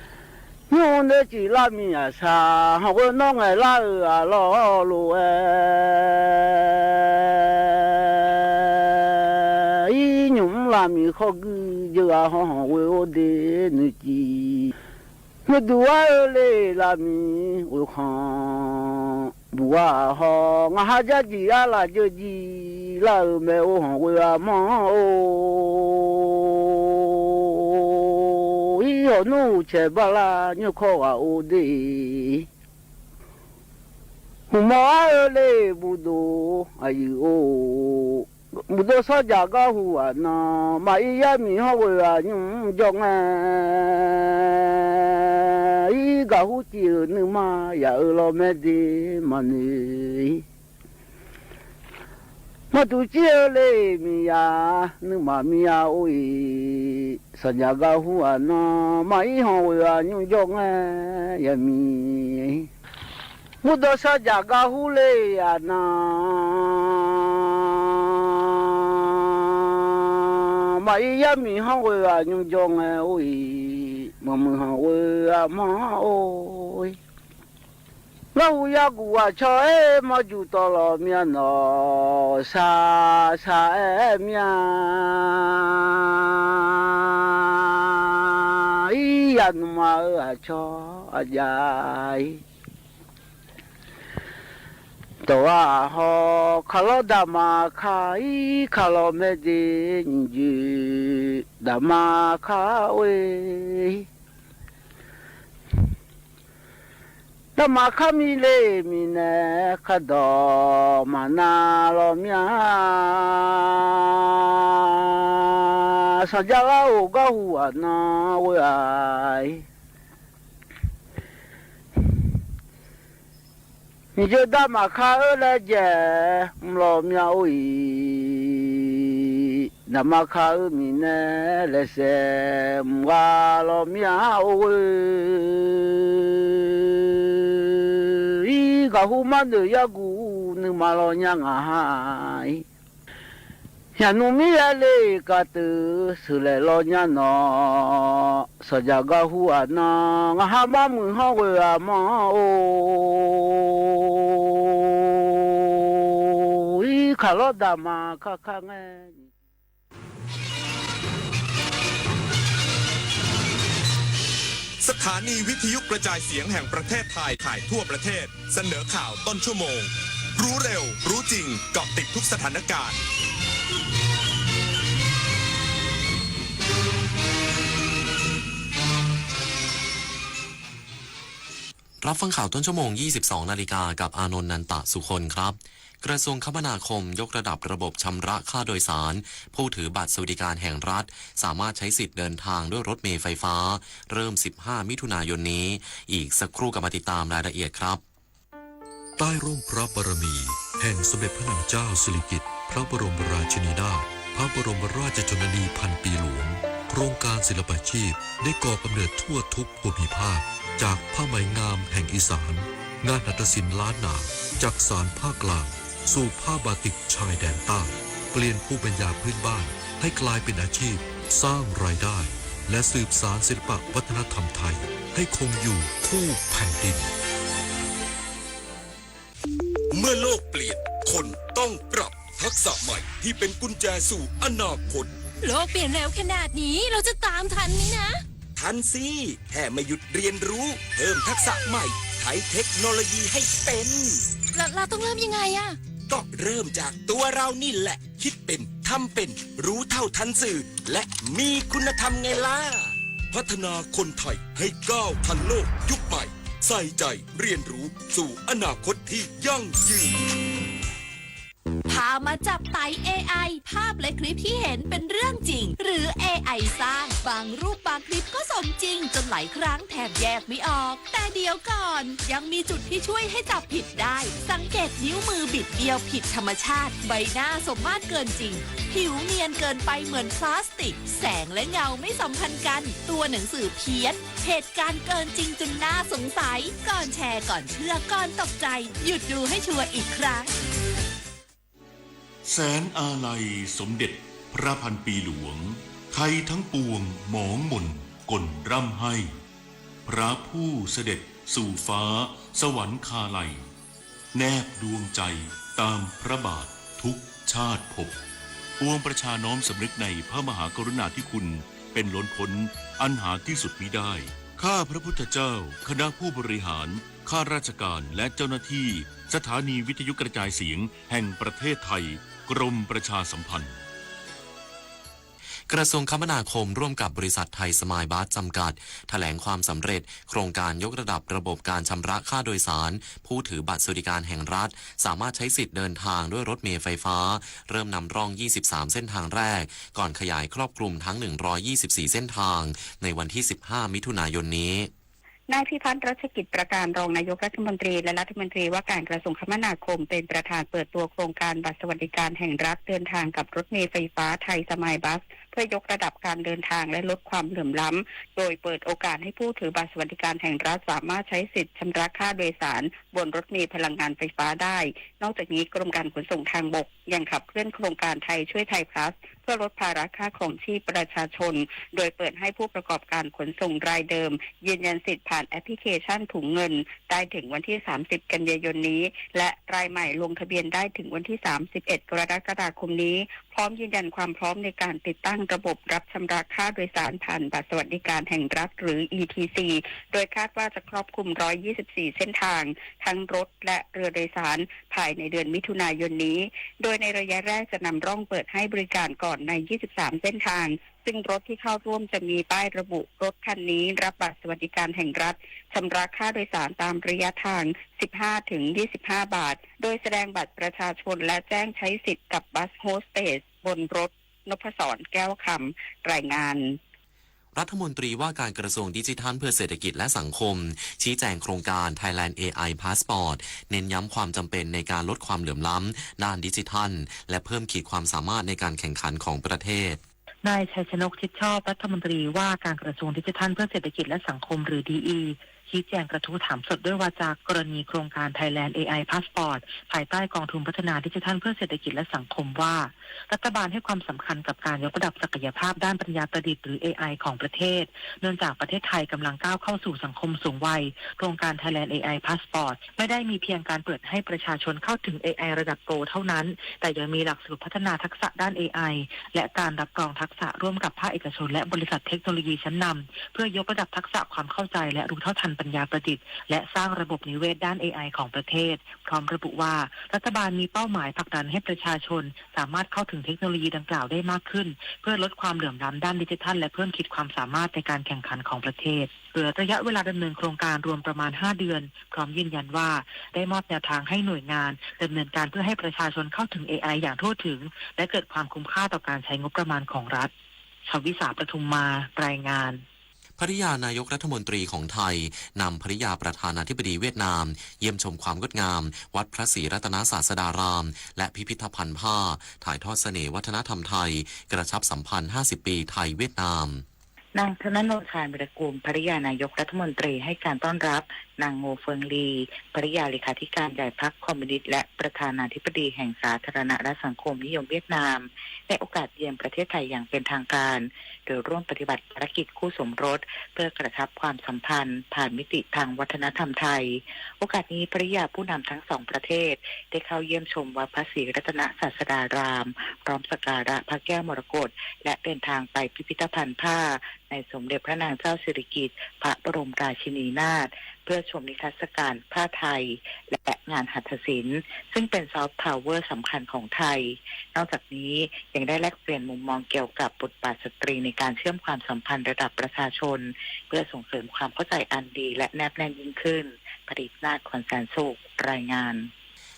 ကံၣ်ဒ့ ညူနုာ်ကံၣ်လၢမံအဆၣ် ဟီၣ်ဂၢၢ်နီၢ်ငဲၤလၢအံၤ အလီၢ်လိာ်အဲၣ် အံၤညူလၢမံဃီၣ်ကုၢ် ယဲၢ်ဂၤဟီၣ်ဟီၣ်ဝဲအိၣ်ဒ့ နုာ်ကံၣ် နုာ်ဒုးဝဲအၢလ့လၢမံ အိၣ်ဃီ ဘူၣ်ဝါဟီၣ် ငါဟးယါကံၣ်အါလၢ်ယဲၢ်ကံၣ် လၢအံၤမ့ၢ်အိၣ်ဟီၣ်ဝဲအမီၢ်အိၣ် အံၤဟီၣ်နူၣ်ဆဲးဘၣ်လၢ ညိၣ်ခီၣ်ဂၤအိၣ်ဒ့ ဟူမီၢ်အၢလ့ဘူဒိၣ် အယုၢ်အိၣ် ဘူဒိၣ်စီၤယၣ်ကါဟူအနၢ် မၤအံၤယါမံၤဟီၣ်ဂၢၢ်အညူၣ်ယီၣ်ငဲ အံၤကါဟူကံၣ်အၢနုၢ်မါ ယၤအၢလီၤမဲာ်ဒ့မးနုၤ မၤတူၢ်ကံၣ်အၢလ့မံၤယၤ နုၢ်မးမံၤယၤအိၣ်အံၤ စီၤယၣ်ကါဟူအနၢ် မၤအံၤဟီၣ်ဂၢၢ်အညူၣ်ယီၣ်ငဲ ယၤမံၤ ဘူဒိၣ်စီၤယၣ်ကါဟူလ့အနၢ် မၤအံၤယါမံၤဟီၣ်ဂၢၢ်အညူၣ်ယီၣ်ငဲအိၣ်အံၤ မၤမုာ်ဟီၣ်ဂၢၢ်အမီၢ်အိၣ် လီၤဟူယါကူၣ်ဝဲဆီအဲၣ် မီၢ်ယူၢ်တီလီၤမၠၣ်နီၢ် ဆၣ် ဆၣ်အဲၣ်မၠၣ် အံၤယၤနူမၤအၢအဆီအယၤအံၤ တီၢ်ဝဲအဟီၣ် ခးလီၤဒၣ်မၤခါအံၤ ခးလီၤမဲာ်ဒ့ ယုၢ်ယုၢ် ဒၣ်မၤခါဝဲ ဒၣ်မၤခါမံၤလ့မံၤနဲ ခးဒီးမၤနၤလီၤမၠၣ် စီၤယၣ်ကါအိၣ်ကါဟူအနၢ်ဝဲအံၤ ယုၢ်ဒၣ်မၤခါအၢလဲၣ်ယဲၢ် မုၢ်လီၤမၠၣ်အိၣ်အံၤ ဒၣ်မၤခါအၢမံၤနဲ လဲၤစဲးမုၢ်ဂၤလီၤမၠၣ်အိၣ်ဝဲ အံၤကါဟူမၤနၢၤယါကူၣ် နုၢ်မၤလီၤညါငါဟါအံၤ ယၤနူမံၤယါလ့ကးတုၤ ဆူလဲၤလီၤညါနီၢ် စီၤယၣ်ကါဟူအနၢ် ငါဟါမၤမုာ်ဟီၣ်ဂၢၢ်အမီၢ်အိၣ် အံၤခးလီၤဒၣ်မၤခါခါငဲ สถานีวิทยุกระจายเสียงแห่งประเทศไทย ถ่ายทั่วประเทศ เสนอข่าวต้นชั่วโมง รู้เร็ว รู้จริง เกาะติดทุกสถานการณ์ รับฟังข่าวต้นชั่วโมง ยี่สิบสองนาฬิกา กับอานนท์ นันตะสุคนครับ กระทรวงคมนาคมยกระดับระบบชำระค่าโดยสาร ผู้ถือบัตรสวัสดิการแห่งรัฐ สามารถใช้สิทธิ์เดินทางด้วยรถเมล์ไฟฟ้า เริ่ม สิบห้า มิถุนายนนี้ อีกสักครู่กลับมาติดตามรายละเอียดครับ ใต้ร่มพระบารมีแห่งสมเด็จพระนางเจ้าสิริกิติ์ พระบรมราชินีนาถ พระบรมราชชนนีพันปีหลวง โครงการศิลปาชีพได้ก่อกำเนิดทั่วทุกภูมิภาค จากผ้าไหมงามแห่งอีสาน งานหัตถศิลป์ล้านนา จักสานภาคกลาง สู่ผ้าบาติกชายแดนใต้ เปลี่ยนภูมิปัญญาพื้นบ้านให้กลายเป็นอาชีพ สร้างรายได้ และสืบสานศิลปะวัฒนธรรมไทย ให้คงอยู่คู่แผ่นดิน อโลกเปลี่ยน คนต้องปรับทักษะใหม่ที่เป็นกุญแจสู่อนาคต โลกเปลี่ยนเร็วขนาดนี้ เราจะตามทันไหมนะ ทันสิ แค่ไม่หยุดเรียนรู้ เพิ่มทักษะใหม่ ใช้เทคโนโลยีให้เป็น แล้ว เราต้องเริ่มยังไงอะ ก็เริ่มจากตัวเรานี่แหละ คิดเป็น ทำเป็น รู้เท่าทันสื่อ และมีคุณธรรมไงล่ะ พัฒนาคนไทยให้ก้าวทันโลกยุคใหม่ ใส่ใจเรียนรู้สู่อนาคตที่ยั่งยืน พามาจับไต เอไอ ภาพและคลิปที่เห็นเป็นเรื่องจริง หรือ เอไอ สร้าง บางรูปบางคลิปก็สมจริง จนหลายครั้งแทบแยกไม่ออก แต่เดี๋ยวก่อน ยังมีจุดที่ช่วยให้จับผิดได้ สังเกตนิ้วมือบิดเบี้ยวผิดธรรมชาติ ใบหน้าสมมาตรเกินจริง ผิวเนียนเกินไปเหมือนพลาสติก แสงและเงาไม่สัมพันธ์กัน ตัวหนังสือเพี้ยน เหตุการณ์เกินจริงจนน่าสงสัย ก่อนแชร์ ก่อนเชื่อ ก่อนตกใจ หยุดดูให้ชัวร์อีกครั้ง แสนอาลัยสมเด็จพระพันปีหลวง ไทยทั้งปวงหมองหม่นก่นร่ำไห้ พระผู้เสด็จสู่ฟ้าสวรรคาลัย แนบดวงใจตามพระบาททุกชาติภพ ปวงประชาน้อมสำนึกในพระมหากรุณาธิคุณเป็นล้นพ้นอันหาที่สุดมิได้ ข้าพระพุทธเจ้า คณะผู้บริหาร ข้าราชการ และเจ้าหน้าที่ สถานีวิทยุกระจายเสียงแห่งประเทศไทย กรมประชาสัมพันธ์ กระทรวงคมนาคมร่วมกับบริษัทไทยสมายบัสจำกัด แถลงความสำเร็จโครงการยกระดับระบบการชำระค่าโดยสาร ผู้ถือบัตรสวัสดิการแห่งรัฐ สามารถใช้สิทธิ์เดินทางด้วยรถเมล์ไฟฟ้า เริ่มนำร่อง ยี่สิบสาม เส้นทางแรก ก่อนขยายครอบคลุมทั้ง หนึ่งร้อยยี่สิบสี่ เส้นทาง ในวันที่ สิบห้า มิถุนายนนี้ นายพิพัฒน์ รัชกิจประการ รองนายกรัฐมนตรี และรัฐมนตรีว่าการกระทรวงคมนาคม เป็นประธานเปิดตัวโครงการบัตรสวัสดิการแห่งรัฐเดินทางกับรถเมล์ไฟฟ้าไทยสมายบัส เพื่อยกระดับการเดินทางและลดความเหลื่อมล้ำ โดยเปิดโอกาสให้ผู้ถือบัตรสวัสดิการแห่งรัฐสามารถใช้สิทธิ์ชำระค่าโดยสารบนรถเมล์พลังงานไฟฟ้าได้ นอกจากนี้กรมการขนส่งทางบกยังขับเคลื่อนโครงการไทยช่วยไทย Plus เพื่อลดภาระค่าครองชีพประชาชน โดยเปิดให้ผู้ประกอบการขนส่งรายเดิม ยืนยันสิทธิ์ผ่านแอปพลิเคชันถุงเงิน ได้ถึงวันที่ สามสิบ กันยายนนี้ และรายใหม่ลงทะเบียนได้ถึงวันที่ สามสิบเอ็ด กรกฎาคมนี้ พร้อมยืนยันความพร้อมในการติดตั้งระบบรับชำระค่าโดยสารผ่านบัตรสวัสดิการแห่งรัฐ หรือ อี ที ซี โดยคาดว่าจะครอบคลุม ร้อยยี่สิบสี่ เส้นทาง ทั้งรถและเรือโดยสาร ภายในเดือนมิถุนายนนี้ โดยในระยะแรกจะนำร่องเปิดให้บริการก่อนใน ยี่สิบสาม เส้นทาง ซึ่งรถที่เข้าร่วมจะมีป้ายระบุรถคันนี้รับบัตรสวัสดิการแห่งรัฐ ชำระค่าโดยสารตามระยะทาง สิบห้า ถึง ยี่สิบห้า บาท โดยแสดงบัตรประชาชนและแจ้งใช้สิทธิ์กับบัสโฮสเตสบนรถ นพศร แก้วคำ รายงาน รัฐมนตรีว่าการกระทรวงดิจิทัลเพื่อเศรษฐกิจและสังคม ชี้แจงโครงการ Thailand เอไอ Passport เน้นย้ำความจำเป็นในการลดความเหลื่อมล้ำด้านดิจิทัล และเพิ่มขีดความสามารถในการแข่งขันของประเทศ นายชัยชนก ชิดชอบ รัฐมนตรีว่าการกระทรวงดิจิทัลเพื่อเศรษฐกิจและสังคม หรือ ดีอี ชี้แจงกระทู้ถามสดด้วยวาจากรณีโครงการ Thailand เอไอ Passport ภายใต้กองทุนพัฒนาดิจิทัลเพื่อเศรษฐกิจและสังคมว่า รัฐบาลให้ความสำคัญกับการยกระดับศักยภาพด้านปัญญาประดิษฐ์ หรือ เอไอ ของประเทศ เนื่องจากประเทศไทยกำลังก้าวเข้าสู่สังคมสูงวัย โครงการ Thailand เอไอ Passport ไม่ได้มีเพียงการเปิดให้ประชาชนเข้าถึง เอไอ ระดับโปรเท่านั้น แต่ยังมีหลักสูตรพัฒนาทักษะด้าน เอไอ และการรับรองทักษะร่วมกับภาคเอกชน และบริษัทเทคโนโลยีชั้นนำ เพื่อยกระดับทักษะความเข้าใจ และรู้เท่าทันปัญญาประดิษฐ์ และสร้างระบบนิเวศด้าน เอไอ ของประเทศ พร้อมระบุว่า รัฐบาลมีเป้าหมายผลักดันให้ประชาชนสามารถเข้าถึงเทคโนโลยีดังกล่าวได้มากขึ้น เพื่อลดความเหลื่อมล้ำด้านดิจิทัล และเพิ่มขีดความสามารถในการแข่งขันของประเทศ เหลือระยะเวลาดำเนินโครงการรวมประมาณ ห้า เดือน พร้อมยืนยันว่า ได้มอบแนวทางให้หน่วยงานดำเนินการเพื่อให้ประชาชนเข้าถึง เอไอ อย่างทั่วถึง และเกิดความคุ้มค่าต่อการใช้งบประมาณของรัฐ ชวิสา ประทุมมา รายงาน ภริยานายกรัฐมนตรีของไทย นำภริยาประธานาธิบดีเวียดนาม เยี่ยมชมความงดงาม วัดพระศรีรัตนศาสดาราม และพิพิธภัณฑ์ผ้า ถ่ายทอดเสน่ห์วัฒนธรรมไทย กระชับสัมพันธ์ ห้าสิบ ปีไทยเวียดนาม นางธนโนชาญ วีรกูล ภริยานายกรัฐมนตรี ให้การต้อนรับ นาง โง เฟิงลี ภริยาเลขาธิการใหญ่พรรคคอมมิวนิสต์และประธานาธิบดีแห่งสาธารณรัฐสังคมนิยมเวียดนาม ในโอกาสเยือนประเทศไทยอย่างเป็นทางการ โดยร่วมปฏิบัติภารกิจคู่สมรส เพื่อกระชับความสัมพันธ์ผ่านมิติทางวัฒนธรรมไทย โอกาสนี้ภริยาผู้นำทั้งสองประเทศได้เข้าเยี่ยมชมวัดพระศรีรัตนศาสดาราม พร้อมสักการะพระแก้วมรกต และเดินทางไปพิพิธภัณฑ์ผ้าในสมเด็จพระนางเจ้าสิริกิติ์ พระบรมราชินีนาถ เพื่อชมนิทรรศการผ้าไทย และงานหัตถศิลป์ ซึ่งเป็นซอฟต์พาวเวอร์สำคัญของไทย นอกจากนี้ยังได้แลกเปลี่ยนมุมมองเกี่ยวกับบทบาทสตรีในการเชื่อมความสัมพันธ์ระดับประชาชน เพื่อส่งเสริมความเข้าใจอันดีและแนบแน่นยิ่งขึ้น ผลิตนาถ ขวัญแสนสุข รายงาน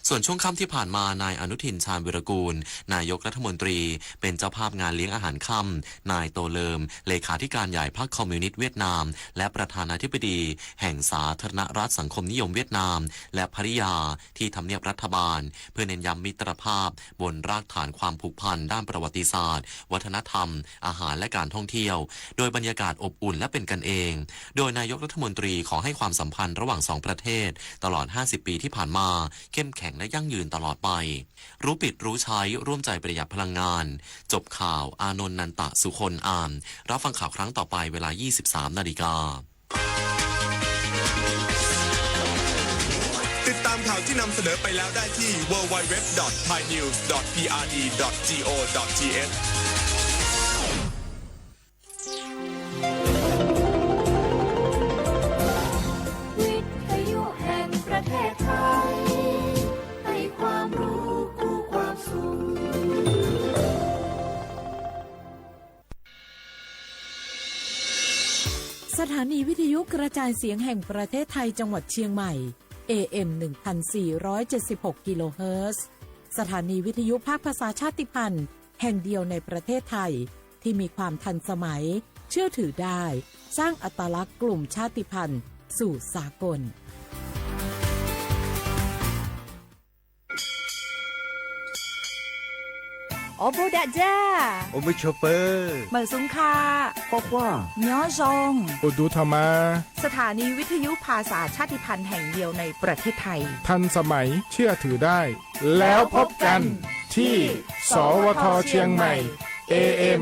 ส่วนช่วงค่ำที่ผ่านมา นายอนุทิน ชาญวีรกูล นายกรัฐมนตรี เป็นเจ้าภาพงานเลี้ยงอาหารค่ำ นายโตเลิม เลขาธิการใหญ่พรรคคอมมิวนิสต์เวียดนาม และประธานาธิบดีแห่งสาธารณรัฐสังคมนิยมเวียดนาม และภริยา ที่ทำเนียบรัฐบาล เพื่อเน้นย้ำมิตรภาพบนรากฐานความผูกพันด้านประวัติศาสตร์ วัฒนธรรม อาหาร และการท่องเที่ยว โดยบรรยากาศอบอุ่นและเป็นกันเอง โดยนายกรัฐมนตรีขอให้ความสัมพันธ์ระหว่างสองประเทศตลอดห้าสิบปีที่ผ่านมา เข้มแข็งและยั่งยืนตลอดไป รู้ปิดรู้ใช้ ร่วมใจประหยัดพลังงาน จบข่าว อานนท์ นันตะสุคน อ่าน รับฟังข่าวครั้งต่อไปเวลายี่สิบสามนาฬิกา ติดตามข่าวที่นำเสนอไปแล้วได้ที่ ดับเบิลยู ดับเบิลยู ดับเบิลยู ดอท ไทยนิวส์ ดอท พีอาร์ดี ดอท จี โอ ดอท ที เอช วิทยุแห่งประเทศไทย ให้ความรู้คู่ความสุข สถานีวิทยุกระจายเสียงแห่งประเทศไทยจังหวัดเชียงใหม่ เอ เอ็ม หนึ่งพันสี่ร้อยเจ็ดสิบหก กิโลเฮิรตซ์ สถานีวิทยุภาคภาษาชาติพันธุ์แห่งเดียวในประเทศไทย ที่มีความทันสมัย เชื่อถือได้ สร้างอัตลักษณ์กลุ่มชาติพันธุ์สู่สากล โอโบดะจ้า โอมือโชเปอร์ เหมินสุงค่ะ ข้อความ ย้อซอง โอดูธรรมะ สถานีวิทยุภาษาชาติพันธุ์แห่งเดียวในประเทศไทย ทันสมัย เชื่อถือได้ แล้วพบกันที่ สวท เชียงใหม่ เอ เอ็ม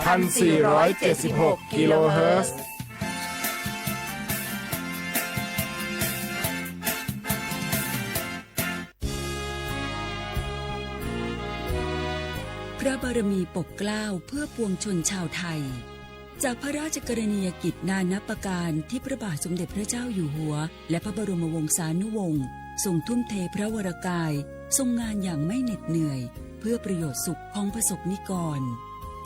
พันสี่ร้อยเจ็ดสิบหก กิโลเฮิรตซ์ พระบารมีปกเกล้าเพื่อปวงชนชาวไทย จากพระราชกรณียกิจนานับประการที่พระบาทสมเด็จพระเจ้าอยู่หัว และพระบรมวงศานุวงศ์ ทรงทุ่มเทพระวรกาย ทรงงานอย่างไม่เหน็ดเหนื่อย เพื่อประโยชน์สุขของประสบนิกร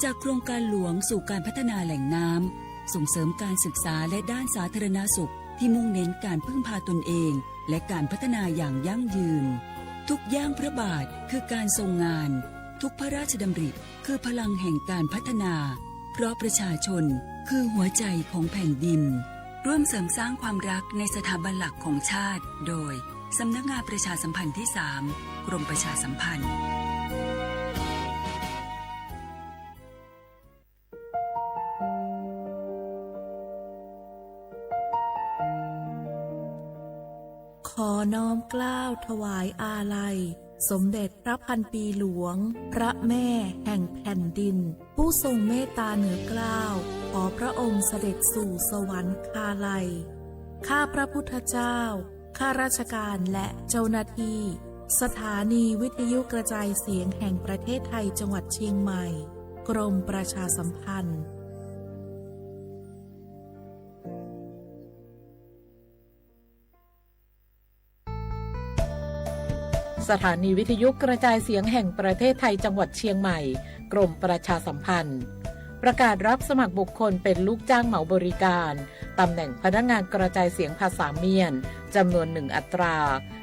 จากโครงการหลวงสู่การพัฒนาแหล่งน้ำ ส่งเสริมการศึกษาและด้านสาธารณสุข ที่มุ่งเน้นการพึ่งพาตนเอง และการพัฒนาอย่างยั่งยืน ทุกย่างพระบาทคือการทรงงาน ทุกพระราชดำริคือพลังแห่งการพัฒนา เพราะประชาชนคือหัวใจของแผ่นดิน ร่วมเสริมสร้างความรักในสถาบันหลักของชาติ โดย สำนักงานประชาสัมพันธ์ที่สาม กรมประชาสัมพันธ์ ขอน้อมเกล้าถวายอาลัย สมเด็จพระพันปีหลวง พระแม่แห่งแผ่นดิน ผู้ทรงเมตตาเหนือเกล้า ขอพระองค์เสด็จสู่สวรรคาลัย ข้าพระพุทธเจ้า ข้าราชการและเจ้าหน้าที่ สถานีวิทยุกระจายเสียงแห่งประเทศไทยจังหวัดเชียงใหม่ กรมประชาสัมพันธ์ สถานีวิทยุกระจายเสียงแห่งประเทศไทยจังหวัดเชียงใหม่ กรมประชาสัมพันธ์ ประกาศรับสมัครบุคคลเป็นลูกจ้างเหมาบริการ ตำแหน่งพนักงานกระจายเสียงภาษาเมียน จำนวนหนึ่งอัตรา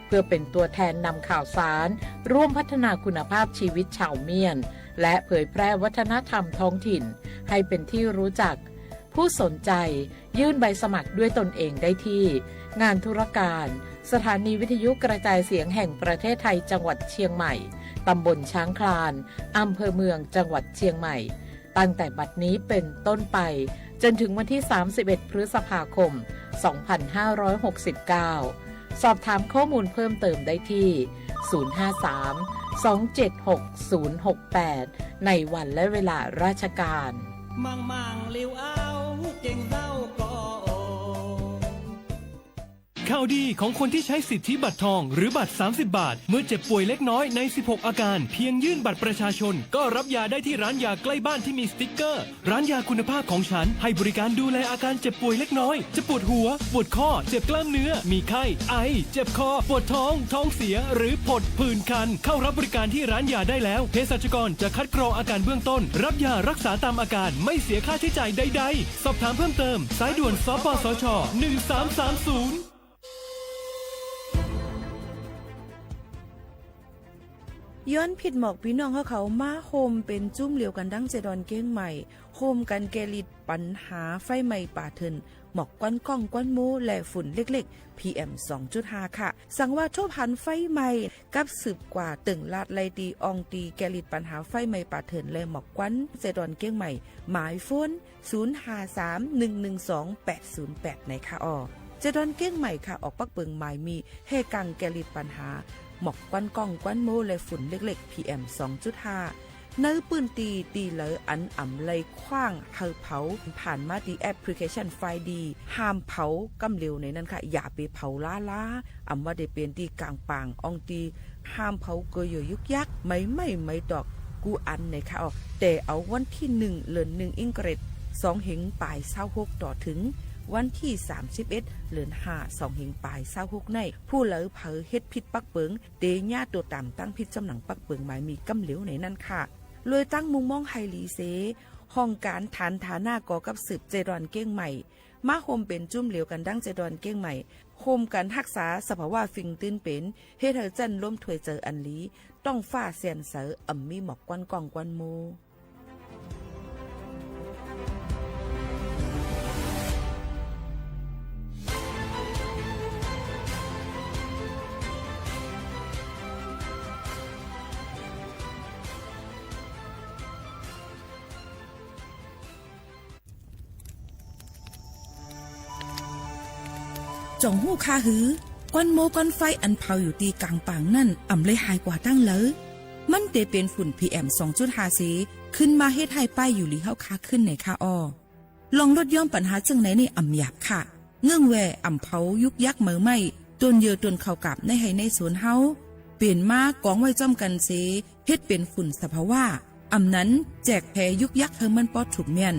เพื่อเป็นตัวแทนนำข่าวสาร ร่วมพัฒนาคุณภาพชีวิตชาวเมียน และเผยแพร่วัฒนธรรมท้องถิ่น ให้เป็นที่รู้จัก ผู้สนใจยื่นใบสมัครด้วยตนเองได้ที่ งานธุรการ สถานีวิทยุกระจายเสียงแห่งประเทศไทยจังหวัดเชียงใหม่ ตำบลช้างคลาน อำเภอเมือง จังหวัดเชียงใหม่ ตั้งแต่บัดนี้เป็นต้นไป จนถึงวันที่สามสิบเอ็ดพฤษภาคม สองพันห้าร้อยหกสิบเก้า สอบถามข้อมูลเพิ่มเติมได้ที่ ศูนย์ห้าสาม สองเจ็ดหก ศูนย์หกแปด ในวันและเวลาราชการ มังมังลิวเอาเก่งเศร้าก็โอ ข่าวดีของคนที่ใช้สิทธิบัตรทองหรือบัตรสามสิบบาท เมื่อเจ็บป่วยเล็กน้อยในสิบหกอาการ เพียงยื่นบัตรประชาชนก็รับยาได้ที่ร้านยาใกล้บ้านที่มีสติ๊กเกอร์ ร้านยาคุณภาพของฉันให้บริการดูแลอาการเจ็บป่วยเล็กน้อย จะปวดหัว ปวดข้อ เจ็บกล้ามเนื้อ มีไข้ ไอ เจ็บคอ ปวดท้อง ท้องเสีย หรือผดผื่นคัน เข้ารับบริการที่ร้านยาได้แล้ว เภสัชกรจะคัดกรองอาการเบื้องต้น รับยารักษาตามอาการ ไม่เสียค่าใช้จ่ายใดๆ สอบถามเพิ่มเติม สายด่วน สปสช หนึ่งสามสามศูนย์ ย้อนผิดหมอกปี้น้องเฮาเขามาโฮมเป๋นจุ้มเหลียวกั๋นดังเจดอนเก้งใหม่ โฮมกั๋นแก้ฤทธิ์ปัญหาไฟไหม้ป่าเถื่อน หมอกควันก้องควันโม้และฝุ่นเล็กๆ พีเอ็ม สองจุดห้า ค่ะ สังว่าทบหันไฟไหม้ กับสืบกว่าเติ่งลาดไล่ตี้อ่องตี้แก้ฤทธิ์ปัญหาไฟไหม้ป่าเถื่อนและหมอกควันเจดอนเก้งใหม่ หมายโฟน ศูนย์ห้าสาม หนึ่งหนึ่งสอง แปดศูนย์แปด ไหนค่ะอ้อ เจดอนเก้งใหม่ค่ะ ออกปักเปิงหมายมีแห่กังแก้ฤทธิ์ปัญหา หมอกควันก้องควันโม้และฝุ่นเล็กๆ พีเอ็ม สองจุดห้า ในปื้นตี้ตี้เหลออันอ่ำไล่ขว้างหื้อเผา ผ่านมาตี้แอปพลิเคชันไฟดี ห้ามเผาก้ำเหลียวไหนนั้นค่ะ อย่าไปเผาล้าๆ อ่ำว่าได้เป๋นตี้ก๋างป่างอ่องตี้ ห้ามเผาเกอเยื่อยุกยัก ไม้ไหม้ไม้ตอก กู้อันไหนค่ะอ้อ แต่เอาวันตี้หนึ่ง เดือนหนึ่ง อิงเกรด สองเฮงป๋ายซาวหก ต่อเถิงวันตี้สามสิบเอ็ด เดือนห้า สองเฮงป๋ายซาวหก ใน ผู้เหลอเผลอเฮ็ดผิดปักเปิง เต๋ย้าตั๋วต๋ามตั้งผิดจำหนังปักเปิงหมายมีก้ำเหลียวไหนนั้นค่ะ ลวยตั้งมุมมองหื้อหลีเส ห้องก๋านฐานฐานะก่อกับสืบเจดอนเก้งใหม่ มาโฮมเป๋นจุ้มเหลียวกั๋นดังเจดอนเก้งใหม่ โฮมกั๋นฮักษาสภาวะฟิงตื้นเป๋น เฮ็ดหื้อจั้นลมถ้วยเจออันหลี ต๊องฟ้าแจ่มใส อ่ำมีหมอกควันก้องควันโม้ จ่องฮู้ค่าหือ ควันโม้ควันไฟอันเผาอยู่ตี้ก๋างป่างนั้น อ่ำเลยหายกว่าตั้งเลิว มันเต๋เป๋นฝุ่น พีเอ็ม สองจุดห้า เส ขึ้นมาเฮ็ดฮ้ายป้ายอยู่หลีเฮาค่าขึ้นไหนค่ะอ้อ ลองลดย่อมปัญหาเจิ่งไหนนี่อ่ำหยาบค่ะ เงื่องแว่อ่ำเผายุกยักไม้ไหม้ ต้นเยื่อต้นข้าวกาบในไฮ่ในสวนเฮา เป๋นมากองไว้จ้อมกั๋นเส เฮ็ดเป๋นฝุ่นสภาวะ อ่ำนั้นแจกแผยุกยักหื้อมันปอถูกเมี้ยน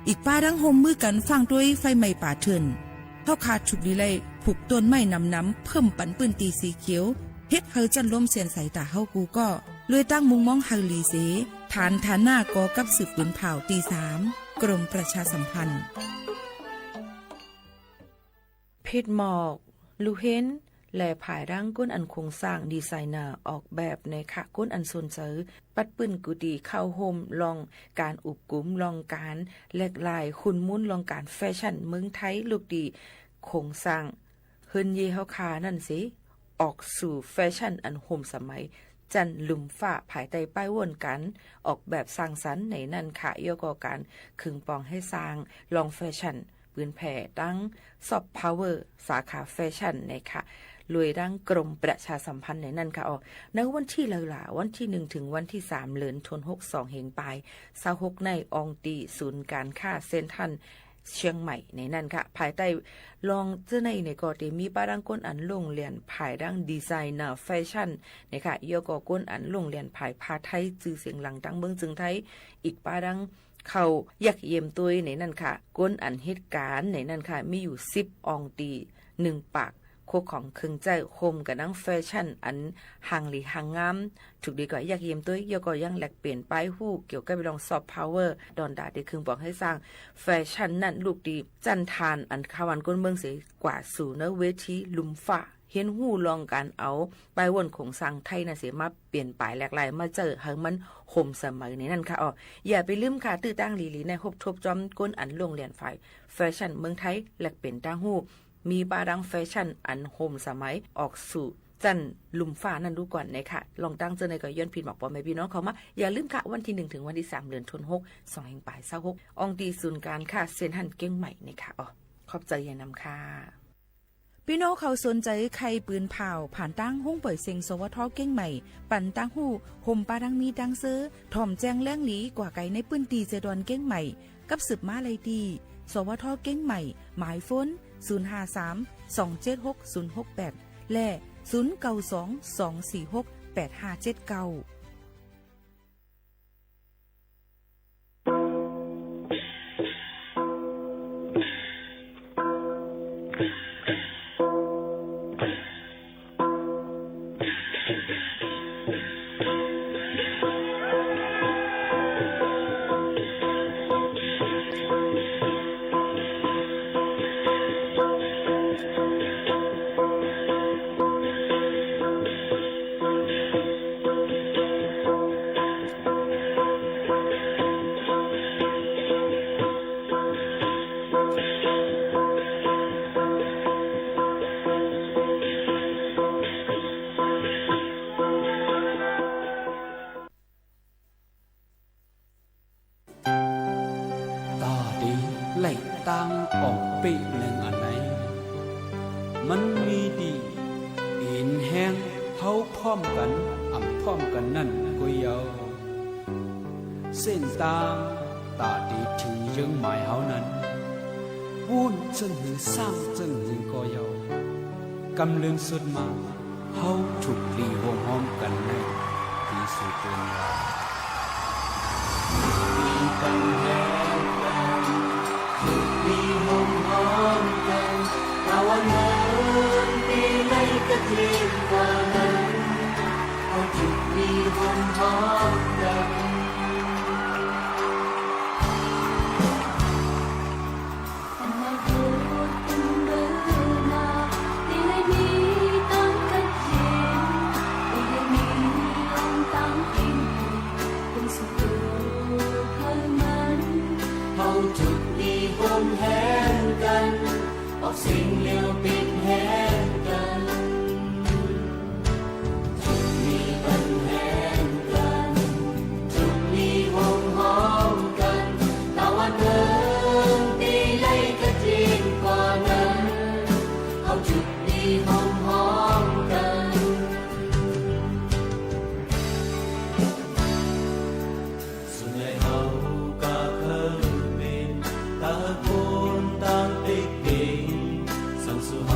อีกป้าดังฮ่วมมือกั๋นฟั่งตวยไฟไหม้ป่าเถื่อน เฮาค่าถูกดีไล่ผูกต้นไม้หนำๆ เพิ่มปันปื้นตี้สีเขียว เฮ็ดหื้อจั้นลมแจ่มใสต๋าเฮากู้ก่อ ลวยตั้งมุมมองหื้อหลีเส ฐานฐานะก่อกับสืบปืนผ่าวตี้สาม กรมประชาสัมพันธ์ ผิดหมอก ลู่เห็น และผายดังก้นอันโครงสร้างดีไซเนอร์ออกแบบในค่ะ ก้นอันสนใจ๋ ปัดปื้นกู้ตี้เข้าฮ่มล่องก๋านอุบกุ๋ม ล่องก๋านแหลกลาย คุ้นมูลล่องก๋านแฟชั่นเมืองไทย ลูกตี้โครงสร้างเฮือนเย่เฮาค่านั้นเส ออกสู่แฟชั่นอันฮ่มสมัย จั้นลุ่มฟ้า ภายใต้ป้ายโหว่นก๋านออกแบบสร้างสรรค์ในนั้นค่ะ เยียะก่อก๋านเคิงปองหื้อสร้างล่องแฟชั่น ปืนแผ่ตังซอฟต์พาวเวอร์ สาขาแฟชั่นในค่ะ ลวยดังกรมประชาสัมพันธ์ในนั้นค่ะอ้อ ในวันตี้ลาวหล่า วันตี้หนึ่งเถิงวันตี้สาม เดือนธันวาคม สองเฮงป๋ายซาวหก ในอ่องตี้ศูนย์ก๋านค้าเซ็นทรัลเชียงใหม่ในนั้นค่ะ ภายใต้ล่องเจ้าในเนี่ยก็เต๋มีป้าดังก้นอันลงเรียนผายดังดีไซเนอร์แฟชั่นในค่ะ เยียะก่อก้นอันลงเรียนผายผ้าไทยจื้อเสียงหลังตังเมืองเจิงไทย อีกป้าดัง เข้าเยียะเยียมตวยในนั้นค่ะ ก้นอันเฮ็ดก๋านในนั้นค่ะ มีอยู่สิบอ่องตี้ หนึ่งปาก โคของเคิงใจ๊ โฮมกั๋นดังแฟชั่นอันหางหลีหางงาม ถูกดีก็เยียะเยียมตวย เยียะก่อยังแลกเปลี่ยนป้ายฮู้เกี่ยวกับเรื่องซอฟต์พาวเวอร์ ดอนดาตี้เคิงปองหื้อสร้างแฟชั่นนั้น ลูกตี้จั้นทานอันคาวันก้นเมืองเส กว่าสู่ในเวทีลุ่มฟ้า เฮียนฮู้ล่องก๋านเอาป้ายโหว่นโครงสร้างไทยนั้นเส มาเปลี่ยนป๋ายแหลกลาย มาใจ๊หื้อมันฮ่มสมัยในนั้นค่ะอ้อ อย่าไปลืมค่ะ ตื้อตั้งหลีๆ ในฮบทบจ้อมก้นอันลงเรียนฝ่ายแฟชั่นเมืองไทย แลกเปลี่ยนตางฮู้ มีป้าดังแฟชั่นอันฮ่มสมัย ออกสู่จั้นลุ่มฟ้านั้นดูก่อนในค่ะ ลองตั้งเจ้าในก็ย้อนผิดหมอกป้อแม่ปี้น้องเข้ามา อย่าลืมค่ะ วันตี้หนึ่งเถิงวันตี้สาม เดือนธันวาคม สองเฮงป๋ายซาวหก อ่องตี้ศูนย์ก๋านค้าเซ็นทรัลเชียงใหม่ในค่ะอ้อ ข ขอบใจ๋เยียะนำค่ะ ปี้น้องเขาสนใจ๋ใค่ปืนผ่าว ผ่านตางห้องป่อยเสียง สวท เกียงใหม่ ปันตางฮู้ ห่มปาดังมีดังเซอ ถ่อมแจ้งแหลงหลี กว่าไกลในปื้นตี้เซดอนเกียงใหม่ กับสืบมาได้ตี้ สวท เกียงใหม่ หมายโฟน ศูนย์ห้าสาม สองเจ็ดหก ศูนย์หกแปด และ ศูนย์เก้าสอง สองสี่หก แปดห้าเจ็ดเก้า ต๋าดีไล่ตางอ่องปี้นึ่งอันไหน มันมีดีอินแฮง เฮาพร้อมกั๋น อ่ำพร้อมกั๋นนั้นก้วยเย้า เส้นตางต๋าดีเถิงเยื้องหมายเฮานั้น ปู้นเซิ่งหื้อ ซ้างเซิ่งหื้อก็เย้า กำเลินสุดมา เฮาถูกดีโฮมฮ้อมกั๋นในตี้สุดเปิ้นว่า ถูกดีโฮมฮ้อมกั๋น ตะวันเมืองตี้ไล่กระเทียมกว่านั้น เฮาถูกดีโฮมฮ้อมกั๋น อนาคตเปิ้นเบอหน้า ตี้ได้มีตังค์กั๋นเอง ตี้ได้มีอันตังค์กิ๋น เปิ้นสุขเฮามัน เฮาจุกมีฮวมแฮงกั๋น ออกเสียงเดียวเป๋นแฮงกั๋น จุกมีปันแฮงกั๋น จุกมีฮวมฮ้อมกั๋น ตะวันเมืองตี้ไล่กระเทียมกว่านั้น เฮาจุกมีฮวมฮ้อมกั๋น ส่วนใหญ่เฮากาเคิ่งเป๋นตระกูลตางเป๊กเป๋ง สั่งสู่เฮ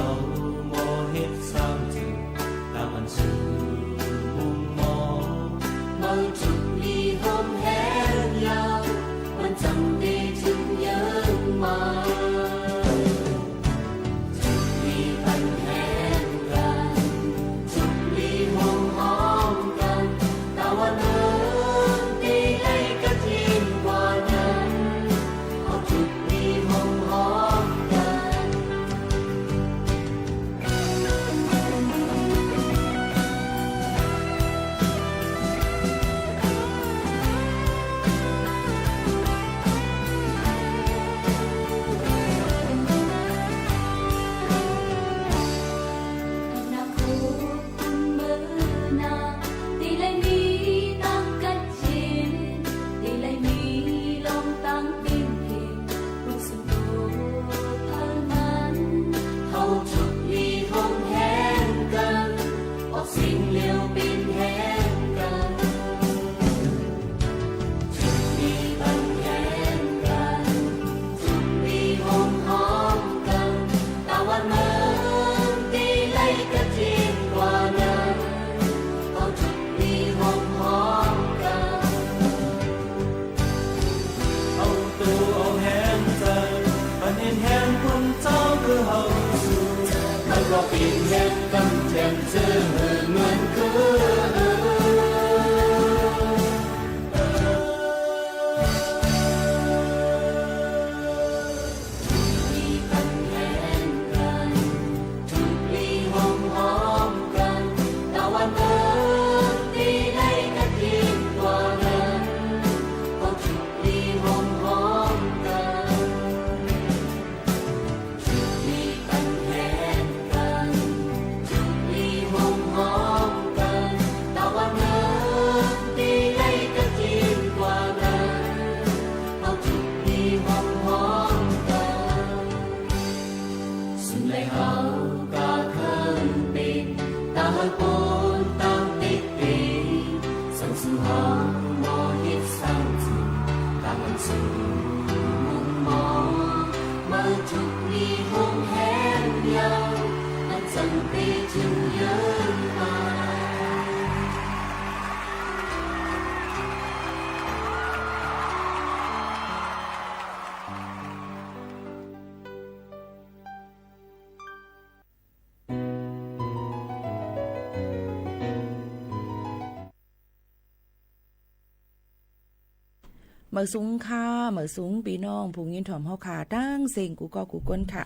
หมายสูงค่ะ หมายสูงปี้น้องผู้ยินถ่อมเฮาค่ะ ตังเซ็งกู้ก้อกู้ก้นค่ะ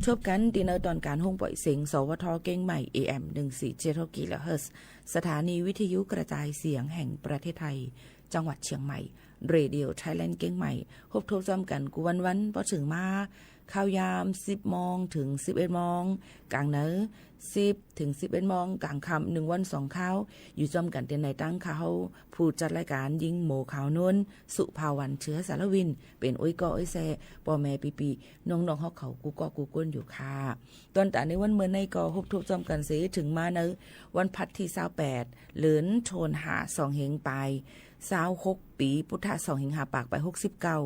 ทบกั๋นตี้เนยตอนก๋านห้องป่อยเสียง สวท เกียงใหม่ เอเอ็ม หนึ่งสี่เจ็ดหก กิโลเฮิรตซ์ สถานีวิทยุกระจายเสียงแห่งประเทศไทย จังหวัดเชียงใหม่ เรดิโอไทยแลนด์เกียงใหม่ ฮบทบจ้อมกั๋นกู้วันๆ ปอเถิงมา ข่าวยาม สิบโมงเถิง สิบเอ็ดโมง ก๋างเนย สิบเถิง สิบเอ็ดโมง ก๋างค่ำ นึ่งวันสองข่าว อยู่จ้อมกั๋นเตียนในตังค่ะ เฮาผู้จัดรายก๋าน ญิงโม ขาวนวล สุภาวัน เชื้อสารวิน เป๋นโอ้ยก้อโอ้ยแซ่ ป้อแม่ปี้ๆ น้องๆ เฮาเขากู้ก้อกู้ก้นอยู่ค่ะ ตอนต๋าในวันเมื่อในก็ฮบทบจ้อมกั๋นเสียเถิงมาในวันพัดตี้ ซาวแปด เดือนธันวา สองเฮงปาย ซาวหก ปี๋พุทธะ สองเฮงห้าปากปาย หกสิบเก้า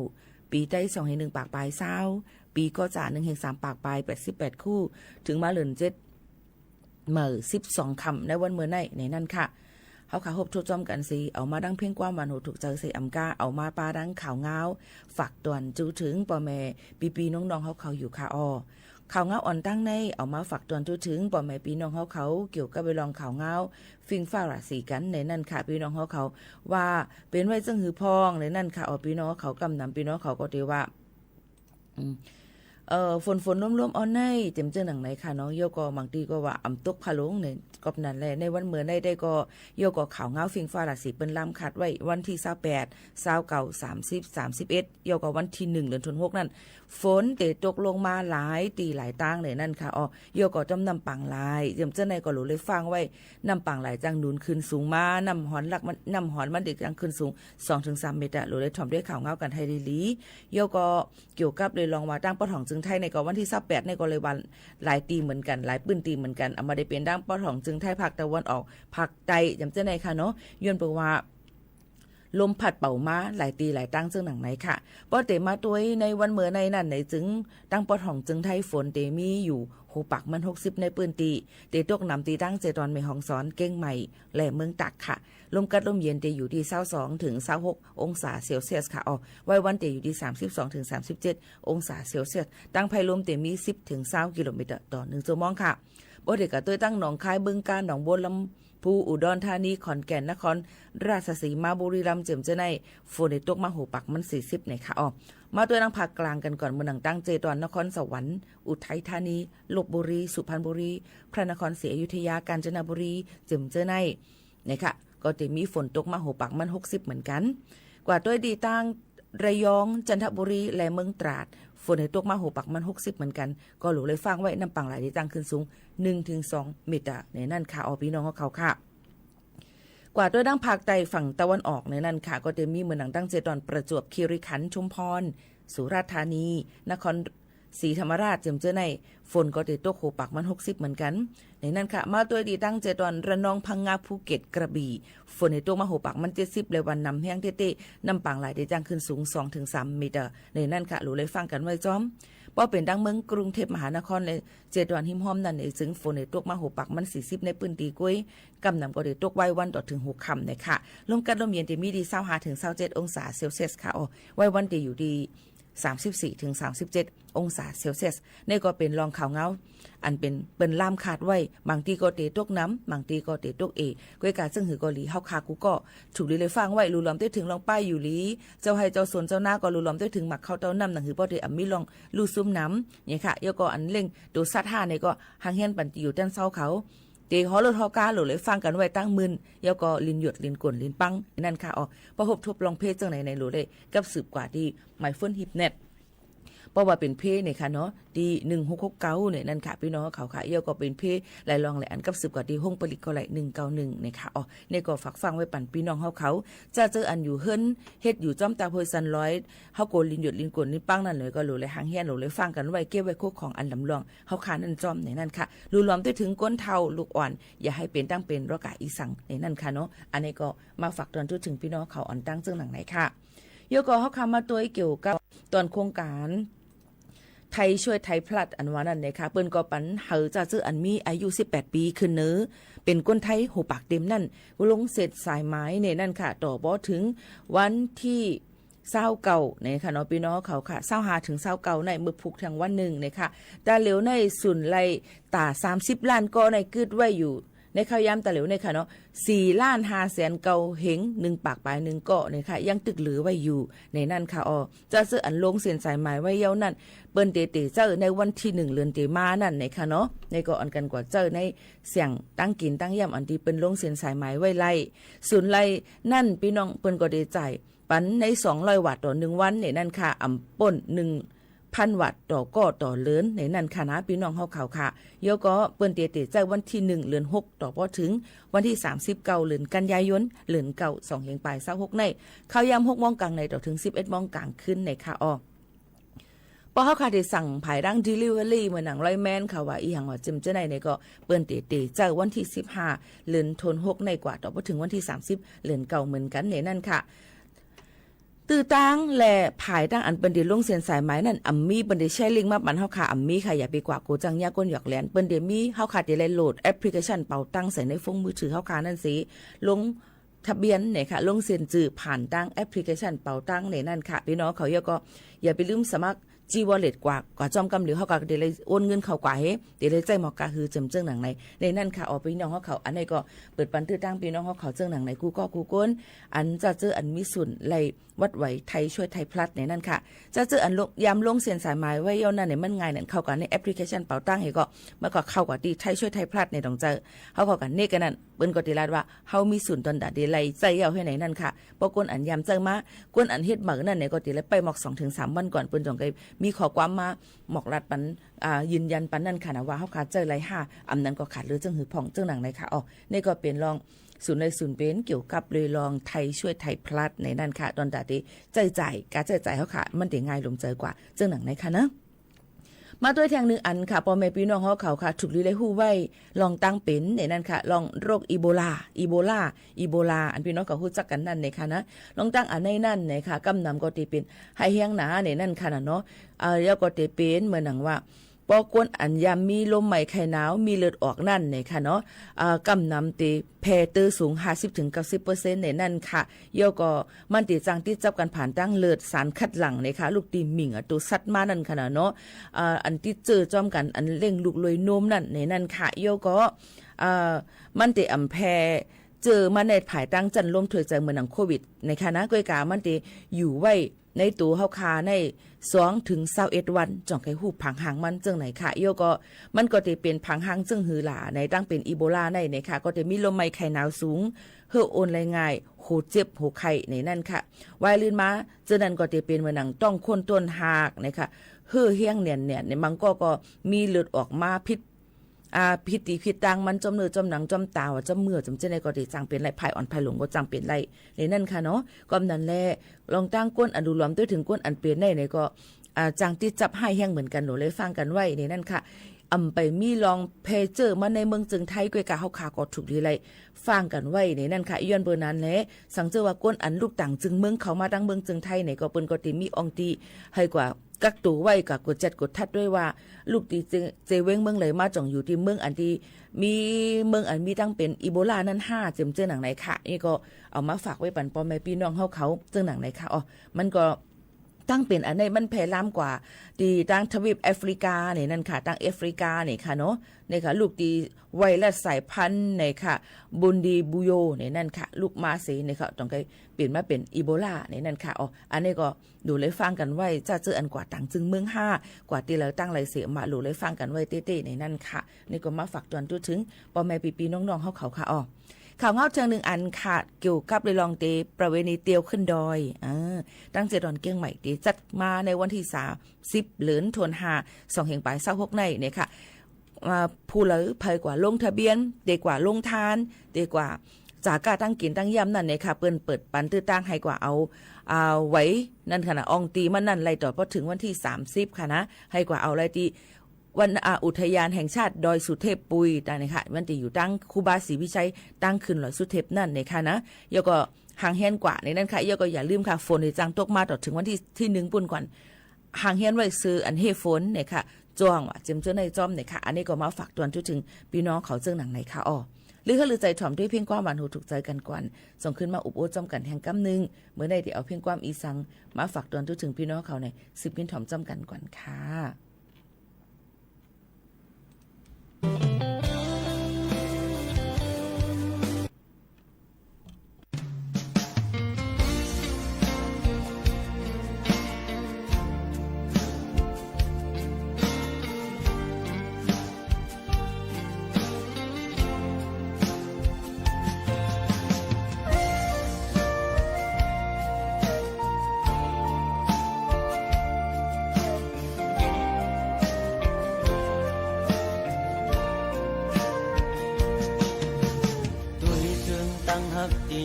ปี๋ไต สองเฮงนึ่งปากปาย ซาว ปี๋ก๋อจ๋า หนึ่งเฮงสามปากปาย แปดสิบแปดคู่ เถิงมาเดือนเจ็ด เมื่อ สิบสองค่ำ ในวันเมื่อใน ในนั้นค่ะ เฮาค่ะฮบทบจ้อมกั๋นเสีย เอามาดังเพลงความหวานหูถูกใจ๋เสียอำก้า เอามาปาดังข่าวงาว ฝากตวนจูเถิงป้อแม่ปี้ๆ น้องๆ เฮาเขาอยู่ค่ะอ้อ ข่าวงาวอ่อนตังใน เอามาฝากตวนจูเถิงป้อแม่ปี้น้องเฮาเขา เกี่ยวกับเวลองข่าวงาว ฟิงฟ้าราศีกั๋นในนั้นค่ะ ปี้น้องเฮาเขา ว่าเป๋นไว้เจิ่งหื้อพ่องในนั้นค่ะอ้อ ปี้น้องเฮาเขา ก้ำนำปี้น้องเขาก็เต๋ว่า อืม เอ่อ ฝนๆ ลมๆ อ่อนใน เจียมเจิ่งหนังไหนค่ะเนาะ เยี่ยวก็บางตี้ก็ว่าอ่ำตกผะลงในก๊อบนั้นแหละ ในวันเมื่อในได้ก็ เยี่ยวก็ข่าวงาวฟิงฟ้าราศีเปิ้นล่ำคาดไว้ วันตี้ ซาวแปด ซาวเก้า สามสิบ สามสิบเอ็ด เยี่ยวก็วันตี้ หนึ่ง เดือนธันวา หกนั้น ฝนเต๋ตกลงมาหลายตี้หลายตางในนั้นค่ะอ้อ เยี่ยวก็จ้อมน้ำปังไหล เจียมเจิ่งในก็หลูเลยฟังไว้ น้ำปังไหลจั่งหนุนขึ้นสูงมา น้ำหอนหลักมัน น้ำหอนมันเต๋จั่งขึ้นสูง สองเถิงสามเมตรอะ หลูเลยถ่อมด้วยข่าวงาวกั๋นไทยดีๆ เยี่ยวก็ เกี่ยวกับเวลองว่าตังปอดห้องจึงไทยในก็วันตี้ ซาวแปด ในก็เลยว่าหลายตี้เหมือนกั๋น หลายปื้นตี้เหมือนกั๋น อาจบ่ได้เป๋นตังปอดห้องจึงไทยภาคตะวันออก ภาคใต้ เจียมเจิ่งในค่ะเนาะ ย้อนเปื้อว่า ลมพัดเป๋ามาหลายตี้หลายตางเจิ่งหนังไหนค่ะ ปอเต๋มาตวยในวันเมื่อในนั้นในจึง ตังปอดห้องจึงไทยฝนเต๋มีอยู่ หกปากมัน หกสิบ ในปื้นตี้ เต๋ตกหนำตี้ตังเจตอนแม่ฮ่องสอน เกียงใหม่ และเมืองตากค่ะ ลมกัดลมเย็นเต๋อยู่ตี้ ซาวสองเถิง ซาวหก องศาเซลเซียสค่ะอ้อ ไว้วันเต๋อยู่ตี้ สามสิบสองเถิง สามสิบเจ็ด องศาเซลเซียส ตังภัยลมเต๋มี สิบเถิง ซาวกิโลเมตรต่อหนึ่งชั่วโมงค่ะ ปอเต๋ก็ตวยตังหนองคาย บึงกาฬ หนองบัวลำภู อุดรธานี ขอนแก่น นครราชสีมา บุรีรัมย์ เจียมเจิ่งใน ฝนเต๋ตกมา หกปากมัน สี่สิบ ในค่ะอ้อ มาตวยตังภาคกลางกั๋นก่อน เมืองตังเจตอนนครสวรรค์ อุทัยธานี ลพบุรี สุพรรณบุรี พระนครศรีอยุธยา กาญจนบุรี เจียมเจิ่งใน นะคะ ก็เต๋มีฝนตกมา หกปากมัน หกสิบ เหมือนกั๋น กว่าตวยตี้ตังระยอง จันทบุรี และเมืองตราด ฝนเต๋ตกมา หกปากมัน หกสิบ เหมือนกั๋น ก็หลูเลยฟังไว้ น้ำปังไหลตี้จั่งขึ้นสูง หนึ่งเถิงสองเมตรอะ ในนั้นค่ะอ้อ ปี้น้องเฮาเขาค่ะ กว่าตวยตังภาคใต้ฝั่งตะวันออกในนั้นค่ะ ก็เต๋มีเมืองตังเจตอนประจวบคีรีขันธ์ ชุมพร สุราษฎร์ธานี นคร ศรีธรรมราช เจียมเจิ่งใน ฝนก็เต๋ตก หกปากมัน หกสิบ เหมือนกั๋น ในนั้นค่ะ มาตวยตี้ตังเจตอนระนอง พังงา ภูเก็ต กระบี่ ฝนเต๋ตกมา หกปากมัน เจ็ดสิบ และวันน้ำแห้งเต๊ะๆ น้ำปังไหลตี้จั่งขึ้นสูง สองเถิงสามเมตร ในนั้นค่ะ หลูเลยฟังกั๋นไว้จ้อม ปอเป๋นตังเมืองกรุงเทพมหานคร และเจตอนฮิมห้อมนั้นในจึง ฝนเต๋ตกมา หกปากมัน สี่สิบ ในปื้นตี้ก้วย ก้ำนำก็เต๋ตกไว้วันต่อเถิง หกค่ำในค่ะ ลมกัดลมเย็นเต๋มีตี้ ซาวห้าเถิง ซาวเจ็ด องศาเซลเซียสค่ะอ้อ ไว้วันเต๋อยู่ตี้ สามสิบสี่เถิง สามสิบเจ็ด องศาเซลเซียส ในก็เป๋นลองข่าวงาว อันเป๋นเปิ้นล่ำคาดไว้ บางตี้ก็เต๋ตกหนำ บางตี้ก็เต๋ตกเอ ก้วยกาเจิ่งหื้อก็หลี เฮาค่ะกู้ก็ ถูกหลีเลยฟังไว้ หลูหลอมตวยเถิงลองป้ายอยู่หลี เจ้าไฮ่เจ้าสวนเจ้านาก็หลูหลอมตวยเถิงหมากเข้าเต้าน้ำ หนังหื้อปอเต๋อำมีลองลู่ซุ่มหนำ เนี่ยค่ะ เยี่ยวก็อันเล่งตั๋วสัตว์ห้าในก็ หังเฮียนปั๋นตี้อยู่แต้นเซาเขา เต๋ฮอรถฮอกา หลูเลยฟังกั๋นไว้ตั้งมื่น เยี่ยวก็ลิ้นหยดลิ้นก๋นลิ้นปัง นั้นค่ะอ้อ ปอฮบทบลองเพลงเจิ่งไหนใน หลูเลยกับสืบกว่าตี้หมายเฟินฮิปเน็ต ปอว่าเป๋นเพลงในค่ะเนาะ ตี้ หนึ่งหกหกเก้า ในนั้นค่ะ ปี้น้องเขาค่ะ เยี่ยวก็เป๋นเพลงหลายลองหลายอัน กับสืบกว่าตี้ห้องปลิกก็ไหล หนึ่งเก้าหนึ่ง ในค่ะอ้อ ในก็ฝากฟังไว้ปั๋นปี้น้องเฮาเขา จะเจออันอยู่เฮือน เฮ็ดอยู่จ้อมตาโพยสันลอย เฮาโกลิ้นหยดลิ้นก๋นลิ้นปังนั้นเลย ก็หลูเลยหังเฮียน หลูเลยฟังกั๋นไว้ เก็บไว้คู่ของอันลำลอง เฮาค่ะนั้นจ้อมในนั้นค่ะ หลูหลอมตวยเถิงก้นเฒ่าลูกอ่อน อย่าหื้อเป๋นตังเป๋นโรคาอีสัง ในนั้นค่ะเนาะ อันนี้ก็มาฝากตอนจูเถิงปี้น้องเขาอ่อนตังเจิ่งหนังไหนค่ะ เยี่ยวก็เฮาค่ะมาตวยเกี่ยวกับตอนโครงก๋าน ไทยช่วยไทยพลัด อันว่านั้นในค่ะ เปิ้นก็ปั๋นหื้อจะเจออันมีอายุ สิบแปดปีขึ้นเนอ เป๋นคนไทย หกปากเต็มนั้น ลงเสร็จสายหมายในนั้นค่ะ ต่อปอเถิงวันตี้ ซาวเก้า ในค่ะเนาะ ปี้น้องเขาค่ะ ซาวห้าเถิงซาวเก้าใน เมื่อพุกเที่ยงวันนึ่งในค่ะ ต๋าเหลียวในสุนไล่ต๋า สามสิบล้านก่อในกึ๊ดไว้อยู่ ในข่าวยามตะเหลียวเนี่ยค่ะเนาะ สี่ล้านห้าแสนเก้าเฮง หนึ่งปากป๋ายหนึ่งก้อเนี่ยค่ะ ยังตึกเหลือไว้อยู่ในนั้นค่ะอ้อ จะเจออันลงเส้นสายหมายไว้เย้านั้น เปิ้นเต๋เต๋เจ้าในวันตี้หนึ่งเดือนเต๋มานั้นเนี่ยค่ะเนาะ ในก็อันกั๋นกว่าเจ้าในเสี้ยงตังกิ๋นตังย่ำอันตี้เปิ้นลงเส้นสายหมายไว้ไล่ ส่วนไล่นั้นปี้น้องเปิ้นก็เต๋จ่าย ปั๋นในสองร้อยวาทต่อหนึ่งวันเนี่ยนั้นค่ะ อ่ำป้นหนึ่งพันวาทต่อก้อต่อเดือนเนี่ยนั้นค่ะนะ ปี้น้องเฮาเขาค่ะ เย้าก็เปิ้นเต๋เต๋เจ้าวันตี้หนึ่งเดือนหกต่อปอเถิงวันตี้สามสิบเก้าเดือนกันยายน เดือนเก้า สองเฮงป๋ายซาวหกใน ข่าวยามหกโมงก๋างในต่อเถิงสิบเอ็ดโมงก๋างคืนในค่ะอ้อ ปอเฮาค่ะเต๋สั่งผายดั้ง delivery เหมือนหนังไลน์แมนค่ะว่าอี้หยังว่าเจิมเจ้าในเนี่ยก็เปิ้นเต๋เต๋เจ้าวันตี้สิบห้าเดือนธันวาหกในกว่าต่อปอเถิงวันตี้สามสิบเดือนเก้าเหมือนกั๋นเนี่ยนั้นค่ะ ตื้อตังและผายตังอันเปิ้นเต๋ลงเส้นสายหมายนั้น อ่ำมีเปิ้นเต๋แชร์ลิงก์มาปั๋นเฮาค่ะ อ่ำมีค่ะ อย่าไปกว่าโกจังเยียะก้นหยอกแหลน เปิ้นเต๋มี เฮาค่ะเต๋เลยโหลดแอปพลิเคชันเป๋าตังใส่ในโฟนมือถือเฮาค่ะนั้นสิ ลงทะเบียนเนี่ยค่ะ ลงเซ็นจื้อผ่านตังแอปพลิเคชันเป๋าตังเนี่ยนั้นค่ะ ปี้น้องเขาเย้าก็อย่าไปลืมสมัคร จีวอลเล็ตกว่า กว่าจ้อมกำเหลียวเฮาก็เต๋เลยโอนเงินเข้ากว่าเฮ เต๋เลยใจ๊หมอกกาหือเจิมเจิ่งหนังใน ในนั้นค่ะอ้อ ปี้น้องเฮาเขา อันนี้ก็เปิดปันตื้อตังปี้น้องเฮาเขาเจิ่งหนังในกู้ก้อกู้คน อันจะเจออันมีส่วนไล่ วัดไหวไทยช่วยไทยพลัสในนั้นค่ะ จะเจออันลง ยามลงเส้นสายหมายไว้เย้านั้นเนี่ยมันง่ายนั้น เข้ากั๋นในแอปพลิเคชันเป๋าตังเฮาก็ มันก็เข้ากั๋นตี้ไทยช่วยไทยพลัสในตรงเจอ เฮาเข้ากั๋นเนกั๋นนั้น เปิ้นก็เต๋ลาดว่า เฮามีส่วนตอนตาเต๋ไล่ใจ๊เย้าหื้อในนั้นค่ะ ปอก้นอันยามใจ๊มา ก้นอันเฮ็ดใหม่นั้นเนี่ยก็เต๋ไล่ไปหมอกสองเถิงสามวันก่อน เปิ้นจ๋องใก้มีข้อความมาหมอกลัดปัน อ่า ยืนยันปันนั้นค่ะนะว่าเฮาค่ะใจ๊ไล่ห้า อ่ำนั้นก็ขาดเหลือเจิ่งหื้อพ่องเจิ่งหนังในค่ะอ้อ นี่ก็เป๋นลอง ส่วนไล่ส่วนเป๋นเกี่ยวกับเรื่องไทยช่วยไทยพลัสในนั้นค่ะ ตอนตาเต๋ใจ๊จ่าย ก๋าใจ๊จ่ายเฮาค่ะ มันเต๋ง่ายลงเจิ่งกว่าเจิ่งหนังในค่ะนะ มาตวยแท่งหนึ่งอันค่ะ ป้อแม่ปี้น้องเฮาเขาค่ะ ถูกดีไล่ฮู้ไว้ ลองตั้งเป๋นในนั้นค่ะ ลองโรคอีโบลา อีโบลา อีโบลา อันปี้น้องเขาฮู้จักกั๋นนั้นในค่ะนะ ลองตั้งอันในนั้นในค่ะ กำนำก็เต๋เป๋นไฮแฮงหนาในนั้นค่ะนะเนาะ อ่า แล้วก็เต๋เป๋นเหมือนหนังว่า ปอก้นอันยามมีลมไหม้ไข้หนาว มีเลือดออกนั้นเนี่ยค่ะเนาะ อ่า กำนำเต๋แผ่เตื้อสูงห้าสิบเถิงเก้าสิบเปอร์เซ็นต์ในนั้นค่ะ เย้าก็มันเต๋จังติดจับกั๋นผ่านตางเลือด สารคัดหลั่งเนี่ยค่ะ ลูกตี้หมิ่งเอาตั๋วสัตว์มานั้นค่ะนะเนาะ อ่า อันติดเจื้อจ้อมกั๋น อันเลี้ยงลูกโดยนมนั้นในนั้นค่ะ เย้าก็ อ่า มันเต๋อ่ำแผ่เจื้อมาในภายตางจั้นลมถ้วยใจ๋เหมือนหนังโควิดในค่ะนะ ก้อยก๋ามันเต๋อยู่ไว้ ในตั๋วเฮาค่ะในสองเถิงซาวเอ็ดวัน จ๋องใก้ฮู้ผางฮางมันเจิ่งไหนค่ะ เย้าก็มันก็เต๋เป๋นผางฮางเจิ่งหื้อหล่า ในตางเป๋นอีโบลาในเนี่ยค่ะ ก็เต๋มีลมไหม้ไข้หนาวสูง หื้ออ่อนแรงง่าย หัวเจ็บหัวไข้ในนั้นค่ะ วายลื่นมา เจ้านั้นก็เต๋เป๋นเหมือนหนังต้องโค่นต้นฮากเนี่ยค่ะ หื้อแฮงแน่นๆ ในบางก้อก็มีเลือดออกมาผิด อ่า ผิดตี้ผิดตางมัน จ้อมเนื้อจ้อมหนัง จ้อมต๋า จ้อมเมือ จ้อมเจ้าในก็เต๋จังเป๋นไล่ ภายอ่อนภายหลงก็จังเป๋นไล่ ในนั้นค่ะเนาะ ก็นั้นแหละ ลองตั้งก้นอันดูหลวมตวยเถิงก้นอันเป๋นในเนี่ยก็ อ่า จังติดจับฮ้ายแฮงเหมือนกั๋น โหลดไล่ฟังกั๋นไว้ในนั้นค่ะ อ่ำไปมีลองแผ่เจื้อมาในเมืองเจิงไทย ก้อยก๋าเฮาค่ะก็ถูกดีไล่ฟังกั๋นไว้ในนั้นค่ะ ย้อนเป๋นนั้นแหละ สังเจอว่าก้นอันลุกต่างจึงเมืองเข้ามาตางเมืองเจิงไทยเนี่ยก็เปิ้นก็เต๋มีอ่องตี้หื้อกว่า กักตั๋วไว้ ก็กวดจัดกวดทัดตวยว่า ลุกตี้เจ เจเว้งเมืองใดมา จ๋องอยู่ตี้เมืองอันตี้มี เมืองอันมีตางเป๋นอีโบลานั้นห้า เจิ่มเจ้าหนังในค่ะ นี่ก็เอามาฝากไว้ปันป้อแม่ปี้น้องเฮาเขาเจิ่งหนังในค่ะ อ้อ มันก็ตางเป๋นอันในมันแผ่ลามกว่าตี้ตางทวีปแอฟริกาในนั้นค่ะ ตางแอฟริกาในค่ะเนาะ ในค่ะ ลุกตี้ไวรัสสายพันธุ์ในค่ะ บุนดีบูโยในนั้นค่ะ ลุกมาเสในค่ะ จ๋องใก้เป๋นมาเป๋นอีโบลาในนั้นค่ะ อ้อ อันนี้ก็ โหลดไล่ฟังกั๋นไว้ จะเจออันกว่าต่างจึงเมืองห้า กว่าตี้เฮาตั้งไล่เสียมา โหลดไล่ฟังกั๋นไว้เต๊ๆ ในนั้นค่ะ นี่ก็มาฝากตวนตวยเถิงป้อแม่ปี้ๆ น้องๆ เฮาเขาค่ะ อ้อ ข่าวเงาเถิงหนึ่งอันค่ะ เกี่ยวกับเรื่องเต๋ประเวณีเตียวขึ้นดอย เออ ตางเจียดอนเกียงใหม่เต๋จัดมาในวันตี้สามสิบเดือนธันวา สองเฮงป๋ายซาวหกในเนี่ยค่ะ อ่า ผู้ใดใผกว่าลงทะเบียน เต๋กว่าลงทาน เต๋กว่า จ่ายก้าตางกิ๋นตางย่ำนั้นเนี่ยค่ะ เปิ้นเปิดปันตื้อตางหื้อกว่าเอา อ่า ไว้นั้นค่ะนะ อ่องตี้มันนั้นไล่ต่อปอเถิงวันตี้สามสิบค่ะนะ หื้อกว่าเอาไล่ตี้วัน อ่า อุทยานแห่งชาติดอยสุเทพปุย ตางนี้ค่ะ มันจะอยู่ตางครูบาศรีวิชัย ตางขึ้นดอยสุเทพนั้นเนี่ยค่ะนะ แล้วก็ห่างเฮียนกว่าในนั้นค่ะ แล้วก็อย่าลืมค่ะ ฝนนี่จังตกมาต่อเถิงวันตี้ ตี้หนึ่งปู้นก่อน ห่างเฮียนไว้ซื่ออันเฮฝนเนี่ยค่ะ จ้องว่าเจิ่มเจ้าในจ้อมเนี่ยค่ะ อันนี้ก็มาฝากตวนตวยเถิงปี้น้องเขาเจิ่งหนังในค่ะ อ้อ หรือหื้อลือใจ๋ถ่อมตวยเพียงความหวานหูถูกใจ๋กั๋นก่อน ส่งคืนมาอุบอู้จ้อมกั๋นแฮงกำนึ่ง เมื่อใดเต๋เอาเพียงความอีสังมาฝากตวนตวยเถิงปี้น้องเขาใน สืบกินถ่อมจ้อมกั๋นก่อนค่ะ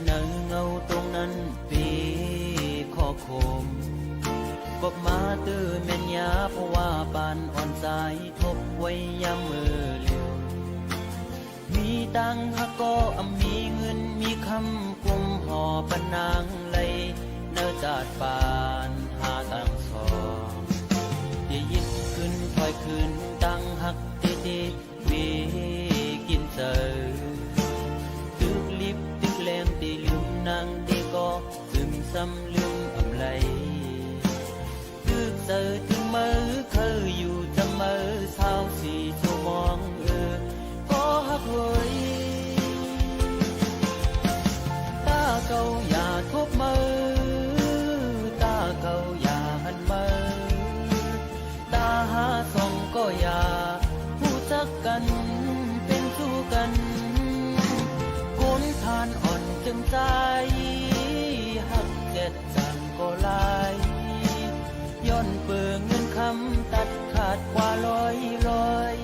เนอเงาตรงนั้นเป๋นข้อความ กอบมาเตื้อแม่นยา เพราะว่าปานอ่อนสาย ทบไว้ยามเมื่อเลียว มีตังค์หากก็อำมีเงิน มีคำกุมห่อปะนางไหล เนอจาดปานหาตังค์สอง ตี้หยิบขึ้นถอยคืน ตังค์หักตี้ตี้ เป๋นกิ๋นเสิร์ฟ ตึกลิบตึกแลงตี้ลืมนางตี้ก็ ตึมซ้ำลืมอำไหล ตึกเสิร์ฟตึกเมอ เคิยอยู่จำเมอ ซาวสี่ชั่วโมง เออ ก็ฮักเวย ตาเก่าอย่าทบเมอ ตาเก่าอย่าหันเมอ ตาหาส่องก็อย่า ฮู้จักกั๋นเป๋นชู้กั๋น คนผ่านอ่อนจึงใจ๋ ฮักแจ๊ดจั่งก็หลาย ย้อนเปื้อเงินคำตัดขาดกว่าร้อยร้อย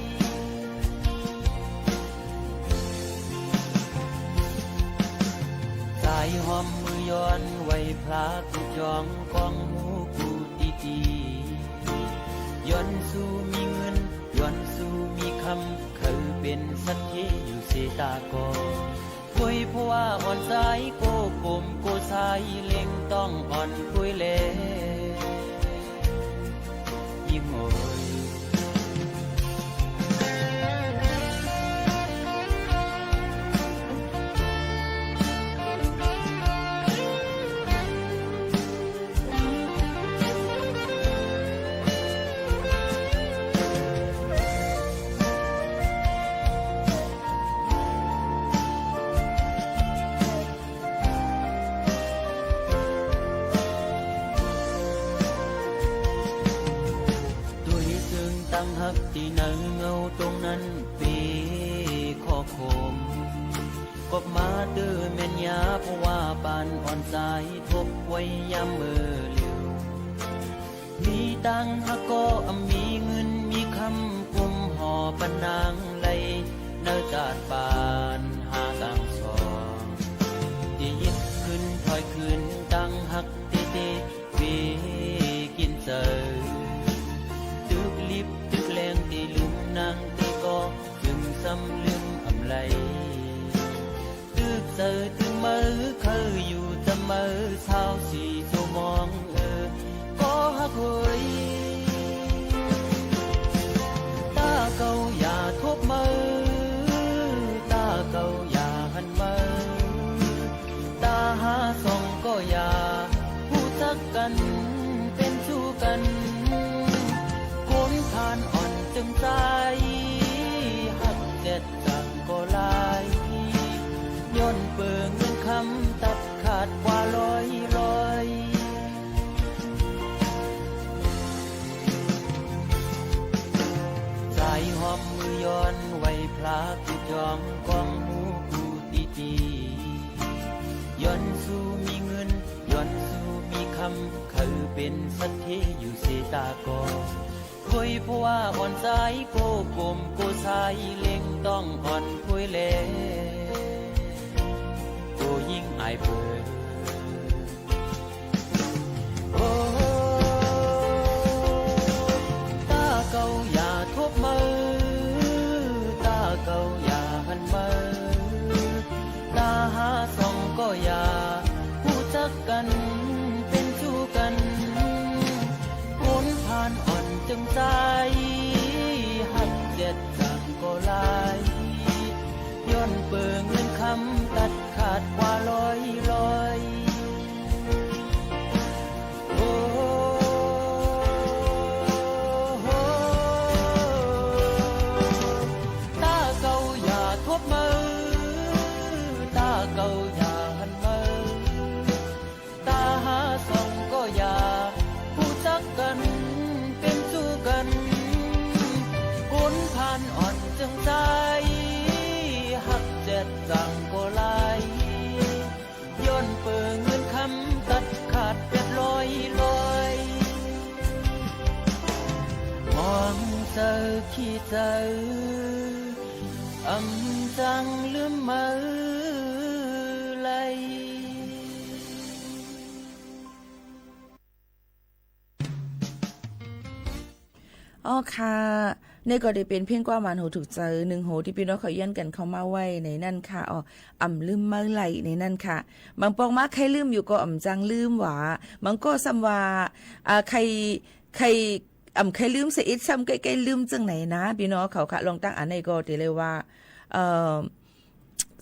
สายหอมมือย้อนไหว้พระกู้จอง ก้องหมู่กู้ตี้ตี้ ย้อนสูมีเงิน ย้อนสูมีคำ เคิยเป๋นสักขีอยู่เสตาก่อ เวยเพราะว่าอ่อนสาย โก้กมโก้สาย เล็งต้องอ่อนถ้วยแล ยิ่งโอย ตวยตึงตังหักตี้เนอเงาตรงนั้นเป๋นข้อความ กอบมาเตื้อแม่นยา เพราะว่าปานอ่อนสาย ทบไว้ยามเมื่อเลียว มีตังค์หากก็อำมีเงิน มีคำกุมห่อปะนางไหล เนอจาดปานหาตังค์สอง ตี้หยิบขึ้นถอยคืน ตังค์หักตี้ตี้ เป๋นกิ๋นเสิร์ฟ ตึกลิบตึกแลงตี้ลืมนางตี้ก็ ตึมซ้ำลืมอำไหล ตึกเสิร์ฟตึกเมอ เคิยอยู่จำเมอ ซาวสี่ชั่วโมง เออ ก็ฮักเวย ตาเก่าอย่าทบเมอ ตาเก่าอย่าหันเมอ ตาหาส่องก็อย่า ฮู้จักกั๋นเป๋นชู้กั๋น คนผ่านอ่อนจึงใจ๋ ฮักแจ๊ดจั่งก็หลาย ย้อนเปื้อเงินคำตัดขาดกว่าร้อยร้อย สายหอมมือย้อนไหว้พระกู้จอง ก้องหมู่กู้ตี้ตี้ ย้อนสูมีเงิน ย้อนสูมีคำ เคิยเป๋นสักขีอยู่เสตาก่อ เวยเพราะว่าอ่อนสาย โก้กมโก้สาย เล็งต้องอ่อนถ้วยแล โก้ยิ่งอายเปิด โอ้ ตาเก่าอย่าทบเมอ ตาเก่าอย่าหันเมอ ตาหาส่องก็อย่า ฮู้จักกั๋นเป๋นชู้กั๋น คนผ่านอ่อนจึงใจ๋ ฮักแจ๊ดจั่งก็หลาย ย้อนเปื้อเงินคำตัดขาดกว่าร้อยร้อย โอ้ ตาเก่าอย่าทบเมอ ตาเก่าอย่าหันเมอ ตาหาส่องก็อย่า ฮู้จักกั๋นเป๋นชู้กั๋น คนผ่านอ่อนจึงใจ๋ ฮักแจ๊ดจั่งก็หลาย ย้อนเปื้อเงินคำตัดขาดแปดร้อยร้อย มองเสิร์ฟขี้เสิร์ฟ อำจั่งลืมเมอไหล อ้อค่ะ นี่ก็ได้เป๋นเพลงความหวานหูถูกใจ๋นึ่งโหตี้ปี้น้องเขาเยียนกั๋นเข้ามาไว้ในนั้นค่ะ อ้อ อ่ำลืมเมื่อไหร่ในนั้นค่ะ บางปองมาใค่ลืมอยู่ก็อ่ำจางลืมหว่า บางก็ซ้ำว่า อ่า ใค่ ใค่ อ่ำใค่ลืมเสียอิดซ้ำใก้ๆลืมเจิ่งไหนนะ ปี้น้องเขาค่ะ ลองตั้งอันไหนก็เตียวเลยว่า เอ่อ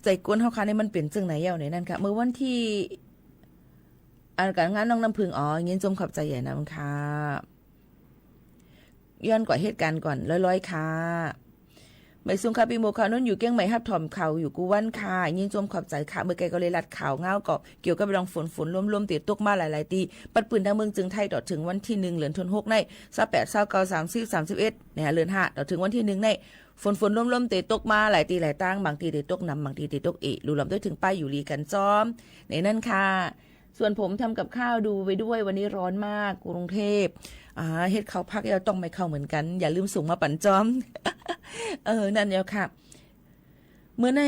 ใจ๋ก้นเฮาค่ะนี่มันเป๋นเจิ่งไหนเย้าในนั้นค่ะ เมื่อวันตี้ อันก๋านงานน้องน้ำผึ้ง อ๋อ ยินจมขอบใจ๋ใหญ่นำค่ะ ย้อนกว่าเหตุก๋ารณ์ก่อน ร้อยๆ ค่ะ บ่ายสุขค่ะปี้หมวกค่ะ นนท์อยู่เกียงใหม่ฮับถอมข่าวอยู่กู้วันค่ะ ยินจมขอบใจ๋ค่ะ เมื่อไกลก็เลยลัดข่าวเงาก็เกี่ยวกับเรื่องฝน ฝนลมๆ เตียวตกมาหลายๆ ตี้ ปัดปื้นตางเมืองเจียงไฮ้ ต่อเถิงวันตี้นึ่ง เดือนธันวาคมใน ซาวแปด ซาวเก้า สามสิบ สามสิบเอ็ด เนี่ย เดือนห้า ต่อเถิงวันตี้นึ่งใน ฝน ฝนลมๆ เตียวตกมาหลายตี้หลายตาง บางตี้เตียวตกหนำ บางตี้เตียวตกเอะ ลุลอมตวยเถิงป้ายอยู่หลีกั๋นจ้อม ในนั้นค่ะ ส่วนผมทำกับข้าวดูไปด้วย วันนี้ร้อนมาก กรุงเทพฯ อ่า เฮ็ดข้าวผัดเย้าต้องไหม้ข้าวเหมือนกั๋น อย่าลืมส่งมาปั๋นจ้อม เออ นั่นแล้วค่ะ เมื่อใน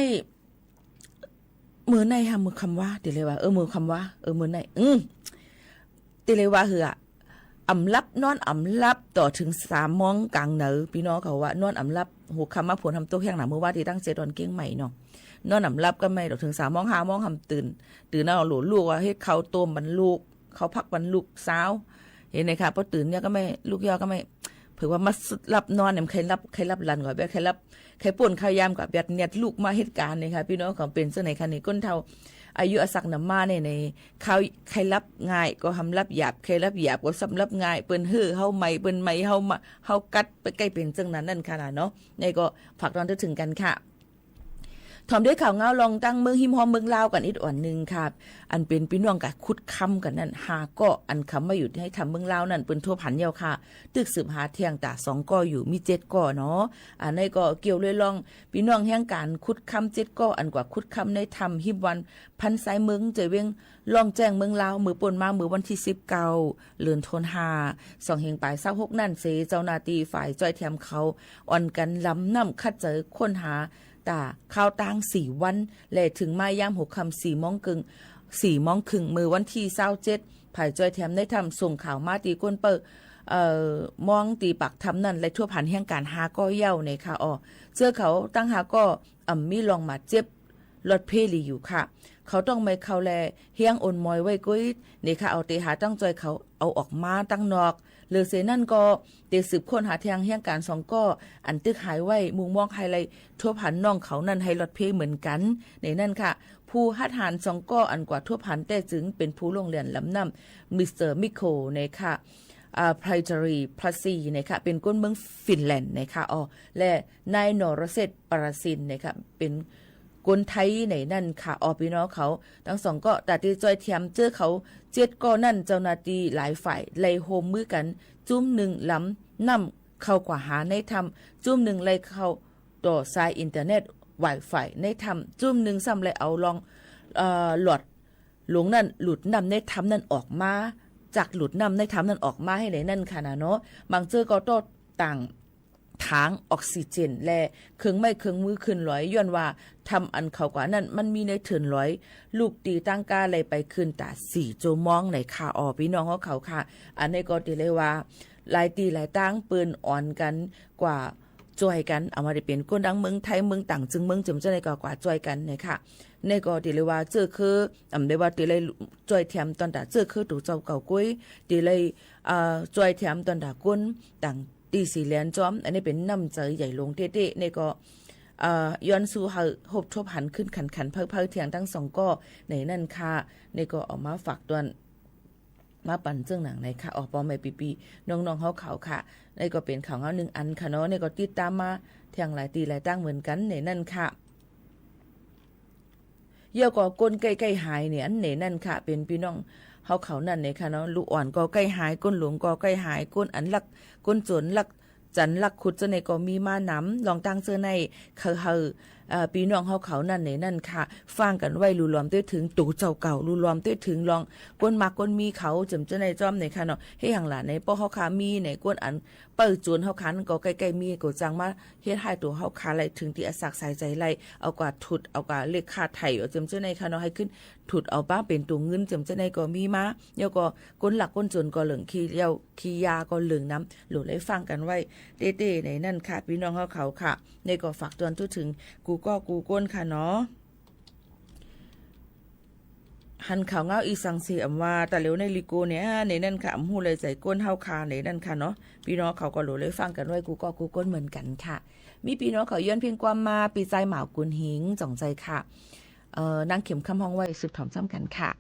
เมื่อในฮะ เมื่อค่ำวา เตียวเลยว่า เออ เมื่อค่ำวา เออ เมื่อใน อืม เตียวเลยว่าเหือ อ่ำหลับ นอนอ่ำหลับ ต่อเถิงสามโมงก๋างเหนือ ปี้น้องเขาว่านอนอ่ำหลับ หัวค่ำมาฝนทำตกแฮงหนา เมื่อวานตี้ตั้งเจ๊ดอนเกียงใหม่เนาะ นอนอ่ำหลับก็ไม่ ต่อเถิงสามโมง ห้าโมงหำตื่น ตื่นเอาโหลดลูกว่าเฮ็ดข้าวต้มปันลูก ข้าวผัดปันลูกสาว เห็นไหมคะ พอตื่นเนี่ยก็ไม่ ลูกย่อก็ไม่ เผื่อว่ามาหลับนอนเนี่ย ใค่หลับ ใค่หลับหลั่นกว่าเปียด ใค่หลับ ใค่ป้นข้าวยามกว่าเปียด เนี่ยลูกมาเหตุก๋ารณ์เนี่ยค่ะ ปี้น้องเขาเป๋นเจ้าไหนคะนี่ คนเฒ่า อายุอาสักนำมาเนี่ย ในข้าว ใค่หลับง่ายก็หำหลับหยาบ ใค่หลับหยาบก็ซ้ำหลับง่าย เปิ้นหื้อเฮาใหม่ เปิ้นใหม่เฮามา เฮากัดไปใก้เป๋นเจิ่งนั้นนั่นค่ะเนาะ นี่ก็ฝากตอนเถิงกั๋นค่ะ ถอมด้วยข่าวเงาลองตั้งเมืองฮิมฮ้อมเมืองลาวกั๋นอีกอ่อนนึ่งค่ะ อันเป๋นปี้น้องกะขุดคำกั๋นนั่น ห้าก้อ อันเข้ามาอยู่ในถ้ำเมืองลาวนั่น เปิ้นทั่วพันเย้าค่ะ ตึกสืบหาแท่งต๋าสองก้ออยู่ มีเจ็ดก้อเนาะ อันนี้ก็เกี่ยวเลยลอง ปี้น้องแฮงก๋านขุดคำเจ็ดก้อ อันกว่าขุดคำในถ้ำฮิมวัดพันทรายเมือง เจยเวียง ล่องแจ้งเมืองลาว เมื่อป้นมาเมื่อวันตี้สิบเก้า เดือนธันวาคม สองเฮงป๋ายซาวหกนั่นเส เจ้าหน้าตี้ฝ่ายจ้อยแถมเขา อ่อนกั๋นลำน้ำคัดเจอค้นหา ต๋าข้าวตางสี่วัน และเถิงมายามหัวค่ำสี่โมงเกิ่ง สี่โมงครึ่ง เมื่อวันตี้ซาวเจ็ด ฝ่ายจ้อยแถมในถ้ำส่งข่าวมาตี้ก้นเปิ้น เอ่อ มองตี้ปากถ้ำนั่น และทั่วพันแฮงก๋านห้าก้อเย้าในค่ะ อ้อ เจื้อเขาตึงห้าก้อ อ่ำมีร่องบาดเจ็บ รอดเพ้หลีอยู่ค่ะ เขาต้องไหม้เข้าแล เฮียงอ่อนหมอยไว้ก๊วย ในค่ะ อ้อ เต๋หาตังจ้อยเขาเอาออกมาตังนอก เหลือเสียนั่นก็เต๋สืบค้นหาแท่งเฮียงก๋านสองก้อ อันตึกหายไว้ มุ่งมองหื้อไล่ทั่วพันน้องเขานั่นหื้อรอดเพ้เหมือนกั๋น ในนั้นค่ะ ผู้หัดหาญสองก้ออันกว่าทั่วพันแต๊จึงเป๋นผู้ล่วงแล่นลำน้ำ มิสเตอร์มิโค ในค่ะ อ่า ไพรจารี พลัสซี ในค่ะ เป๋นคนเมืองฟินแลนด์ ในค่ะ อ้อ และนายนรเศรษฐ ปราสิน ในค่ะ เป๋น คนไทยในนั้นค่ะ อ้อ ปี้น้องเขาตึงสองก้อ ต๋าตี้จ้อยแถมเจื้อเขาเจ็ดก้อนั่น เจ้าหน้าตี้หลายฝ่ายไล่ฮ่วมมือกั๋น จุ้มนึ่งลำน้ำเข้ากว่าหาในถ้ำ จุ้มนึ่งไล่เข้าต่อสายอินเทอร์เน็ต ไวไฟ ในถ้ำ จุ้มนึ่งซ้ำไล่เอาล่อง เอ่อ หลอดหลวงนั่น หลุดน้ำในถ้ำนั่นออกมา จักหลุดน้ำในถ้ำนั่นออกมาหื้อในนั้นค่ะนะเนาะ บางเตื้อก็ต่อต่าง ถางออกซิเจน และเครื่องไม้เครื่องมือขึ้นลอย ย้อนว่าถ้ำอันเข้ากว่านั้นมันมีในเถินลอย ลูกตี้ตั้งก้าไล่ไปขึ้นต๋าสี่จั่วโมงในค่ะ อ้อ ปี้น้องเฮาเขาค่ะ อันนี้ก็เต๋เลยว่า หลายตี้หลายตางเปิ้นอ่อนกั๋นกว่าจ้อยกั๋น เอามาได้เป๋นคนตังเมืองไทย เมืองต่างจึง เมืองเจิมเจ้าในก็กว่าจ้อยกั๋นในค่ะ นี่ก็เต๋เลยว่าเจื้อคือ อ่ำได้ว่าเต๋เลยจ้อยแถมต๋อนต๋าเจื้อคือตั๋วเจ้าเก่าก๊วย เต๋เลย เอ่อ จ้อยแถมต๋อนต๋าคนต่าง ตี้สีแลนจ้อม อันนี้เป๋นน้ำใจ๋ใหญ่หลวงเต๊ๆ นี่ก็ เอ่อ ย้อนสู้หื้อฮบทบหันขึ้นขันๆ เพิ่งๆ เตียงตึงสองก้อ ในนั้นค่ะ นี่ก็เอามาฝากตอน มาปั๋นเจื้องหนังในค่ะ อ้อ ป้อแม่ปี้ๆ น้องๆ เฮาเขาค่ะ นี่ก็เป๋นข่าวเงานึ่งอันค่ะเนาะ นี่ก็ติดต๋ามมาเตียงหลายตี้หลายตางเหมือนกั๋น ในนั้นค่ะ เยี่ยวก็คนใก้ๆ หายเนี่ย อันในนั้นค่ะ เป๋นปี้น้องเฮาเขานั่นในค่ะเนาะ ลูกอ่อนก็ใก้หาย คนหลวงก็ใก้หาย คนอันลัก คนจ๋นลักจันทร์ลักขุดเจ้าในก็มีมาหนำ ลองตึงเตื้อใน เขาหื้อ เอ่อ ปี้น้องเฮาเขานั่นในนั้นค่ะ ฟังกั๋นไว้ ลู่ลอมตวยเถิงตั๋วเจ้าเก่า ลู่ลอมตวยเถิงลอง คนมักคนมีเขา เจิมเจ้าในจ้อมในค่ะเนาะ หื้อหังหลานในป้อเฮาค่ะมีในคนอัน เปิ้นโจรเฮาขานั้นก็ใก้ๆ มี ก็จังมาเฮ็ดฮ้ายตั๋วเฮาขาไหล เถิงตี้อะสากสายใจ๋ไหล เอากว่าถุด เอากว่าเลขค่าไถ่ เอาเจียมเจ้าไหนค่ะเนาะ หื้อขึ้นถุดเอาป๊าเป๋นตั๋วเงิน เจียมเจ้าไหนก็มีมา แล้วก็คนลักคนจ๋นก็เหลือง ขี้เหล้าขี้ยาก็เหลืองนำ หลูได้ฟังกั๋นไว้เต๊ๆ ในนั้นค่ะ ปี้น้องเฮาเขาค่ะ นี่ก็ฝากเตื๋อนทั่วเถิงกู้ก้อกู้คนค่ะเนาะ หันข่าวเงาอี้สังเส อำว่า ต๋าเหลียวในลีโกเนี่ย ในนั้นค่ะ อำฮู้เลยใจ๋ก้นเฮาขา ในนั้นค่ะเนาะ ปี้น้องเขาก็หลูได้ฟังกั๋นไว้กู้ก้อกู้คนเหมือนกั๋นค่ะ มีปี้น้องเขาย้อนเพลงความมา ปี้จายหมากุ๋นเฮง จ๋องใจ๋ค่ะ เอ่อ นางเข็มคำฮ้องไว้ สืบถามซ้ำกั๋นค่ะ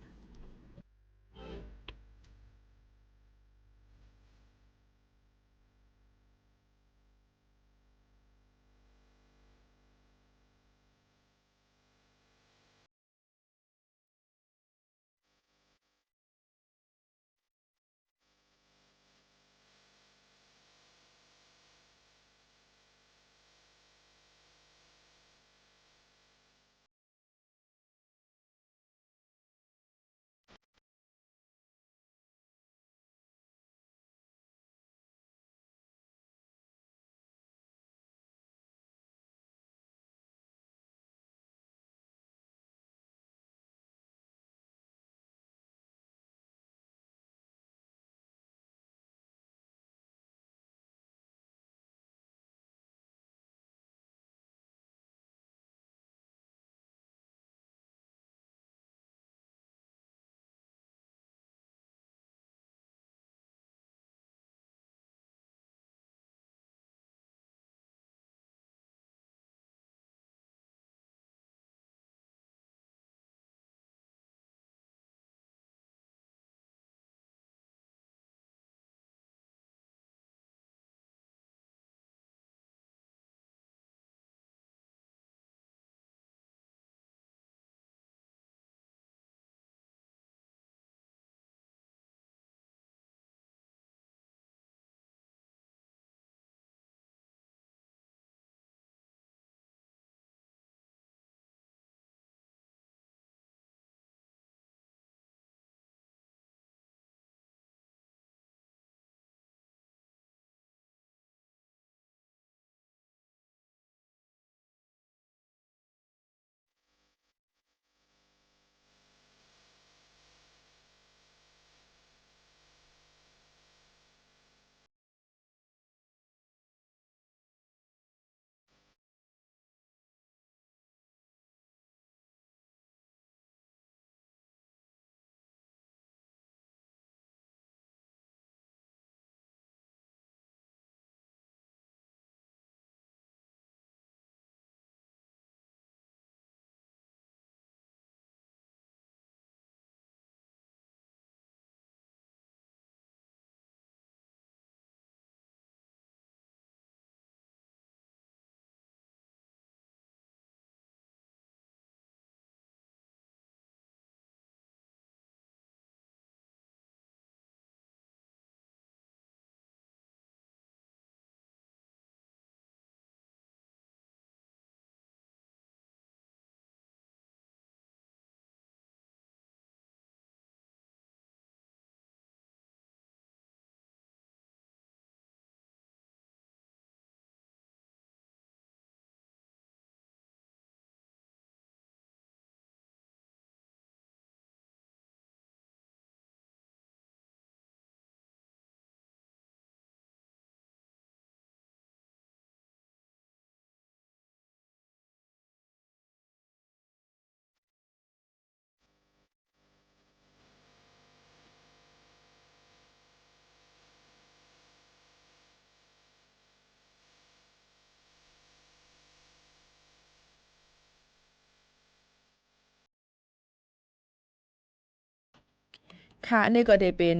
ค่ะ อันนี้ก็ได้เป๋น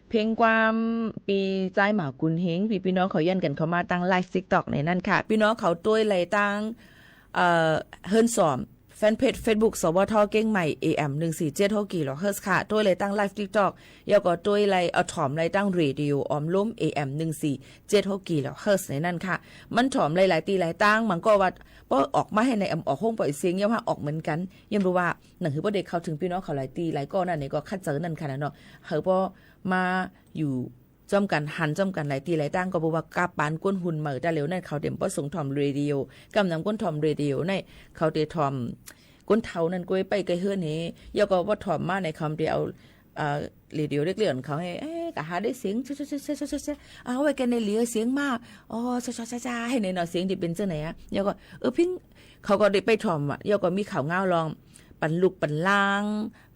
เพลงความปี้จายหมากุ๋นเฮง ปี้ปี้น้องเขาย้อนกั๋นเข้ามาตางไลฟ์ติ๊กต็อกในนั้นค่ะ ปี้น้องเขาตวยไหลตาง เอ่อ เฮิรนส้อม แฟนเพจเฟซบุ๊ก สวท เกียงใหม่ เอเอ็ม หนึ่งสี่เจ็ดหก กิโลเฮิรตซ์ค่ะ ตวยไหลตางไลฟ์ติ๊กต็อก แล้วก็ตวยไหล เอ่อ ถอมไหลตางเรดิโอออมลม เอเอ็ม หนึ่งสี่เจ็ดหก กิโลเฮิรตซ์ในนั้นค่ะ มันถอมไหลหลายตี้หลายตาง มันก็ว่า ปอออกมาหื้อในอำออกห้องปล่อยเสียง ย่อมหื้อออกเหมือนกั๋น ย่อมรู้ว่า หนังหื้อปอได้เข้าเถิงปี้น้องเขาหลายตี้หลายก้อนนั่นนี่ก็คัดเจอนั่นค่ะนะเนาะ หื้อปอมาอยู่ จ้อมกั๋น หันจ้อมกั๋นหลายตี้หลายตาง ก็บ่ว่ากาปานคนรุ่นใหม่ตาเหลียวนั้น เขาเตรียมประสงค์ถ่อมเรดิโอ กำนำคนถ่อมเรดิโอนั้น เขาเตรียมถ่อมคนเฒ่านั้นก็ไปไกลเฮือนเฮ แล้วก็ว่าถ่อมมาในเขาเตรียมเอา เอ่อ เรดิโอเล็กๆของเขาให้ เอ๊ะ ก็หาได้เสียง เอาไว้แก่ในเหลียวเสียงมาก อ๋อ ชาๆๆๆ ให้ในหน่อยเสียงตี้เป๋นจั่งไหนอะ แล้วก็ เออ เปิ้น เขาก็ได้ไปถ่อมอะ แล้วก็มีข่าวเงาลอง ปันลุกปันลาง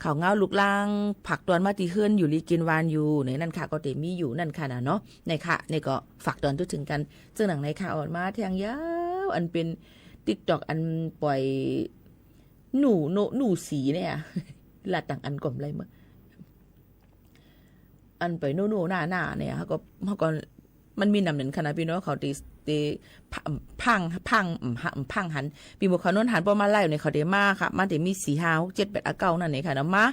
ข่าวเงาลุกลาง ผักตอนมาตี้เฮือนอยู่หลีกินหวานอยู่ ในนั้นค่ะ ก็เตมีอยู่นั่นค่ะนะเนาะ ในค่ะ ในก็ฝากตอนทั่วเถิงกั๋น เจ้าหนังในค่ะ ออกมาแทงยาว อันเป๋นติ๊กต็อก อันป่อย หนู หนู หนูสีเนี่ย ลาดต่างอันก่อมไรเมื่อ อันป่อยหนูๆ หน้าๆ เนี่ย เขาก็ เขาก็ มันมีนำนั้นค่ะนะ ปี้น้องเขาตี้ ตี้ พัง พัง พัง พังหัน ปี้หมู่เขาโน้นหัน ป้อมาไลฟ์เนี่ย เขาตี้มาค่ะ มาตี้มีสี่ ห้า หก เจ็ด แปด อ่ะ เก้า นั่นเนี่ยค่ะนะ มา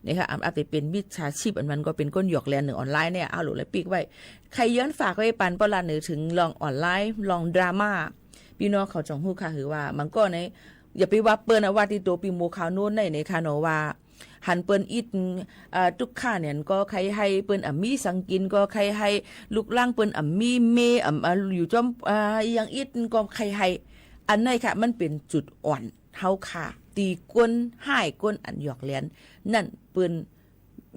เนี่ยค่ะ อัน อันตี้เป๋นมิจฉาชีพ อันมันก็เป๋นคนหยอกเล่นในออนไลน์เนี่ย เอาลูกเลยปิ๊กไว้ ใค่ย้อนฝากไว้ปัน ป้อละเน่อเถิงลองออนไลน์ ลองดราม่า ปี้น้องเขาจ่องฮู้ค่ะ หือว่า มันก็ใน อย่าไปว่าเปิ้นอะ ว่าตี้ตั๋วปี้หมู่เขาโน้นใน เนี่ยค่ะเนาะ ว่า หันเปิ้นอิด เอ่อ ตุ๊กข์เนี่ยก็ใค่หื้อ เปิ้นอ่ะมีสังกิ๋นก็ใค่หื้อ ลูกหลานเปิ้นอ่ะมี เมย์อ่ะ อ่ะ อยู่จ้อม อ่า อย่างอิดก็ใค่หื้อ อันนั้นค่ะ มันเป๋นจุดอ่อนเฮาค่ะ ตี้คนฮ้ายคนอันหยอกเล่น นั่นเปิ้น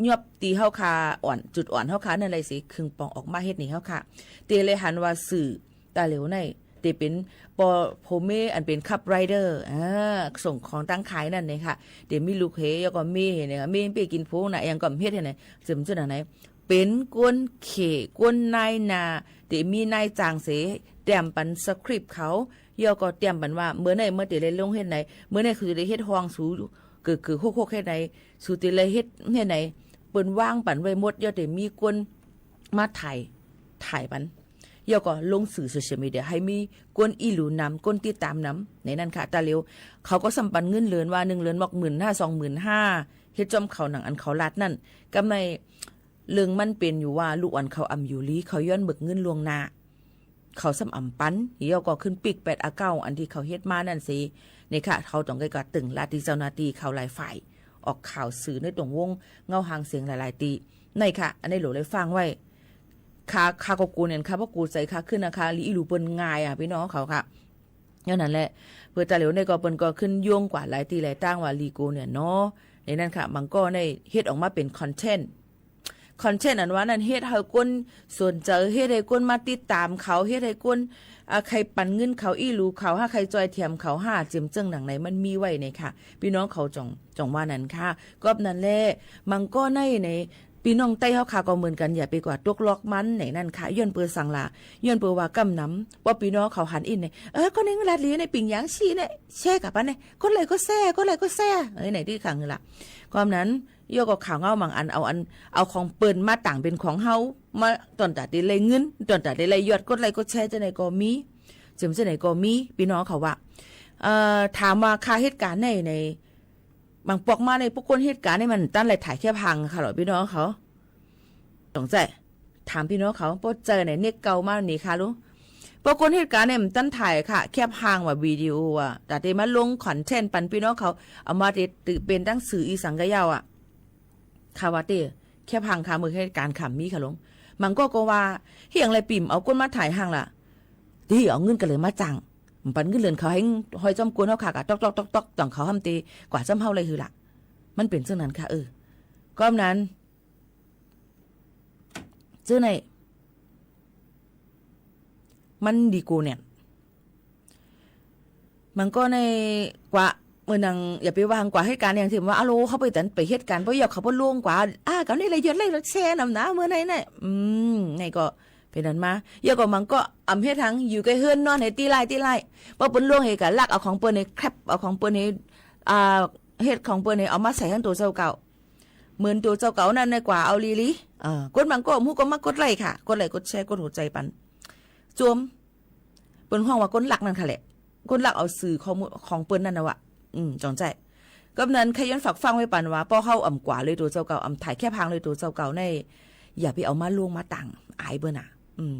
ยอบตี้เฮาค่ะอ่อน จุดอ่อนเฮาค่ะ นั่นเลยสิ เคิ่งป่องออกมาเฮ็ดนี่เฮาค่ะ เต๋เลยหันว่าสื่อ ตาเหลียวใน เต๋เป๋นป้อ ป้อเมย์อันเป๋นขับไรเดอร์ อ่า ส่งของตังขายนั่นเนี่ยค่ะ เต๋มีลูกเหย แล้วก็เมย์เนี่ย เมย์ไปกิ๋นโผนะ อย่างก็เฮ็ดให้ไหน เจิมจุดไหน เป๋นคนเข่ คนนายหน้า เต๋มีนายจ้างเส แต้มปันสคริปต์เขา แล้วก็แต้มปันว่า เมื่อไหนเมื่อเต๋เลยลงเฮ็ดไหน เมื่อไหนคือเต๋เลยเฮ็ดห้องสู คือ คือ หกหก เฮ็ดไหน สูเต๋เลยเฮ็ด เฮ็ดไหน เปิ้นวางปันไว้หมด แล้วเต๋มีคน มาถ่าย ถ่ายปัน แล้วก็ลงสื่อโซเชียลมีเดีย หื้อมีคนอี้หลูนำ คนติดต๋ามนำ ในนั้นค่ะ ตาเหลียว เขาก็ซ้ำปันเงินเดือนว่า นึ่งเดือนบอก หมื่นห้า สองหมื่นห้า เฮ็ดจ้อมเขาหนังอันเขาลาดนั่น กำในเรื่องมันเป๋นอยู่ว่า ลูกอ่อนเขาอ่ำอยู่หลี เขาย้อนเบิกเงินล่วงหน้า เขาซ้ำอ่ำปัน แล้วก็ขึ้นปิ๊กแปดอะเก้า อันตี้เขาเฮ็ดมานั่นสิ เนี่ยค่ะ เขาต้องใก้ก็ตึงลาดตี้เจ้าหน้าตี้เขาหลายฝ่าย ออกข่าวสื่อในตรงวงเงาหางเสียงหลายๆ ตี้ ในค่ะ อันนี้หลูเลยฟังไว้ ค่ะ ค่ะ ก็กูเนี่ยค่ะ เพราะกูใจ๋ค่ะ ขึ้นนะคะ หลีอี้หลูเปิ้นงายอ่ะ ปี้น้องเขาค่ะ ย้อนนั้นแหละ เปื้อตาเหลียวในก็เปิ้นก็ขึ้นโยงกว่าหลายตี้หลายตางว่าหลีกูเนี่ยเนาะ ในนั้นค่ะ มันก็ได้เฮ็ดออกมาเป๋นคอนเทนต์ คอนเทนต์อันว่านั้น เฮ็ดหื้อคนสนใจ๋ เฮ็ดหื้อคนมาติดต๋ามเขา เฮ็ดหื้อคน อ่า ใค่ปันเงินเขา อี้หลูเขา หาใค่จ้อยแถมเขา หาเจิมเจิ่งหนังในมันมีไว้เนี่ยค่ะ ปี้น้องเขาจ่อง จ่องว่านั้นค่ะ ก็นั้นแหละ มันก็ใน ใน ปี้น้องใต้เฮาค่ะก็เหมือนกั๋น อย่าไปกว่าตกหลอกมันในนั้นค่ะ ย้อนเปื้อสังละ ย้อนเปื้อว่ากำนำ ว่าปี้น้องเขาหันอินเนี่ย เออ คนนี้ลาดหลีในปิ่งหยางชีเนี่ย แชร์กับปันเนี่ย กดไลก์กดแชร์ กดไลก์กดแชร์ เอ้ย ในตี้ขังละ ก็นั้น แล้วก็ข่าวเงาบางอัน เอาอัน เอาของเปิ้นมาตั้งเป๋นของเฮา มา ตอนต๋าเต๋ไล่เงิน ตอนต๋าเต๋ไล่ยอด กดไลก์กดแชร์จั่งไหนก็มี เจิมจั่งไหนก็มี ปี้น้องเขาว่า เอ่อ ถามว่าค่าเหตุก๋ารณ์ใน ใน บางปอกมาใน ปกคนเหตุก๋ารณ์ในมันตันไล่ถ่ายแคปหางค่ะเหรอ ปี้น้องเขา ต้องใจ๋ ถามปี้น้องเขา ปกใจ๋ในเน็ตเก่ามานี่ค่ะลูก ปกคนเหตุก๋ารณ์ในมันตันถ่ายค่ะ แคปหางว่าวิดีโออ่ะ ต๋าเต๋มาลงคอนเทนต์ปันปี้น้องเขา เอามาเต๋ เต๋เป๋นตังสื่ออีสังกะยาวอ่ะ ค่ะว่าเต๋ แคปหางค่ะ เมื่อเหตุก๋ารณ์ค่ะมีค่ะหลวง มันก็ก็ว่า เหียงไรปิ่มเอาคนมาถ่ายหางล่ะ ตี้เอาเงินกั๋นเลยมาจ้าง มันปันเงินเดือนเขาหื้อห้อยจ้อมกวนเฮาค่ะ กะต๊อกต๊อกต๊อกต๊อก ต้องเขาห้ามเต๋ กว่าจ้อมเฮาเลยหื้อล่ะ มันเป๋นจั่งนั้นค่ะ เออ ก็นั้น จื้อใน มันดีกูเนี่ย มันก็ในกว่า เมื่อนัง อย่าไปว่าหังกว่าเหตุก๋ารณ์อย่างตี้ว่า อะโหล เขาไปตันไปเหตุก๋ารณ์ เพราะยอดเขาบ่ลงกว่า อ่า กับนี่เลยยอดไลก์ยอดแชร์นำนะ เมื่อในเนี่ย อืม ในก็เป๋นนั้นมา แล้วก็มันก็อ่ำเหตุหัง อยู่ใก้เฮือนนอนหื้อตี้ไล่ตี้ไล่ พอเปิ้นลงหื้อก็ลักเอาของเปิ้นหื้อ แคปเอาของเปิ้นหื้อ อ่า เหตุของเปิ้นหื้อ เอามาใส่หั้นตั๋วเจ้าเก่า เหมือนตั๋วเจ้าเก่านั่นในกว่าเอาลีลี เออ คนบางก็ฮู้ก็มากดไลก์ค่ะ กดไลก์กดแชร์ กดหัวใจ๋ปัน จวม เปิ้นฮ้องว่าคนลักนั่นค่ะแหละ คนลักเอาสื่อข้อมูลของเปิ้นนั่นนะวะ อืม จ่องใจ๋ ก็นั้นใค่ย้อนฝากฟังไว้ปันว่า ป้อเฮาอ่ำกว่าเลยตั๋วเจ้าเก่า อ่ำถ่ายแคปหางเลยตั๋วเจ้าเก่าใน อย่าไปเอามาลงมาตั้ง อายเปิ้นน่ะ อืม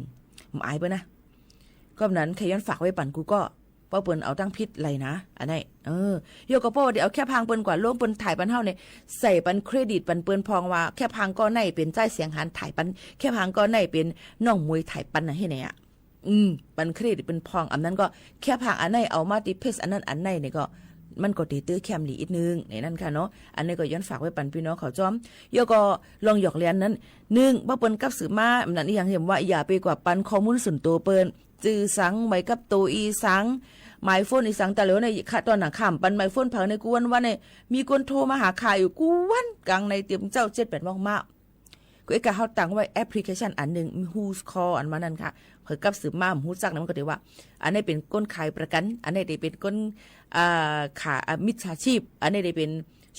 อายเปิ้นนะ ก็นั้นใค่ย้อนฝากไว้ปันกูก็ เพราะเปิ้นเอาตังค์ผิดไหลนะ อันนั้น เออ เยี่ยวก็เพราะว่าเดี๋ยวเอาแคปฮังเปิ้นกว่าลง เปิ้นถ่ายปันเฮาเนี่ย ใส่ปันเครดิตปันเปิ้นพ่องว่า แคปฮังก้อไหนเป๋นจ้ายเสียงหานถ่ายปัน แคปฮังก้อไหนเป๋นน้องหมวยถ่ายปันนะ เหียเนี่ย อืม ปันเครดิตเปิ้นพ่อง อันนั้นก็แคปฮังอันไหนเอามาตี้เพจอันนั้นอันไหนเนี่ยก็ มันก็เต๋อเตื้อแคมหลีอิดนึง ในนั้นค่ะเนาะ อันนี้ก็ย้อนฝากไว้ปันปี้น้องเขาจ้อม เยี่ยวก็ลองหยอกเลียนนั้น นึ่ง ว่าเปิ้นกับสืบมา อันนั้นอีหยังเหียว่า อย่าไปกว่าปันข้อมูลส่วนตั๋วเปิ้น จื้อสัง ใบกับตั๋วอีสัง หมายโฟนอีสัง แต่เหลียวเนี่ย ค่ะ ต๋อนหนังค่ำปันหมายโฟนเผาในกู้วันวันเนี่ย มีคนโทรมาหาข้าอยู่กู้วัน กลางในเตียมเจ๊าเจ็ดแปดโมงมา กูเอกะเฮาตั้งไว้แอปพลิเคชันอันนึ่ง Who's Call อันว่านั้นค่ะ เผยกับสืบมา ฮู้จักนะ มันก็เต๋อว่า อันนี้เป๋นคนขายประกัน อันนี้เต๋อเป๋นคน อ่า ขา อ่า มิจฉาชีพ อันนี้เต๋อเป๋น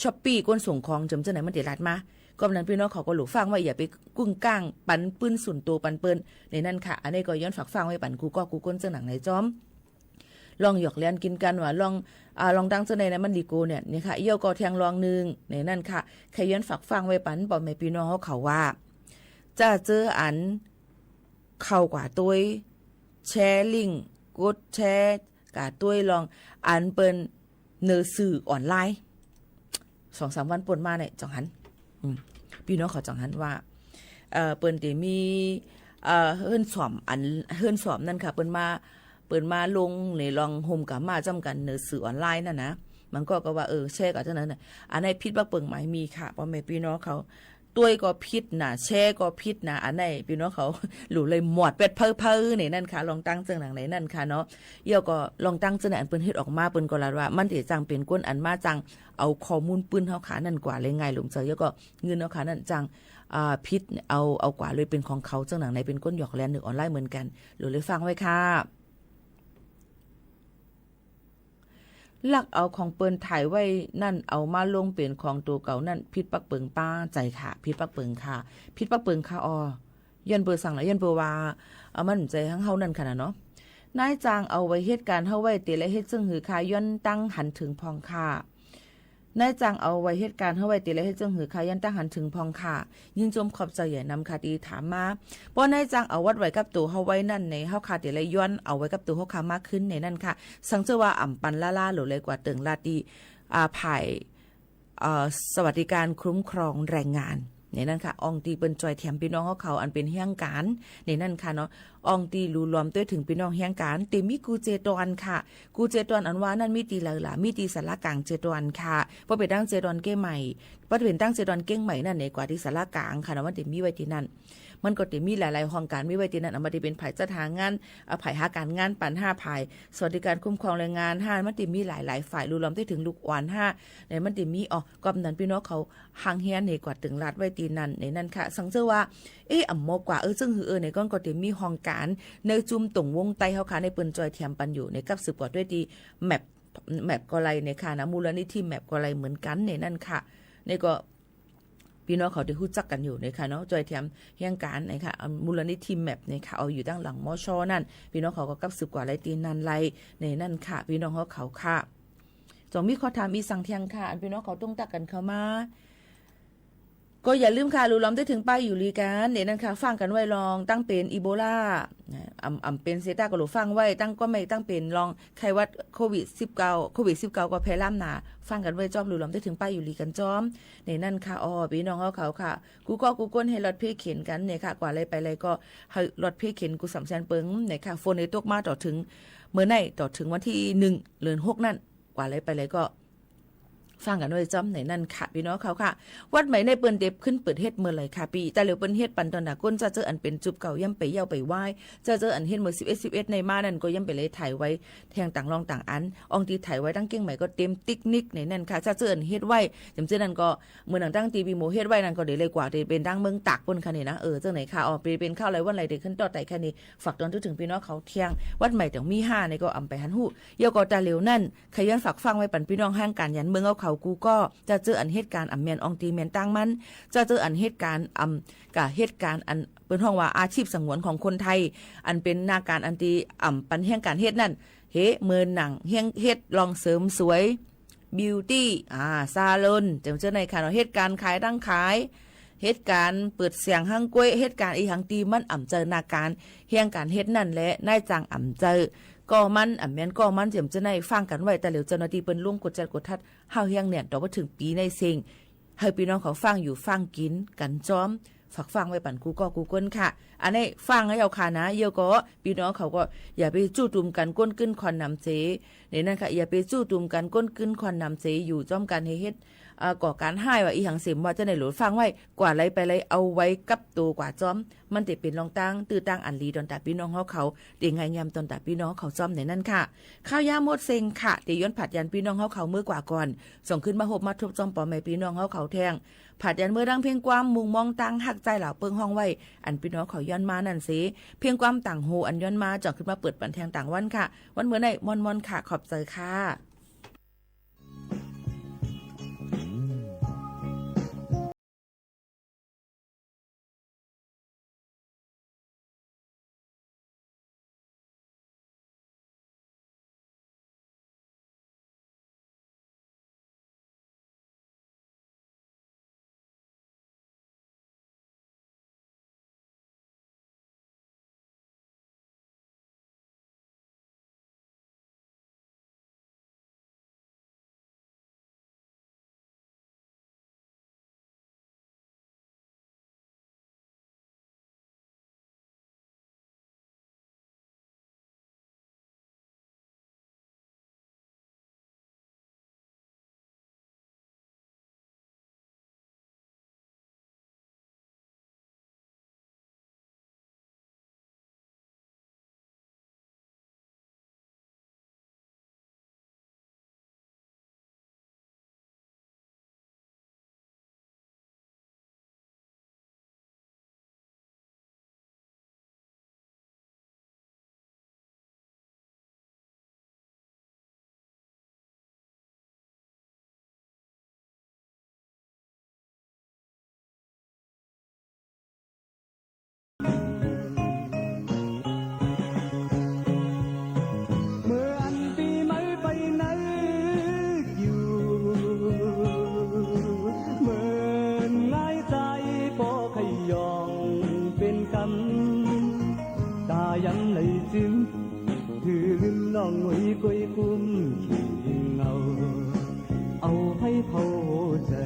Shopee คนส่งของ เจิมเจ้าไหนมันเต๋อลัดมา ก็นั้นปี้น้องเขาก็หลู่ฟังไว้ อย่าไปกุ้งก้างปันปื้นส่วนตั๋วปันเปิ้น ในนั้นค่ะ อันนี้ก็ย้อนฝากฟังไว้ปันกู้ก๊อกกู้คนเจ้าหนังในจ้อม ลองหยอกเลียนกิ๋นกั๋นว่า ลอง อ่า ลองตังเจ้าไหนนะ มันดีโกเนี่ย เนี่ยค่ะ เยี่ยวก็แทงลองนึ่ง ในนั้นค่ะ ใค่ย้อนฝากฟังไว้ปันป้อแม่ปี้น้องเขา เขาว่า จ้าเจ้ออัน เข้ากว่าตวย แชร์ลิงก์ กดแชร์ กว่าตวยลอง อันเปิ้น เนอสื่อออนไลน์ สองสามวันป่นมาเนี่ย จ่องหัน อืม ปี้น้องเขาจ่องหันว่า เอ่อ เปิ้นเต๋อมี เอ่อ เฮือนซ่อมอัน เฮือนซ่อมนั่นค่ะ เปิ้นมา เปิ้นมาลงในลองโฮมกับมาจ้ำกั๋นเนอสื่อออนไลน์นั่นนะ มันก็ ก็ว่า เออ แชร์กั๋นเจ้านั้นน่ะ อันไหนผิดปักเปิงไหม มีค่ะ ป้อแม่ปี้น้องเขา ตวยก็ผิดนะ แชร์ก็ผิดนะ อันไหนปี้น้องเขา หลู่เลยหมวดแป๊ดเพ้อๆ ในนั้นค่ะ ลองตังเจ้าหนังในนั้นค่ะเนาะ เยี่ยวก็ลองตังเจ้าหนังอันเปิ้นเฮ็ดออกมา เปิ้นก็ลัดว่า มันเต๋อจังเป๋นคนอันมาจัง เอาข้อมูลปื้นเฮาขานั่นกว่าเลย ง่ายหลงเจ้า เยี่ยวก็เงินเฮาขานั่นจัง อ่า ผิด เอา เอากว่าเลยเป๋นของเขา เจ้าหนังในเป๋นคนหยอกเลียนเนอออนไลน์เหมือนกั๋น หลู่เลยฟังไว้ค่ะ ลักเอาของเปิ้นถ่ายไว้นั่น เอามาลงเป๋นของตั๋วเก่านั่น ผิดปักเปิงป้า ใจ้ค่ะ ผิดปักเปิงค่ะ ผิดปักเปิงค่ะ อ้อ ย้อนเปิ้นสั่งละ ย้อนเปิ้นว่า เอ่อ มันใจ้หั้งเฮานั่นค่ะนะเนาะ นายจ้างเอาไว้เหตุก๋ารณ์เฮาไว้เต๋อและเฮ็ดเจิ่งหื้อคะ ย้อนตังหันเถิงพ่องค่ะ นายจ้างเอาไว้เหตุก๋ารณ์เฮาไว้เต๋อและเฮ็ดเจิ่งหื้อคะ ย้อนตังหันเถิงพ่องค่ะ ยินจมขอบใจ๋ใหญ่นำค่ะตี้ถามมา ป้อนายจ้างเอาวัดไว้กับตั๋วเฮาไว้นั่นใน เฮาคะเต๋อและย้อนเอาไว้กับตั๋วเฮาคะมาคืนในนั้นค่ะ สังเจ้าว่าอ่ำปันล้าๆ หลู่เลยกว่าเติ่งลาตี้ อ่า ฝ่าย เอ่อ สวัสดิการคุ้มครองแรงงาน ในนั้นค่ะ อ่องตี้เปิ้นจ่อยแถมปี้น้องเฮาเขา อันเป๋นแฮงก๋าน ในนั้นค่ะเนาะ อ่องตี้หลู่หลอมตวยเถิงปี้น้องแฮงก๋าน เต๋อมีกู้เจตวนค่ะ กู้เจตวนอันว่านั่นมีตี้ใดล่ะ มีตี้ศาลาก๋างเจตวนค่ะ บ่เป๋นตั้งเจตวนเก้งใหม่ บ่เป๋นตั้งเจตวนเก้งใหม่นั่นใน กว่าตี้ศาลาก๋างค่ะเนาะ มันเต๋อมีไว้ตี้นั่น มันก็เต๋อมีหลายๆ ห้องก๋านมีไว้ตี้นั่น อันบ่าตี้เป๋นฝ่ายจัดหางาน อ่า ฝ่ายหาก๋านงานปั๋นห้า ฝ่ายสวัสดิการคุ้มครองแรงงานห้า มันเต๋อมีหลายๆ ฝ่าย หลู่หลอมตวยเถิงลูกอ่อนห้า ในมันเต๋อมี อ้อ ก็นั้นปี้น้องเขา หางเฮียนในกว่าเติ่งลาดไว้ตี้นั่น ในนั้นค่ะ สังเจ้าว่า เอ๊ะ อ่ำหมอกว่า เออ เจิ่งหื้อ เออ ในก้อนก็เต๋อมีห้องก๋าน ในจุมตรงวงใต้เฮาค่ะ ในเปิ้นจ่อยแถมปันอยู่ ในกับสืบกว่าตวยตี้ แมป แมปก็ไลในค่ะนะ มูลนิธิแมปก็ไลเหมือนกั๋น ในนั้นค่ะ ในก็ ปี้น้องเขาเต๋อฮู้จักกั๋นอยู่ในค่ะเนาะ จ่อยแถมแฮงก๋านในค่ะ อ่า มูลนิธิแมปในค่ะ เอาอยู่ตังหลัง มช นั่น ปี้น้องเขาก็กับสืบกว่าไลตี้นั่นไล ในนั้นค่ะ ปี้น้องเฮาเขาค่ะ จ่องมีข้อถามอีสังเตียงค่ะ อันปี้น้องเขาตุ้งตักกั๋นเข้ามา ก็อย่าลืมค่ะ หลู่หลอมตวยเถิงป้ายอยู่หลีกั๋น ในนั้นค่ะ ฟังกั๋นไว้ลอง ตั้งเป๋นอีโบลา อ่ำ อ่ำเป๋นเซต้าก็หลู่ฟังไว้ ตั้งก็ไม่ตั้งเป๋นลองไข้หวัดโควิดสิบเก้า โควิดสิบเก้าก็แพร่ลามหนา ฟังกั๋นไว้จ้อม หลู่หลอมตวยเถิงป้ายอยู่หลีกั๋นจ้อม ในนั้นค่ะ อ้อ ปี้น้องเฮาเขาค่ะ กู้ก๊อกกู้คนหื้อลอดเพเข็ญกั๋นในค่ะ กว่าไลไปไลก็หื้อลอดเพเข็ญกู้สำแสนเปิงในค่ะ ฝนในตกมาต่อเถิง เมื่อไหนต่อเถิงวันตี้หนึ่ง เดือนหกนั่น กว่าไลไปไลก็ ฟังกั๋นไว้จ้อมในนั้นค่ะ ปี้น้องเขาค่ะ วัดใหม่ในเปิ้นเต๋อขึ้นเปิดเฮ็ดเมื่อไหร่ค่ะปี้ แต่เหลียวเปิ้นเฮ็ดปั๋นต๋อนหน้าก้น จ้าเจ้ออันเป๋นจุบเก่าย้ำไปเยี่ยวไปไหว้ จ้าเจ้ออันเฮ็ดเมื่อสิบเอ็ด สิบเอ็ดในมานั่นก็ย้ำไปเลยถ่ายไว้แทงต่างลองต่างอัน อ่องตี้ถ่ายไว้ตั้งเก้งใหม่ก็เต๋มติ๊กนิกในนั้นค่ะ จ้าเจ้ออันเฮ็ดไว้ จำเจ้อนั่นก็ เหมือนหนังตั้งตี้ปี้หมูเฮ็ดไว้นั่นก็เดี๋ยวเลยกว่าเต๋อเป๋นตั้งเมืองตากปู้นค่ะนี่นะ เออ เจ้าไหนค่ะ อ้อ เป๋น เป๋นข้าวไลวันไลเต๋อขึ้นต่อไต่แค่นี้ ฝากตอนทั่วเถิงปี้น้องเขาเตียง วัดใหม่ต้องมีห้าในก็อ่ำไปหันฮู้ เยี่ยวก็แต่เหลียวนั่น ใค่ย้อนฝากฟังไว้ปั๋นปี้น้องแฮงก๋านหยันเมืองเฮาเขากู้ก๊อก จ้าเจ้ออันเหตุก๋ารณ์อ่ำแม่นอ่องตี้แม่นตั้งมัน จ้าเจ้ออันเหตุก๋ารณ์อ่ำ กะเหตุก๋ารณ์อันเปิ้นฮ้องว่าอาชีพสงวนของคนไทย อันเป๋นหน้าก๋านอันตี้อ่ำปันแฮงก๋านเฮ็ดนั่น เฮ เหมือนหนังแฮงเฮ็ดลองเสริมสวย บิวตี้ อ่า ซาลอน เจิ่งเจ้อในค่ะเนาะ เหตุก๋ารณ์ขายตั้งขาย เหตุก๋ารณ์เปิดเสียงฮังก๊วย เหตุก๋ารณ์อีหยังตี้มันอ่ำเจอหน้าก๋าน แฮงก๋านเฮ็ดนั่นแหละ นายจ้างอ่ำเจอ ก็มัน อะแม่นก็มัน เจียมจะได้ฟังกั๋นไว้ แต่เหลียวเจ้าหน้าตี้เปิ้นลงกวดจัดกวดขัด เฮาเฮียงแหน่น ต่อไปเถิงปี๋ในเซ็ง หื้อปี้น้องเขาฟังอยู่ฟังกิ๋นกั๋นจ้อม ฝากฟังไว้ปั๋นกู้ก้อกู้คนค่ะ อันนี้ฟังหื้อเอาค่ะนะ เยียะก่อ ปี้น้องเขาก็อย่าไปจู้ตุ้มกั๋นก้นกึ้นควันหนำเจ ในนั้นค่ะ อย่าไปจู้ตุ้มกั๋นก้นกึ้นควันหนำเจ อยู่จ้อมกั๋นหื้อเฮ็ด เอ่อ ก่อก๋านฮ้ายว่าอี้หังเสียมว่าจะได้โหลดฟังไว้ กว่าไรไปไรเอาไว้กับตั๋วกว่าจ้อม มันจะเป๋นรองตั้ง ตื้อตั้งอันดีต๋อนต๋าปี้น้องเฮาเขา เต๋งงายงามต๋อนต๋าปี้น้องเขาจ้อมในนั้นค่ะ ข้าวยามหมดเซ็งค่ะ เต๋ย้อนผลัดยันปี้น้องเฮาเขาเมื่อกว่าก่อน ส่งขึ้นมาฮบมาทบจ้อมปอแม่ปี้น้องเฮาเขาแทง ผลัดยันเมื่อดังเพลงความมุงมองตังฮักใจ้เหล่าเปิ้งฮ้องไว้ อันปี้น้องเขาย้อนมานั้นเส เพลงความต่างฮูอันย้อนมา จ่องขึ้นมาเปิดปั๋นแทงต่างวันค่ะ วันเมื่อในม่อนๆ ค่ะ ขอบใจ๋ค่ะ เมื่ออันปี๋ใหม่ไปนึกอยู่ เหมือนหงายใจ๋ปอไขย่องเป๋นกำ ต๋ายังไหลจึง หื้อลืมน้องหงอยก้อยกุ้มขี้เหงา เอาไฟเผาหัวใจ๋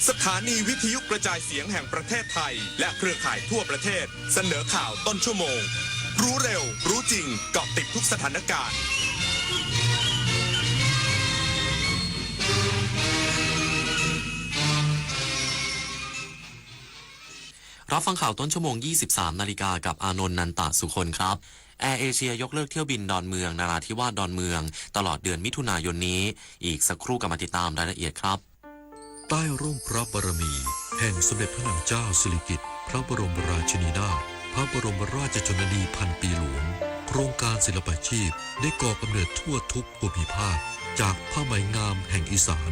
สถานีวิทยุกระจายเสียงแห่งประเทศไทย และเครือข่ายทั่วประเทศ เสนอข่าวต้นชั่วโมง รู้เร็ว รู้จริง เกาะติดทุกสถานการณ์ รับฟังข่าวต้นชั่วโมง ยี่สิบสามนาฬิกา กับอานนท์ นันตะสุคนครับ แอร์เอเชียยกเลิกเที่ยวบินดอนเมือง นราธิวาส ดอนเมือง ตลอดเดือนมิถุนายนนี้ อีกสักครู่กลับมาติดตามรายละเอียดครับ ใต้ร่มพระบารมีแห่งสมเด็จพระนางเจ้าสิริกิติ์ พระบรมราชินีนาถ พระบรมราชชนนีพันปีหลวง โครงการศิลปาชีพได้ก่อกำเนิดทั่วทุกภูมิภาค จากผ้าไหมงามแห่งอีสาน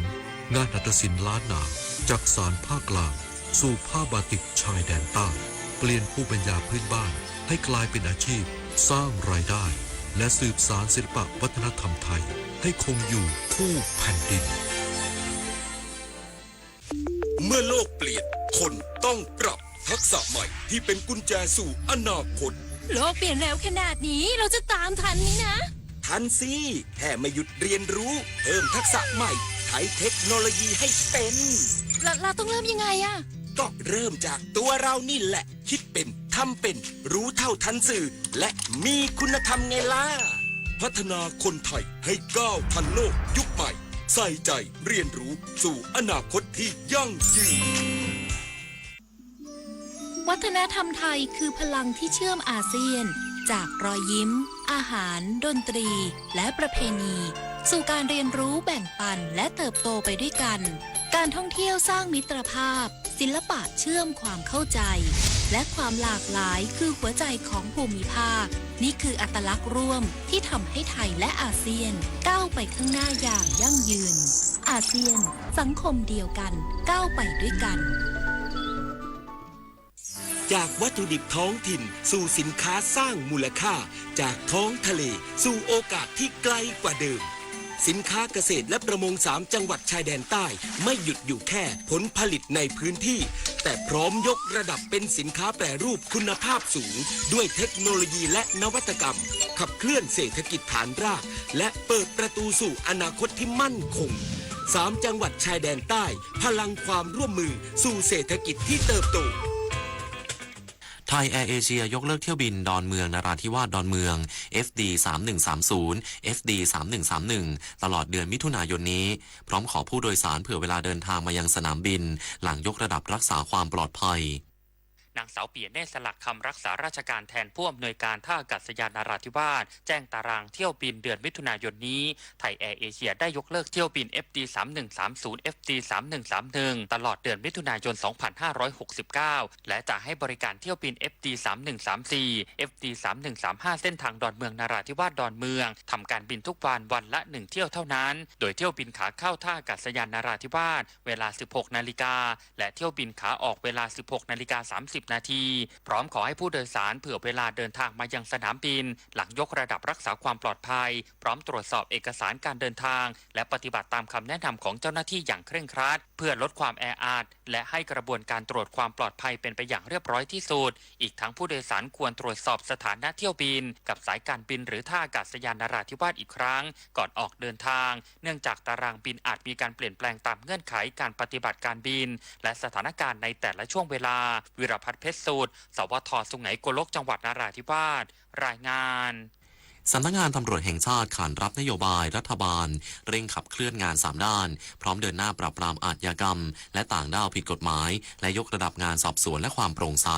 งานหัตถศิลป์ล้านนา จักสานภาคกลาง สู่ผ้าบาติกชายแดนใต้ เปลี่ยนภูมิปัญญาพื้นบ้านให้กลายเป็นอาชีพ สร้างรายได้ และสืบสานศิลปะวัฒนธรรมไทยให้คงอยู่คู่แผ่นดิน เมื่อโลกเปลี่ยน คนต้องปรับ ทักษะใหม่ที่เป็นกุญแจสู่อนาคต โลกเปลี่ยนเร็วขนาดนี้ เราจะตามทันไหมนะ ทันสิ แค่ไม่หยุดเรียนรู้ เพิ่มทักษะใหม่ ใช้เทคโนโลยีให้เป็น แล้ว เราต้องเริ่มยังไงอะ ก็เริ่มจากตัวเรานี่แหละ คิดเป็น ทำเป็น รู้เท่าทันสื่อ และมีคุณธรรมไงล่ะ พัฒนาคนไทยให้ก้าวทันโลกยุคใหม่ ใส่ใจเรียนรู้สู่อนาคตที่ยั่งยืน วัฒนธรรมไทยคือพลังที่เชื่อมอาเซียน จากรอยยิ้ม อาหาร ดนตรี และประเพณี สู่การเรียนรู้แบ่งปันและเติบโตไปด้วยกัน การท่องเที่ยวสร้างมิตรภาพ ศิลปะเชื่อมความเข้าใจ และความหลากหลายคือหัวใจของภูมิภาค นี่คืออัตลักษณ์ร่วมที่ทำให้ไทยและอาเซียนก้าวไปข้างหน้าอย่างยั่งยืน อาเซียน สังคมเดียวกัน ก้าวไปด้วยกัน จากวัตถุดิบท้องถิ่นสู่สินค้าสร้างมูลค่า จากท้องทะเลสู่โอกาสที่ไกลกว่าเดิม สินค้าเกษตรและประมงสามจังหวัดชายแดนใต้ ไม่หยุดอยู่แค่ผลผลิตในพื้นที่ แต่พร้อมยกระดับเป็นสินค้าแปรรูปคุณภาพสูง ด้วยเทคโนโลยีและนวัตกรรม ขับเคลื่อนเศรษฐกิจฐานราก และเปิดประตูสู่อนาคตที่มั่นคง สามจังหวัดชายแดนใต้ พลังความร่วมมือสู่เศรษฐกิจที่เติบโต ไทยแอร์เอเชียยกเลิกเที่ยวบินดอนเมืองนราธิวาสดอนเมือง เอฟดี สามหนึ่งสามศูนย์ เอฟดี สามหนึ่งสามหนึ่ง ตลอดเดือนมิถุนายนนี้ พร้อมขอผู้โดยสารเผื่อเวลาเดินทางมายังสนามบิน หลังยกระดับรักษาความปลอดภัย นางสาวปิยะเนตร สลักคำ รักษาราชการแทนผู้อำนวยการท่าอากาศยานนราธิวาส แจ้งตารางเที่ยวบินเดือนมิถุนายนนี้ ไทยแอร์เอเชียได้ยกเลิกเที่ยวบิน เอฟดี สามหนึ่งสามศูนย์ เอฟดี สามหนึ่งสามหนึ่ง ตลอดเดือนมิถุนายน สองพันห้าร้อยหกสิบเก้า และจะให้บริการเที่ยวบิน เอฟดี สามหนึ่งสามสี่ เอฟดี สามหนึ่งสามห้า เส้นทางดอนเมืองนราธิวาสดอนเมือง ทำการบินทุกวันวันละหนึ่งเที่ยวเท่านั้น โดยเที่ยวบินขาเข้าท่าอากาศยานนราธิวาส เวลา สิบหกนาฬิกา และเที่ยวบินขาออกเวลา สิบหกนาฬิกา สามสิบนาที พร้อมขอให้ผู้โดยสารเผื่อเวลาเดินทางมายังสนามบิน หลังยกระดับรักษาความปลอดภัย พร้อมตรวจสอบเอกสารการเดินทาง และปฏิบัติตามคำแนะนำของเจ้าหน้าที่อย่างเคร่งครัด เพื่อลดความแออัด และให้กระบวนการตรวจความปลอดภัยเป็นไปอย่างเรียบร้อยที่สุด อีกทั้งผู้โดยสารควรตรวจสอบสถานะเที่ยวบิน กับสายการบินหรือท่าอากาศยานนราธิวาสอีกครั้ง ก่อนออกเดินทาง เนื่องจากตารางบินอาจมีการเปลี่ยนแปลงตามเงื่อนไขการปฏิบัติการบิน และสถานการณ์ในแต่ละช่วงเวลา วีรพัฒน์ เพชรสูตร สวท สุไหงโกลก จังหวัดนราธิวาส รายงาน สำนักงานตำรวจแห่งชาติขานรับนโยบายรัฐบาลเร่งขับเคลื่อนงานสามด้าน พร้อมเดินหน้าปราบปรามอาชญากรรม และต่างด้าวผิดกฎหมาย และยกระดับงานสอบสวนและความโปร่งใส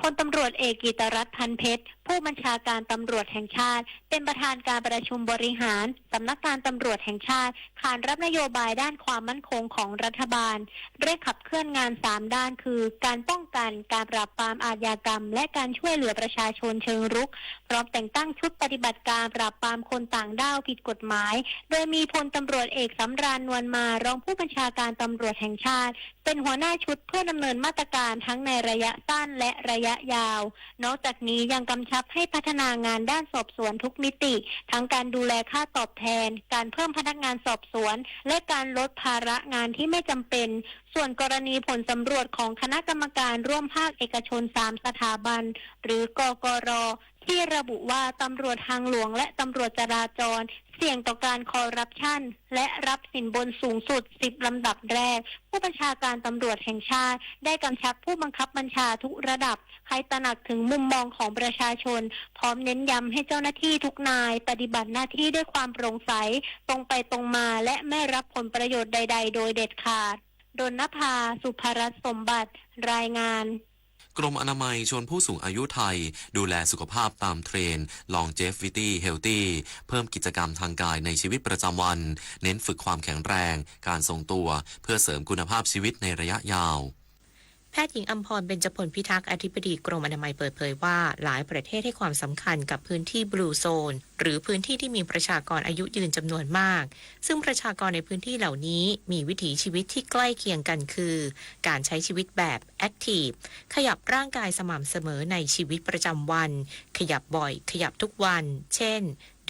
พลตำรวจเอกกิตติรัตน์ พันเพชร ผู้บัญชาการตำรวจแห่งชาติ เป็นประธานการประชุมบริหารสำนักงานตำรวจแห่งชาติ ขานรับนโยบายด้านความมั่นคงของรัฐบาล เร่งขับเคลื่อนงานสามด้าน คือ การป้องกัน การปราบปรามอาชญากรรม และการช่วยเหลือประชาชนเชิงรุก พร้อมแต่งตั้งชุดปฏิบัติการปราบปรามคนต่างด้าวผิดกฎหมาย โดยมีพลตำรวจเอกสำราญ นวลมา รองผู้บัญชาการตำรวจแห่งชาติ เป็นหัวหน้าชุดเพื่อดำเนินมาตรการทั้งในระยะสั้นและระยะยาว นอกจากนี้ยังกำชับให้พัฒนางานด้านสอบสวนทุกมิติ ทั้งการดูแลค่าตอบแทน การเพิ่มพนักงานสอบสวน และการลดภาระงานที่ไม่จำเป็น ส่วนกรณีผลสำรวจของคณะกรรมการร่วมภาคเอกชนสามสถาบัน หรือ กกร ที่ระบุว่าตำรวจทางหลวงและตำรวจจราจร เสี่ยงต่อการคอร์รัปชัน และรับสินบนสูงสุดสิบลำดับแรก ผู้บัญชาการตำรวจแห่งชาติ ได้กำชับผู้บังคับบัญชาทุกระดับ ให้ตระหนักถึงมุมมองของประชาชน พร้อมเน้นย้ำให้เจ้าหน้าที่ทุกนาย ปฏิบัติหน้าที่ด้วยความโปร่งใส ตรงไปตรงมา และไม่รับผลประโยชน์ใดๆ โดยเด็ดขาด ดลนภา สุภรัตน์สมบัติ รายงาน กรมอนามัยชวนผู้สูงอายุไทย ดูแลสุขภาพตามเทรนด์ Longevity Healthy เพิ่มกิจกรรมทางกายในชีวิตประจำวัน เน้นฝึกความแข็งแรง การทรงตัว เพื่อเสริมคุณภาพชีวิตในระยะยาว แพทย์หญิงอำพร เบญจพลพิทักษ์ อธิบดีกรมอนามัยเปิดเผยว่า หลายประเทศให้ความสำคัญกับพื้นที่ Blue Zone หรือพื้นที่ที่มีประชากรอายุยืนจำนวนมาก ซึ่งประชากรในพื้นที่เหล่านี้มีวิถีชีวิตที่ใกล้เคียงกันคือ การใช้ชีวิตแบบ active ขยับร่างกายสม่ำเสมอในชีวิตประจำวัน ขยับบ่อย ขยับทุกวัน เช่น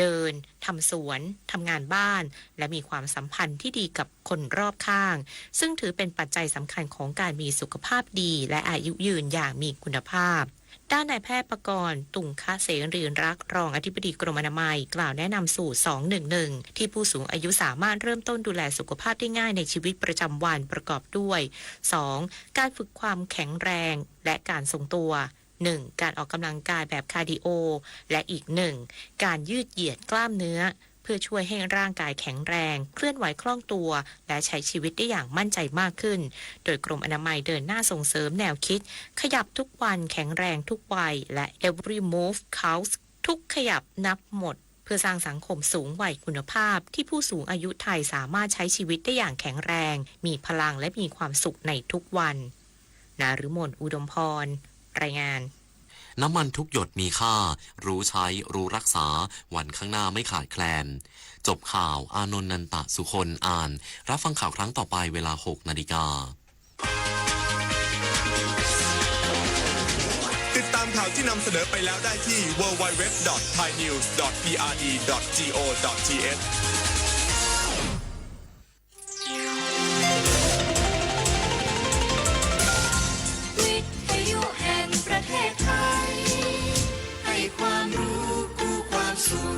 เดิน ทำสวน ทำงานบ้าน และมีความสัมพันธ์ที่ดีกับคนรอบข้าง ซึ่งถือเป็นปัจจัยสำคัญของการมีสุขภาพดี และอายุยืนอย่างมีคุณภาพ ด้านนายแพทย์ปกรณ์ ตุงคเสรีรักษ์ รองอธิบดีกรมอนามัย กล่าวแนะนำสูตร สองหนึ่งหนึ่ง ที่ผู้สูงอายุสามารถเริ่มต้นดูแลสุขภาพได้ง่ายในชีวิตประจำวันประกอบด้วย สอง การฝึกความแข็งแรง และการทรงตัว หนึ่ง การออกกำลังกายแบบคาร์ดิโอ และอีกหนึ่ง การยืดเหยียดกล้ามเนื้อ พื่อช่วยให้ร่างกายแข็งแรง เคลื่อนไหวคล่องตัว และใช้ชีวิตได้อย่างมั่นใจมากขึ้น โดยกรมอนามัยเดินหน้าส่งเสริมแนวคิด ขยับทุกวัน แข็งแรงทุกวัย และ Every Move Counts ทุกขยับนับหมด เพื่อสร้างสังคมสูงวัยคุณภาพ ที่ผู้สูงอายุไทยสามารถใช้ชีวิตได้อย่างแข็งแรง มีพลัง และมีความสุขในทุกวัน นฤมล อุดมพร รายงาน น้ำมันทุกหยดมีค่า รู้ใช้ รู้รักษา วันข้างหน้าไม่ขาดแคลน จบข่าว อานนท์ นันตะสุคน อ่าน รับฟังข่าวครั้งต่อไปเวลา หกนาฬิกา ติดตามข่าวที่นำเสนอไปแล้วได้ที่ ดับเบิลยู ดับเบิลยู ดับเบิลยู ดอท ไทยนิวส์ ดอท พีอาร์ดี ดอท จี โอ ดอท ที เอช วิทยุแห่งประเทศไทย ให้ความรู้คู่ความสุข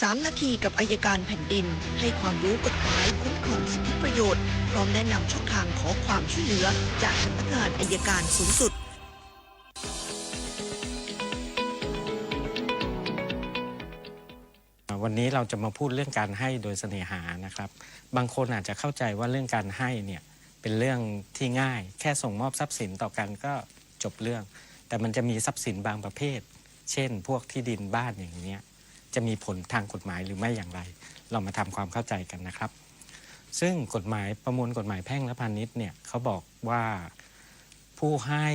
สามนาทีกับอัยการแผ่นดิน ให้ความรู้กฎหมายคุ้มครองสิทธิประโยชน์ พร้อมแนะนำช่องทางขอความช่วยเหลือจากสำนักงานอัยการสูงสุด วันนี้เราจะมาพูดเรื่องการให้โดยเสน่หานะครับ บางคนอาจจะเข้าใจว่าเรื่องการให้เนี่ยเป็นเรื่องที่ง่าย แค่ส่งมอบทรัพย์สินต่อกันก็จบเรื่อง แต่มันจะมีทรัพย์สินบางประเภท เช่น พวกที่ดินบ้านอย่างเนี้ย จะมีผลทางกฎหมายหรือไม่อย่างไร เรามาทำความเข้าใจกันนะครับ ซึ่งกฎหมายประมวลกฎหมายแพ่งและพาณิชย์เนี่ยเขาบอกว่าผู้ให้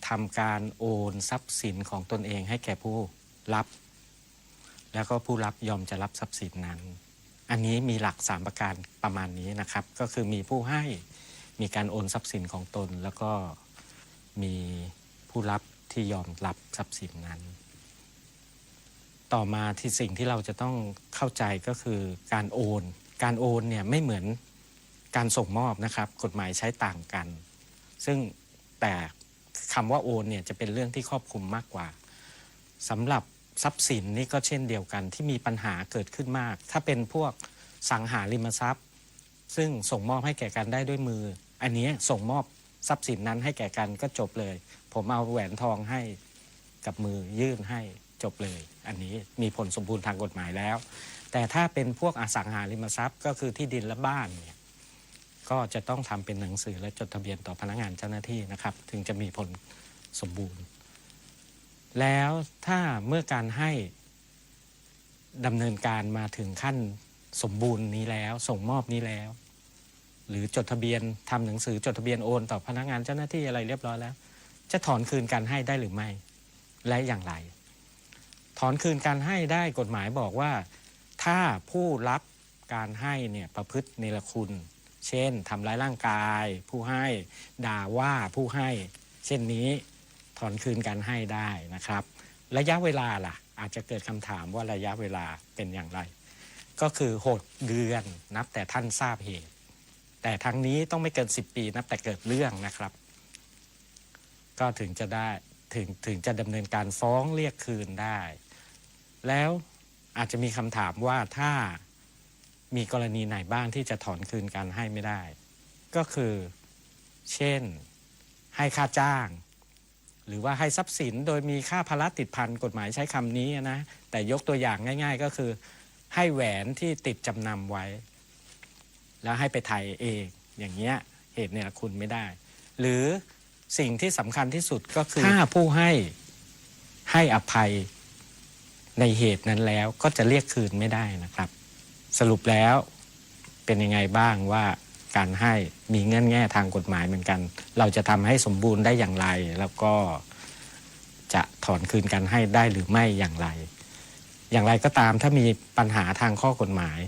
ทำการโอนทรัพย์สินของตนเองให้แก่ผู้รับ แล้วก็ผู้รับยอมจะรับทรัพย์สินนั้น อันนี้มีหลักสามประการประมาณนี้นะครับ ก็คือมีผู้ให้ มีการโอนทรัพย์สินของตน แล้วก็มีผู้รับที่ยอมรับทรัพย์สินนั้น ต่อมาที่สิ่งที่เราจะต้องเข้าใจก็คือการโอน การโอนเนี่ยไม่เหมือนการส่งมอบนะครับ กฎหมายใช้ต่างกัน ซึ่งแต่คำว่าโอนเนี่ยจะเป็นเรื่องที่ครอบคลุมมากกว่า สำหรับทรัพย์สินนี่ก็เช่นเดียวกันที่มีปัญหาเกิดขึ้นมาก ถ้าเป็นพวกสังหาริมทรัพย์ ซึ่งส่งมอบให้แก่กันได้ด้วยมือ อันนี้ส่งมอบทรัพย์สินนั้นให้แก่กันก็จบเลย ผมเอาแหวนทองให้กับมือยื่นให้จบเลย อันนี้มีผลสมบูรณ์ทางกฎหมายแล้ว แต่ถ้าเป็นพวกอสังหาริมทรัพย์ก็คือที่ดินและบ้านเนี่ย ก็จะต้องทำเป็นหนังสือและจดทะเบียนต่อพนักงานเจ้าหน้าที่นะครับ ถึงจะมีผลสมบูรณ์ แล้วถ้าเมื่อการให้ดำเนินการมาถึงขั้นสมบูรณ์นี้แล้ว ส่งมอบนี้แล้ว หรือจดทะเบียน ทำหนังสือจดทะเบียนโอนต่อพนักงานเจ้าหน้าที่อะไรเรียบร้อยแล้ว จะถอนคืนการให้ได้หรือไม่ และอย่างไร ถอนคืนการให้ได้กฎหมายบอกว่า ถ้าผู้รับการให้เนี่ยประพฤติเนรคุณ เช่น ทำร้ายร่างกายผู้ให้ ด่าว่าผู้ให้ เช่นนี้ ถอนคืนการให้ได้นะครับ ระยะเวลาล่ะ อาจจะเกิดคำถามว่าระยะเวลาเป็นอย่างไร ก็คือหกเดือนนับแต่ท่านทราบเหตุ แต่ทั้งนี้ต้องไม่เกินสิบปีนับแต่เกิดเรื่องนะครับ ก็ถึงจะได้ ถึง ถึงจะดำเนินการฟ้องเรียกคืนได้ แล้วอาจจะมีคำถามว่าถ้ามีกรณีไหนบ้างที่จะถอนคืนการให้ไม่ได้ ก็คือ เช่น ให้ค่าจ้าง หรือว่าให้ทรัพย์สินโดยมีค่าภาระติดพัน กฎหมายใช้คำนี้นะ แต่ยกตัวอย่างง่ายๆ ก็คือ ให้แหวนที่ติดจำนำไว้ แล้วให้ไปไถ่เอง อย่างเงี้ย เหตุเนรคุณไม่ได้ หรือสิ่งที่สำคัญที่สุดก็คือ ถ้าผู้ให้ให้อภัยในเหตุนั้นแล้วก็จะเรียกคืนไม่ได้นะครับ สรุปแล้วเป็นยังไงบ้างว่าการให้มีเงื่อนแง่ทางกฎหมายเหมือนกัน เราจะทำให้สมบูรณ์ได้อย่างไร แล้วก็จะถอนคืนการให้ได้หรือไม่อย่างไร อย่างไรก็ตาม ถ้ามีปัญหาทางข้อกฎหมาย